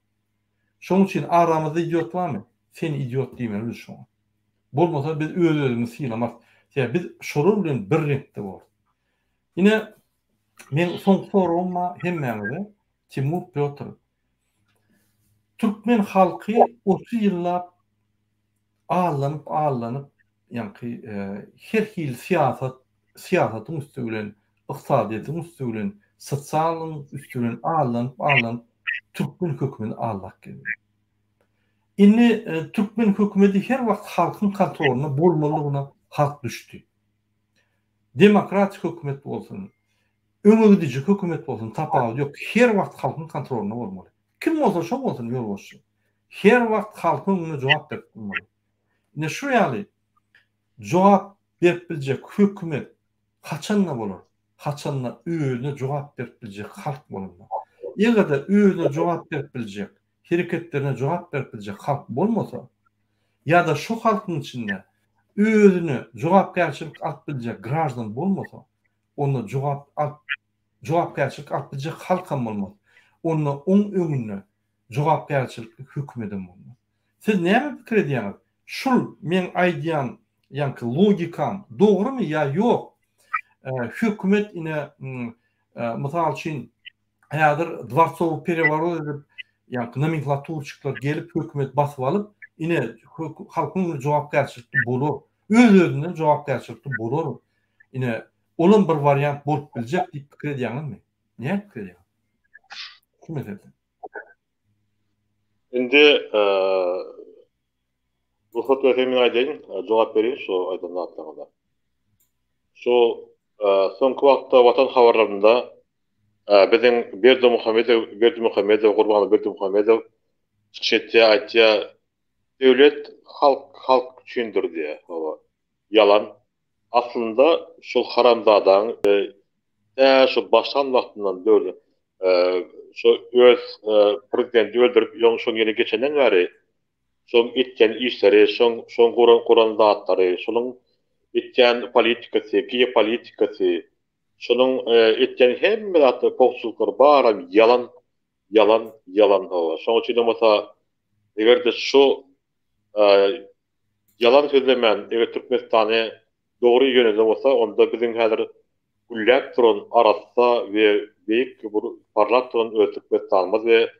Şonuň üçin aramyzda idiot barmy? Sen idiot diýmeli biz şoňa. Bolmasa biz öz-özümizi sylamarys. Sebäbi biz şolar bilen bir reňkde borus. Ine, meň soňky soragym bar hemmäňize, Timur, Pýotr. Türkmen halky 30 ýyllap aldanyp, aldanyp, ýaňky her hili syýasat, syýasatyň üsti bilen, ykdysadyýetiň üsti bilen, sosialyň üsti bilen aldanyp, aldanyp türkmen hökümeti aldap geldi. Indi türkmen hökümeti her wagt halkyň kontrolynda bolmalydygyna halk düşdi. Demokratik hökümet bolsun, öňe gidiji hökümet bolsun tapawudy ýok, her wagt halkyň kontrolynda bolmaly. Kim bolsa şo bolsun ýolbaşçy. Her wagt halkyň öňünde jogap berip durmaly. Ine şu ýaly jogap berip biljek hökümet haçanda bolar? Haçanda özüne jogap berip biljek halk bolanda. Eger-de özüne jogap berip biljek, hereketlerine jogap berip biljek halk bolmasa, ýa-da şu halkyň içinde özüne jogapkärçilik alyp biljek graždan bolmasa, onda jogap alyp jogapkärçilik alyp biljek halkam bolmaz. Onda oň öňünde jogapkärçilikli hökümedem bolmaz. Siz näme pikir edýäňiz? Şul meň aýdýan ýaňky logikam dogrymy ýa ýok? Hökümet ine mysal üçin häzir dworcowy pereworot edip ýaňky nomenklaturçikler gelip hökümet basyp alyp ine halkyň öňünde jogapkärçilikli bolar. Öz-özünden jogapkärçilikli bolar. Ine olam bir wariant bolup biljek diýip pikir edýäňizmi? Näme pikir edýäňiz? Şu meselede. Indi rugsat berseň men aýdaýyn, jogap bereýin şu aýdan zatlaryňyza. Şu soňky wagtda Watan habarlarynda biziň Berdimuhamedow, Berdimuhamedow, Gurbanguly Berdimuhamedow çykyş etýär, aýtýar, döwlet halk, halk üçindir diýýär. Hawa. Ýalan. Aslynda şol haramzadaň tä şo başlan wagtyndan döwle şo öz prezidenti öldürip şoň ýerine geçenden bäri şoň etýän işleri şoň şoň guran guran zatlary şonuň etýän politikasy geopolitikasy şonuň etýän hemme zatlary pogçulyklary baram ýalan ýalan ýalan hawa şoň üçin bolmasa egerde şu Ýalan sözlemän, eger Türkmenistany dogry ýönelen bolsa, onda biziň häzir gülläp duran arassa we beýik bir parlap duran öz Türkmenistanymyz we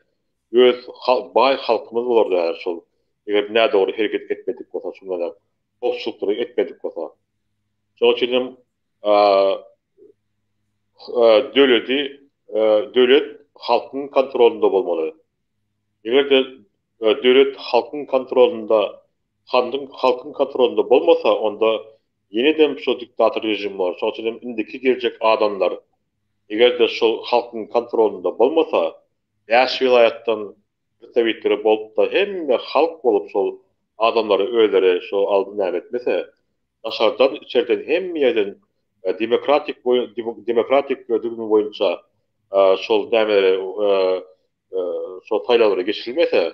öz baý halkymyz bolardy häzir şol, eger nädogry hereket etmedik bolsa, şundan ýaly bozçulyklary etmedik bolsa. Şonuň üçin hem döwleti. döwlet halkyň kontrolynda bolmaly. Eger-de döwlet halkyň kontrolynda halkyň halkyň kontrolynda bolmasa, onda ýenedem şo diktator režim bolar. Şonuň üçin hem indiki geljek adamlar eger-de şol halkyň kontrolynda bolmasa, bäş welaýatdan predstawiteli bolup-da hemme halk bolup şol adamlary özleri şo alyp näme etmese, daşardan içerden hemme ýerden demokratik demokratik düzgün boýunça şol nämeleri şol saýlawlary geçirilmese,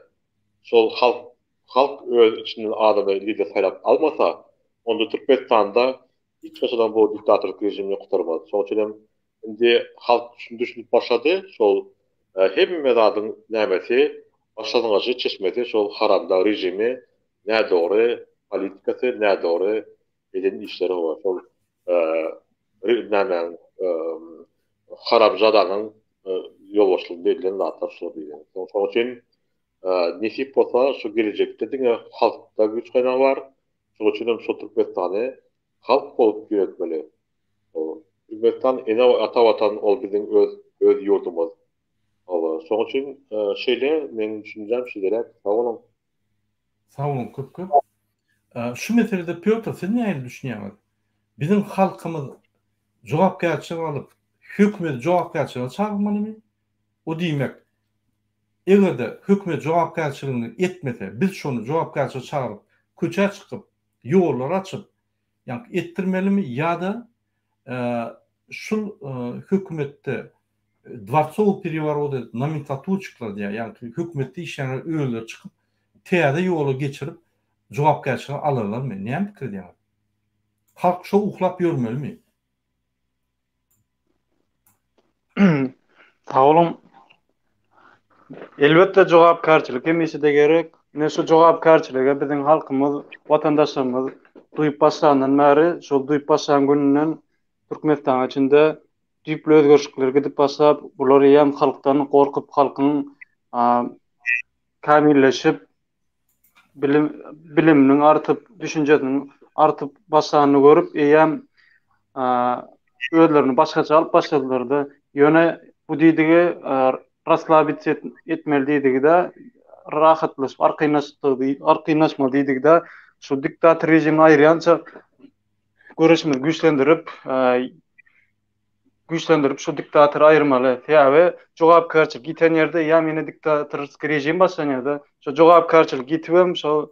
şol halk halk öz içinden adamy lider saýlap almasa, onda Türkmenistanda hiç haçanam bu diktatorlyk režimini gutarmaz. Şonuň üçin hem indi halk şuny düşünip başlady, şol hemme zadyň nämesi, başlangyjy, çeşmesi şol haramdag režimi, nädogry politikasy, nädogry eden işleri bar. Şol nämäniň haramzadanyň ýolbaşçylygynda edilen zatlar şular diýýän. Şonuň üçin nesip bolsa şu gelejekde diňe halkda güýç gaýnagy bar. Şonuň üçin hem şu Türkmenistany halk bolup ýöretmeli. Türkmenistan ene ata watan ol biziň öz öz ýurdumyz. Hawa, şonuň üçin şeýle meň düşünjäm şeýleräk. Sag boluň. Sag boluň köp köp. Şu meselede Pýotr siz nähili düşünýäňiz? Biziň halkymyz jogapkärçilik alyp hökümeti jogapkärçilige çagyrmalymy? O diýmek eger-de hökümet jogapkärçiligini etmese biz şony jogapkärçilige çagyryp köçä çykyp ýollar açyp ýaňky etdirmelimi ýa-da şul hökümetde dworcowy pereworot edip nomenklaturçikler diýýär ýaňky hökümetde işleýänler özleri çykyp täze ýola geçirip jogapkärçilige alarlarmy näme pikir edýäňiz halk şo uklap ýörmelimi? Sag boluň. Elbetde jogapkärçilik hemişe-de gerek. Ine şu jogapkärçiligi biziň halkymyz, watandaşlarymyz duýup başlandan bäri, şol duýup başlan gününden Türkmenistanyň içinde düýpli özgerişlikler gidip başlap, bular eýýäm halkdan gorkup, halkyň kämilleşip, bilim biliminiň artyp, düşünjesiniň artyp başlanyny görüp, eýýäm özlerini başgaça alyp başladylar-da. Ýöne bu diýdigi raslabits etmeli diýdigi-de, rahatlaşyp, arkaýynlaşdygy, arkaýynlaşmaly diýdigi-de, şu diktator režimini aýyrýança göreşimizi güýçlendirip, güýçlendirip şu diktatory aýyrmaly. Sebäbi jogapkärçilik ýiten ýerde ýa ýene diktatorskiý režim başlanýar-da. Şo jogapkärçilik ýitibem şo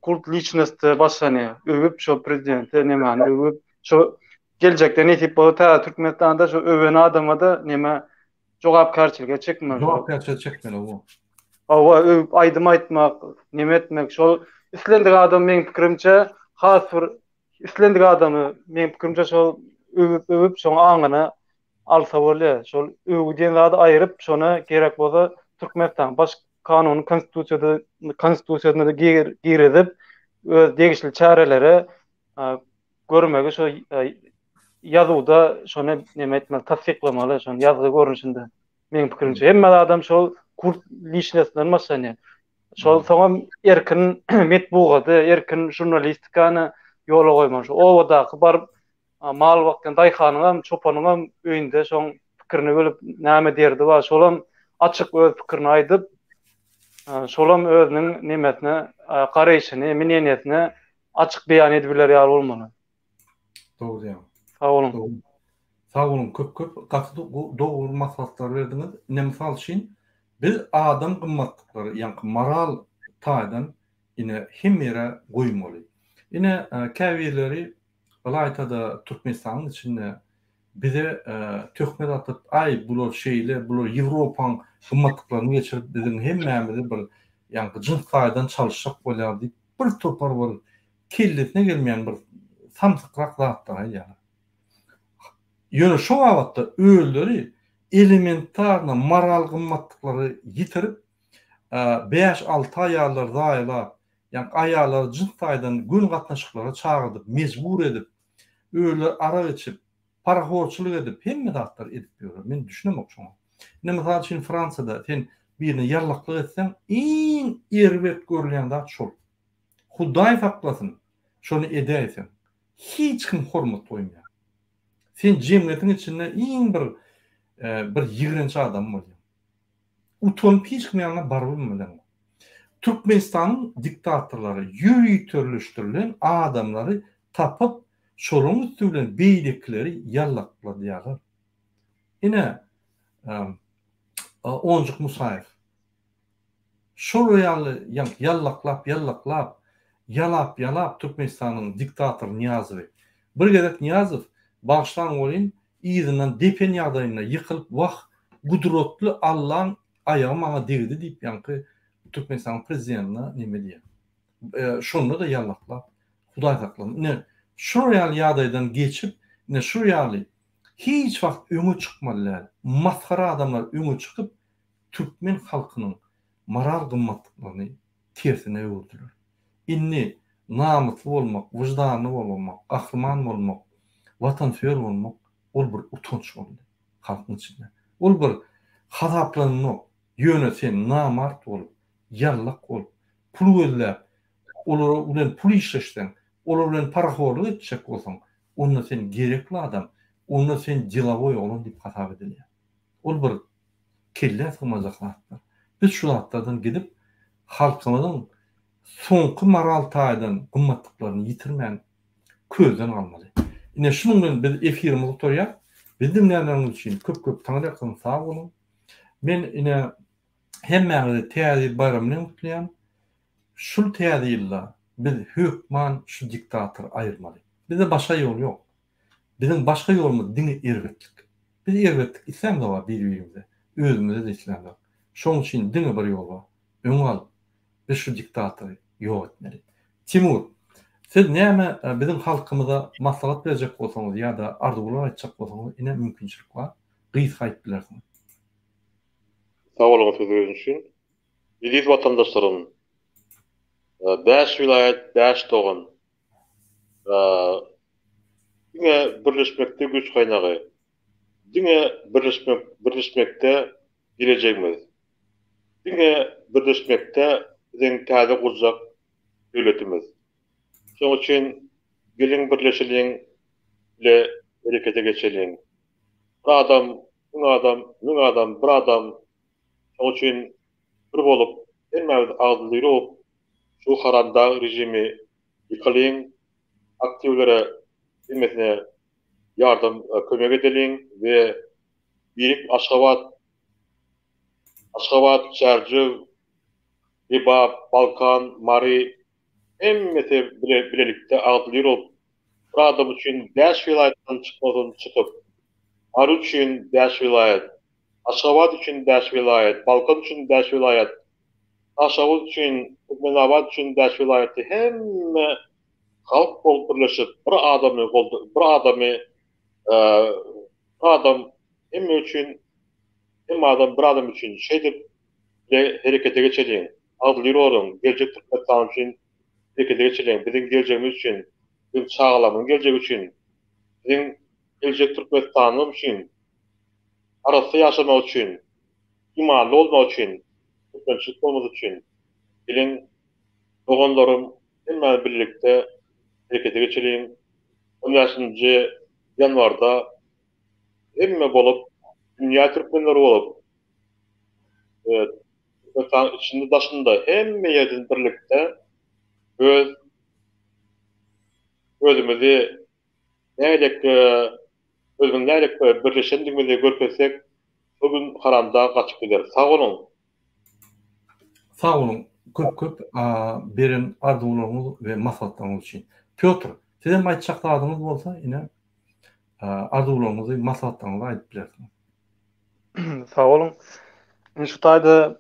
kult liçnosti başlanýar. Öwüp şo prezidenti nemäni öwüp şo geljekde nesip bolsa täze Türkmenistanda şo öwen adama-da neme jogapkärçilige çekmeli. Jogapkärçilige çekmeli bu. Hawa öwüp aýdym aýtmak, neme etmek şol islendik adam meň pikirimçe has bir Islendik adamy meň pikirimçe şol öwüp öwüp şoň aňyna alsa bolýar. Şol öwgi diýen zady aýyryp şony gerek bolsa Türkmenistanyň baş kanuny konstitusiýada konstitusiýasyna girizip öz degişli çäreleri görmegi şo ýazuwda şony neme etmeli tassyklamaly şony ýazgy görnüşinde. Meň pikirimçe hemme zadam şol kult liçnesinden başlanýar. Şol soňam erkin metbugady, erkin žurnalistikany ýola goýmaly. Şu obadaky baryp mal bakýan daýhanyňam, çopanyňam öýünde şoň pikirini bilip, näme derdi bar, şolam açyk öz pikirini aýdyp, şolam özüniň nemesine, garaýşyny, mneniýesini açyk beýan edibiler ýaly bolmaly. Dogry diýýäň. Sag boluň. Sag boluň köp köp gaty dogry maslahatlar berdiňiz. Ine mysal üçin biz adam gymmatlyklary ýaňky moral taýdan ine hemme ýere goýmaly. Ine käbirleri ylaýtada Türkmenistanyň içinde bize töhmet atyp aý bular şeýle bular Ýewropaň gymmatlyklaryny geçirip biziň hemmämizi bir ýaňky jyns taýdan çalyşjak bolýar diýip bir topar bir kellesine gelmeýän bir samsykrak zatlar aýdýarlar. Ýöne şo babatda özleri elementarno moral gymmatlyklary ýitirip, bäş-alty aýallary zaýalap, ýagny aýallary jyns taýdan göni gatnaşyklara çagyrdyp, mejbur edip, özleri arak içip, parahorçylyk edip, hemme zatlary edip ýörler. Men düşünemok şoňa. Ine, mysal üçin, Fransiýada sen birine ýallaklyk etseň, iň erbet görülýän zat şol. Hudaý saklasyn, şony edäýseň. Hiç kim hormat goýmaýar. Sen jemgyýetiň içinde iň bir bir ýigrenç adam bolýaň. Utanyp hiç kimiň ýanyna barybilmeleň. Türkmenistanyň diktatorlary ýöriteleşdirilen adamlary tapyp, şolaryň üsti bilen beýlekileri ýallakladýarlar. Ine, Onjuk Musaýew. Şol ýaly ýallaklap, ýallaklap, ýalap, ýalap Türkmenistanyň diktatory Nyýazowy. Bir gezek Nyýazow, bagyşlaň welin, yzyndan depen ýagdaýynda ýykylyp, wah, gudratly Allaň aýagy maňa degdi diýip ýaňky Türkmenistanyň prezidentine neme diýýär. Şonda-da ýallaklap, Hudaý saklasyn. Ine, şol ýaly ýagdaýdan geçip, ine şu ýaly hiç wagt öňe çykmaly däl, masgara adamlar öňe çykyp, türkmen halkynyň moral gymmatlyklaryny tersine öwürdiler. Indi namysly bolmak, wyždanly bolmak, gahryman bolmak, watansöýer bolmak ol bir utanç boldy halkyň içinde. Ol bir hasaplananok. Ýöne sen namart bolup, ýallak bolup, pul gözläp, olara bilen pul işleşseň, olar bilen parahorlyk etjek bolsaň, onda sen gerekli adam, onda sen delowoý oglan diýip hasap edilýär. Ol bir kellä sygmajak zatlar. Biz şu zatlardan gidip, halkymyzyň soňky moral taýdan gymmatlyklaryny ýitirmän, közden galmaly. Ine, şunuň bilen biz efirimizi gutarýas. Bizi diňlänleriňiz üçin köp-köp taňryýalkasyn, sag boluň. Men ine, hemmäňizi Täze ýyl baýramy bilen gutlaýan. Şul Täze ýylda biz hökman şu diktatory aýyrmaly. Bizde başga ýol ýok. Biziň başga ýolumyz diňe erbetlik. Biz erbetlik islämzok-a bir-birimize, özümize-de islämzok. Şoň üçin diňe bir ýol bar. Öňe galyp, biz şu diktatory ýok etmeli. Timur, siz näme biziň halkymyza maslahat berjek bolsaňyz ýa-da arzuwlar aýtjak bolsaňyz ine mümkinçilik bar. Gysga aýdyp bilersiňiz. Sag boluň sözüňiz üçin. Eziz watandaşlarym! Bäş welaýat, bäş dogan. Diňe birleşmekde güýç gaýnagy. Diňe birleşmek birleşmekde gelejegimiz. Diňe birleşmekde biziň täze gurjak döwletimiz. Şonuň üçin geliň birleşeliň bile herekete geçeliň. Bir adam, müň adam, müň adam, bir adam. Şonuň üçin bir bolup hemmämiz agzybir bolup şu haramdag režimi ýykalyň, aktiwlere hemmesine ýardam kömek edeliň we Beýik Aşgabat Aşgabat, Çärjew, Lebap, Balkan, Mary hemmesi bile bilelikde agzybir bolup bir adam üçin bäş welaýatdan çykmasyn çykyp Mary üçin bäş welaýat, Aşgabat üçin bäş welaýat, Balkan üçin bäş welaýat, Daşoguz üçin, Türkmenabat üçin bäş welaýatda hemme halk bolup birleşip bir adamy bir adamy bir adam hemme üçin hemme adam bir adam üçin şeýdip bile herekete geçeliň. Agzybir boluň, geljek Türkmenistan üçin herekete geçeliň. Biziň geljegimiz üçin, biziň çagalarymyzyň geljegi üçin, biziň geljek Türkmenistanymyz üçin, arassa ýaşamak üçin, imanly bolmak üçin, türkmençilik bolmasy üçin geliň doganlarym hemmämiz birlikde herekete geçeliň. On bäşinji ýanwarda hemme bolup dünýä türkmenleri bolup Türkmenistanyň içinde daşynda hemme ýerden birlikde öz özümizi nähilek özümiziň nähilek birleşendigimizi görkezsek şol gün haramdag gaçyp gider. Sag boluň. Sag boluň köp köp beren arzuwlaryňyz we maslahatlaryňyz üçin. Pýotr, sizem aýtjak zadyňyz bolsa ine arzuwlaryňyzy, maslahatlaryňyzy aýdyp bilersiňiz. Sag boluň. Men şu taýda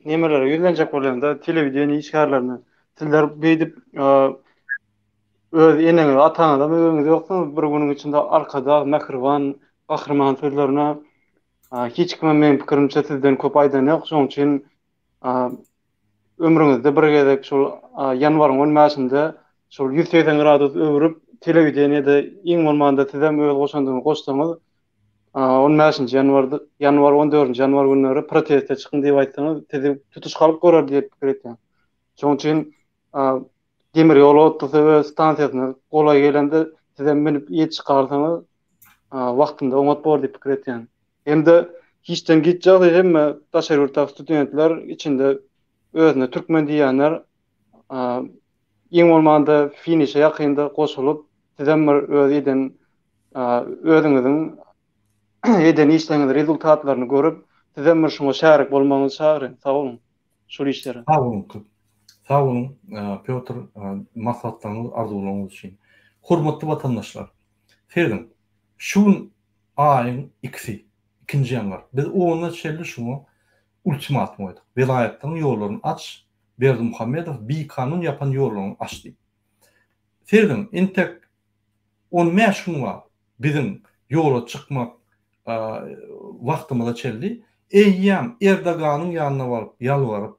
nemelere ýüzlenjek bolýan-da, telewideniýe işgärlerine. Sizler beýdip Öz eneňiz, ataňyzam öweňiz ýoksuňyz bir günüň içinde Arkadag, mähriban, gahryman sözlerine hiç kimem meň pikirimçe sizden köp aýdan ýok. Şonuň üçin ömrüňizde bir gezek şol ýanwaryň on bäşinde şol 180 gradus öwrüp telewideniýede iň bolmanda sizem öz goşandyňyzy goşsaňyz on bäşinji ýanwarda ýanwar on dördünji ýanwar günleri proteste çykyň diýip aýtsaňyz sizi tutuş halk görer diýip pikir etýän. Şonuň üçin demir ýol otlusy öz stansiýasyna golaý gelende sizem münüp ýetişip galsaňyz wagtynda oňat bor diýip pikir etýän. Hem-de hiçden giç ýagdaý hemme daşary ýurtdaky studentler içinde özüne türkmen diýýänler iň bolmanda finişe ýakynda goşulyp sizem bir öz eden özüňiziň eden işleriňiziň rezultatlaryny görüp sizem bir şuňa şärik bolmagyňyzy çagyrýan. Sag boluň şol işlere. Sag boluň köp. Sag boluň Pýotr maslahatlaryňyz arzuwlaryňyz üçin. Hormatly watandaşlar serediň şu gün aýyň ikisi, ikinji ýanwar. Biz onuna çenli şuňa ultimatum goýduk. Welaýatlaryň ýollaryny aç, Berdimuhamedow bikanun ýapan ýollaryňy aç diýip. Serediň, entek on bäş gün bar biziň ýola çykmak wagtymyza çenli eýýäm Erdoganyň ýanyna baryp ýalbaryp,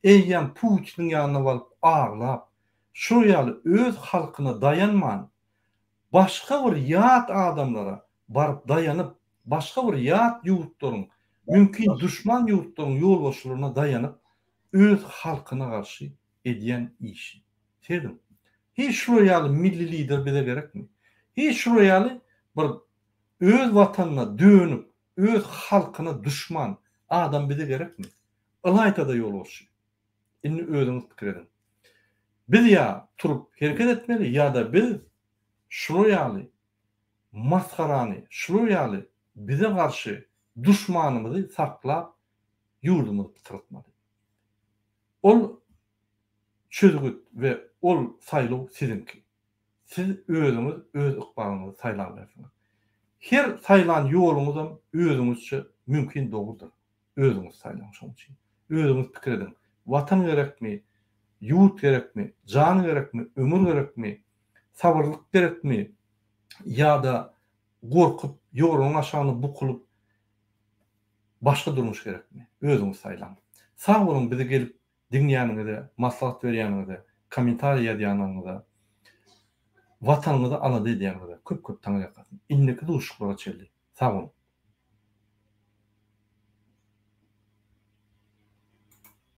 eýýäm Putiniň ýanyna baryp aglap, şol ýaly öz halkyna daýanman, başga bir ýat adamlara baryp daýanyp, başga bir ýat ýurtlaryň, mümkin duşman ýurtlaryň ýolbaşçylaryna daýanyp, öz halkyna garşy edýän işi. Serediň. Hiç şular ýaly milli lider bize gerekmi? Hiç şular ýaly bir öz watanyna dönük, öz halkyna duşman adam bize gerekmi? Ylaýta-da ýolbaşçy. Indi özüňiz pikir ediň. Biz ýa turup hereket etmeli ýa-da biz şular ýaly masgarany, şular ýaly bize garşy duşmanymyzy saklap ýurdumyzy pytratmaly. Ol çözgüt we ol saýlaw siziňki. Siz özüňiz öz ykbalyňyzy saýlabersiňiz. Her saýlan ýoluňyzam özüňizçe mümkin dogrudyr. Özüňiz saýlaň şoň üçin. Özüňiz pikir ediň. Watan gerekmi, ýurt gerekmi, jan gerekmi, ömür gerekmi, sabyrlyk gerekmi ýa-da gorkup, ýorganyň aşagyna bukulyp başga durmuş gerekmi? Özüňiz saýlaň. Sag boluň bizi gelip diňleýäniňize, maslahat berýäniňize, kommentariýa ýazýanyňyza, Watanyňyzy alada edýäniňize köp köp taňryýalkasyn. Indiki duşuşyklara çenli sag boluň.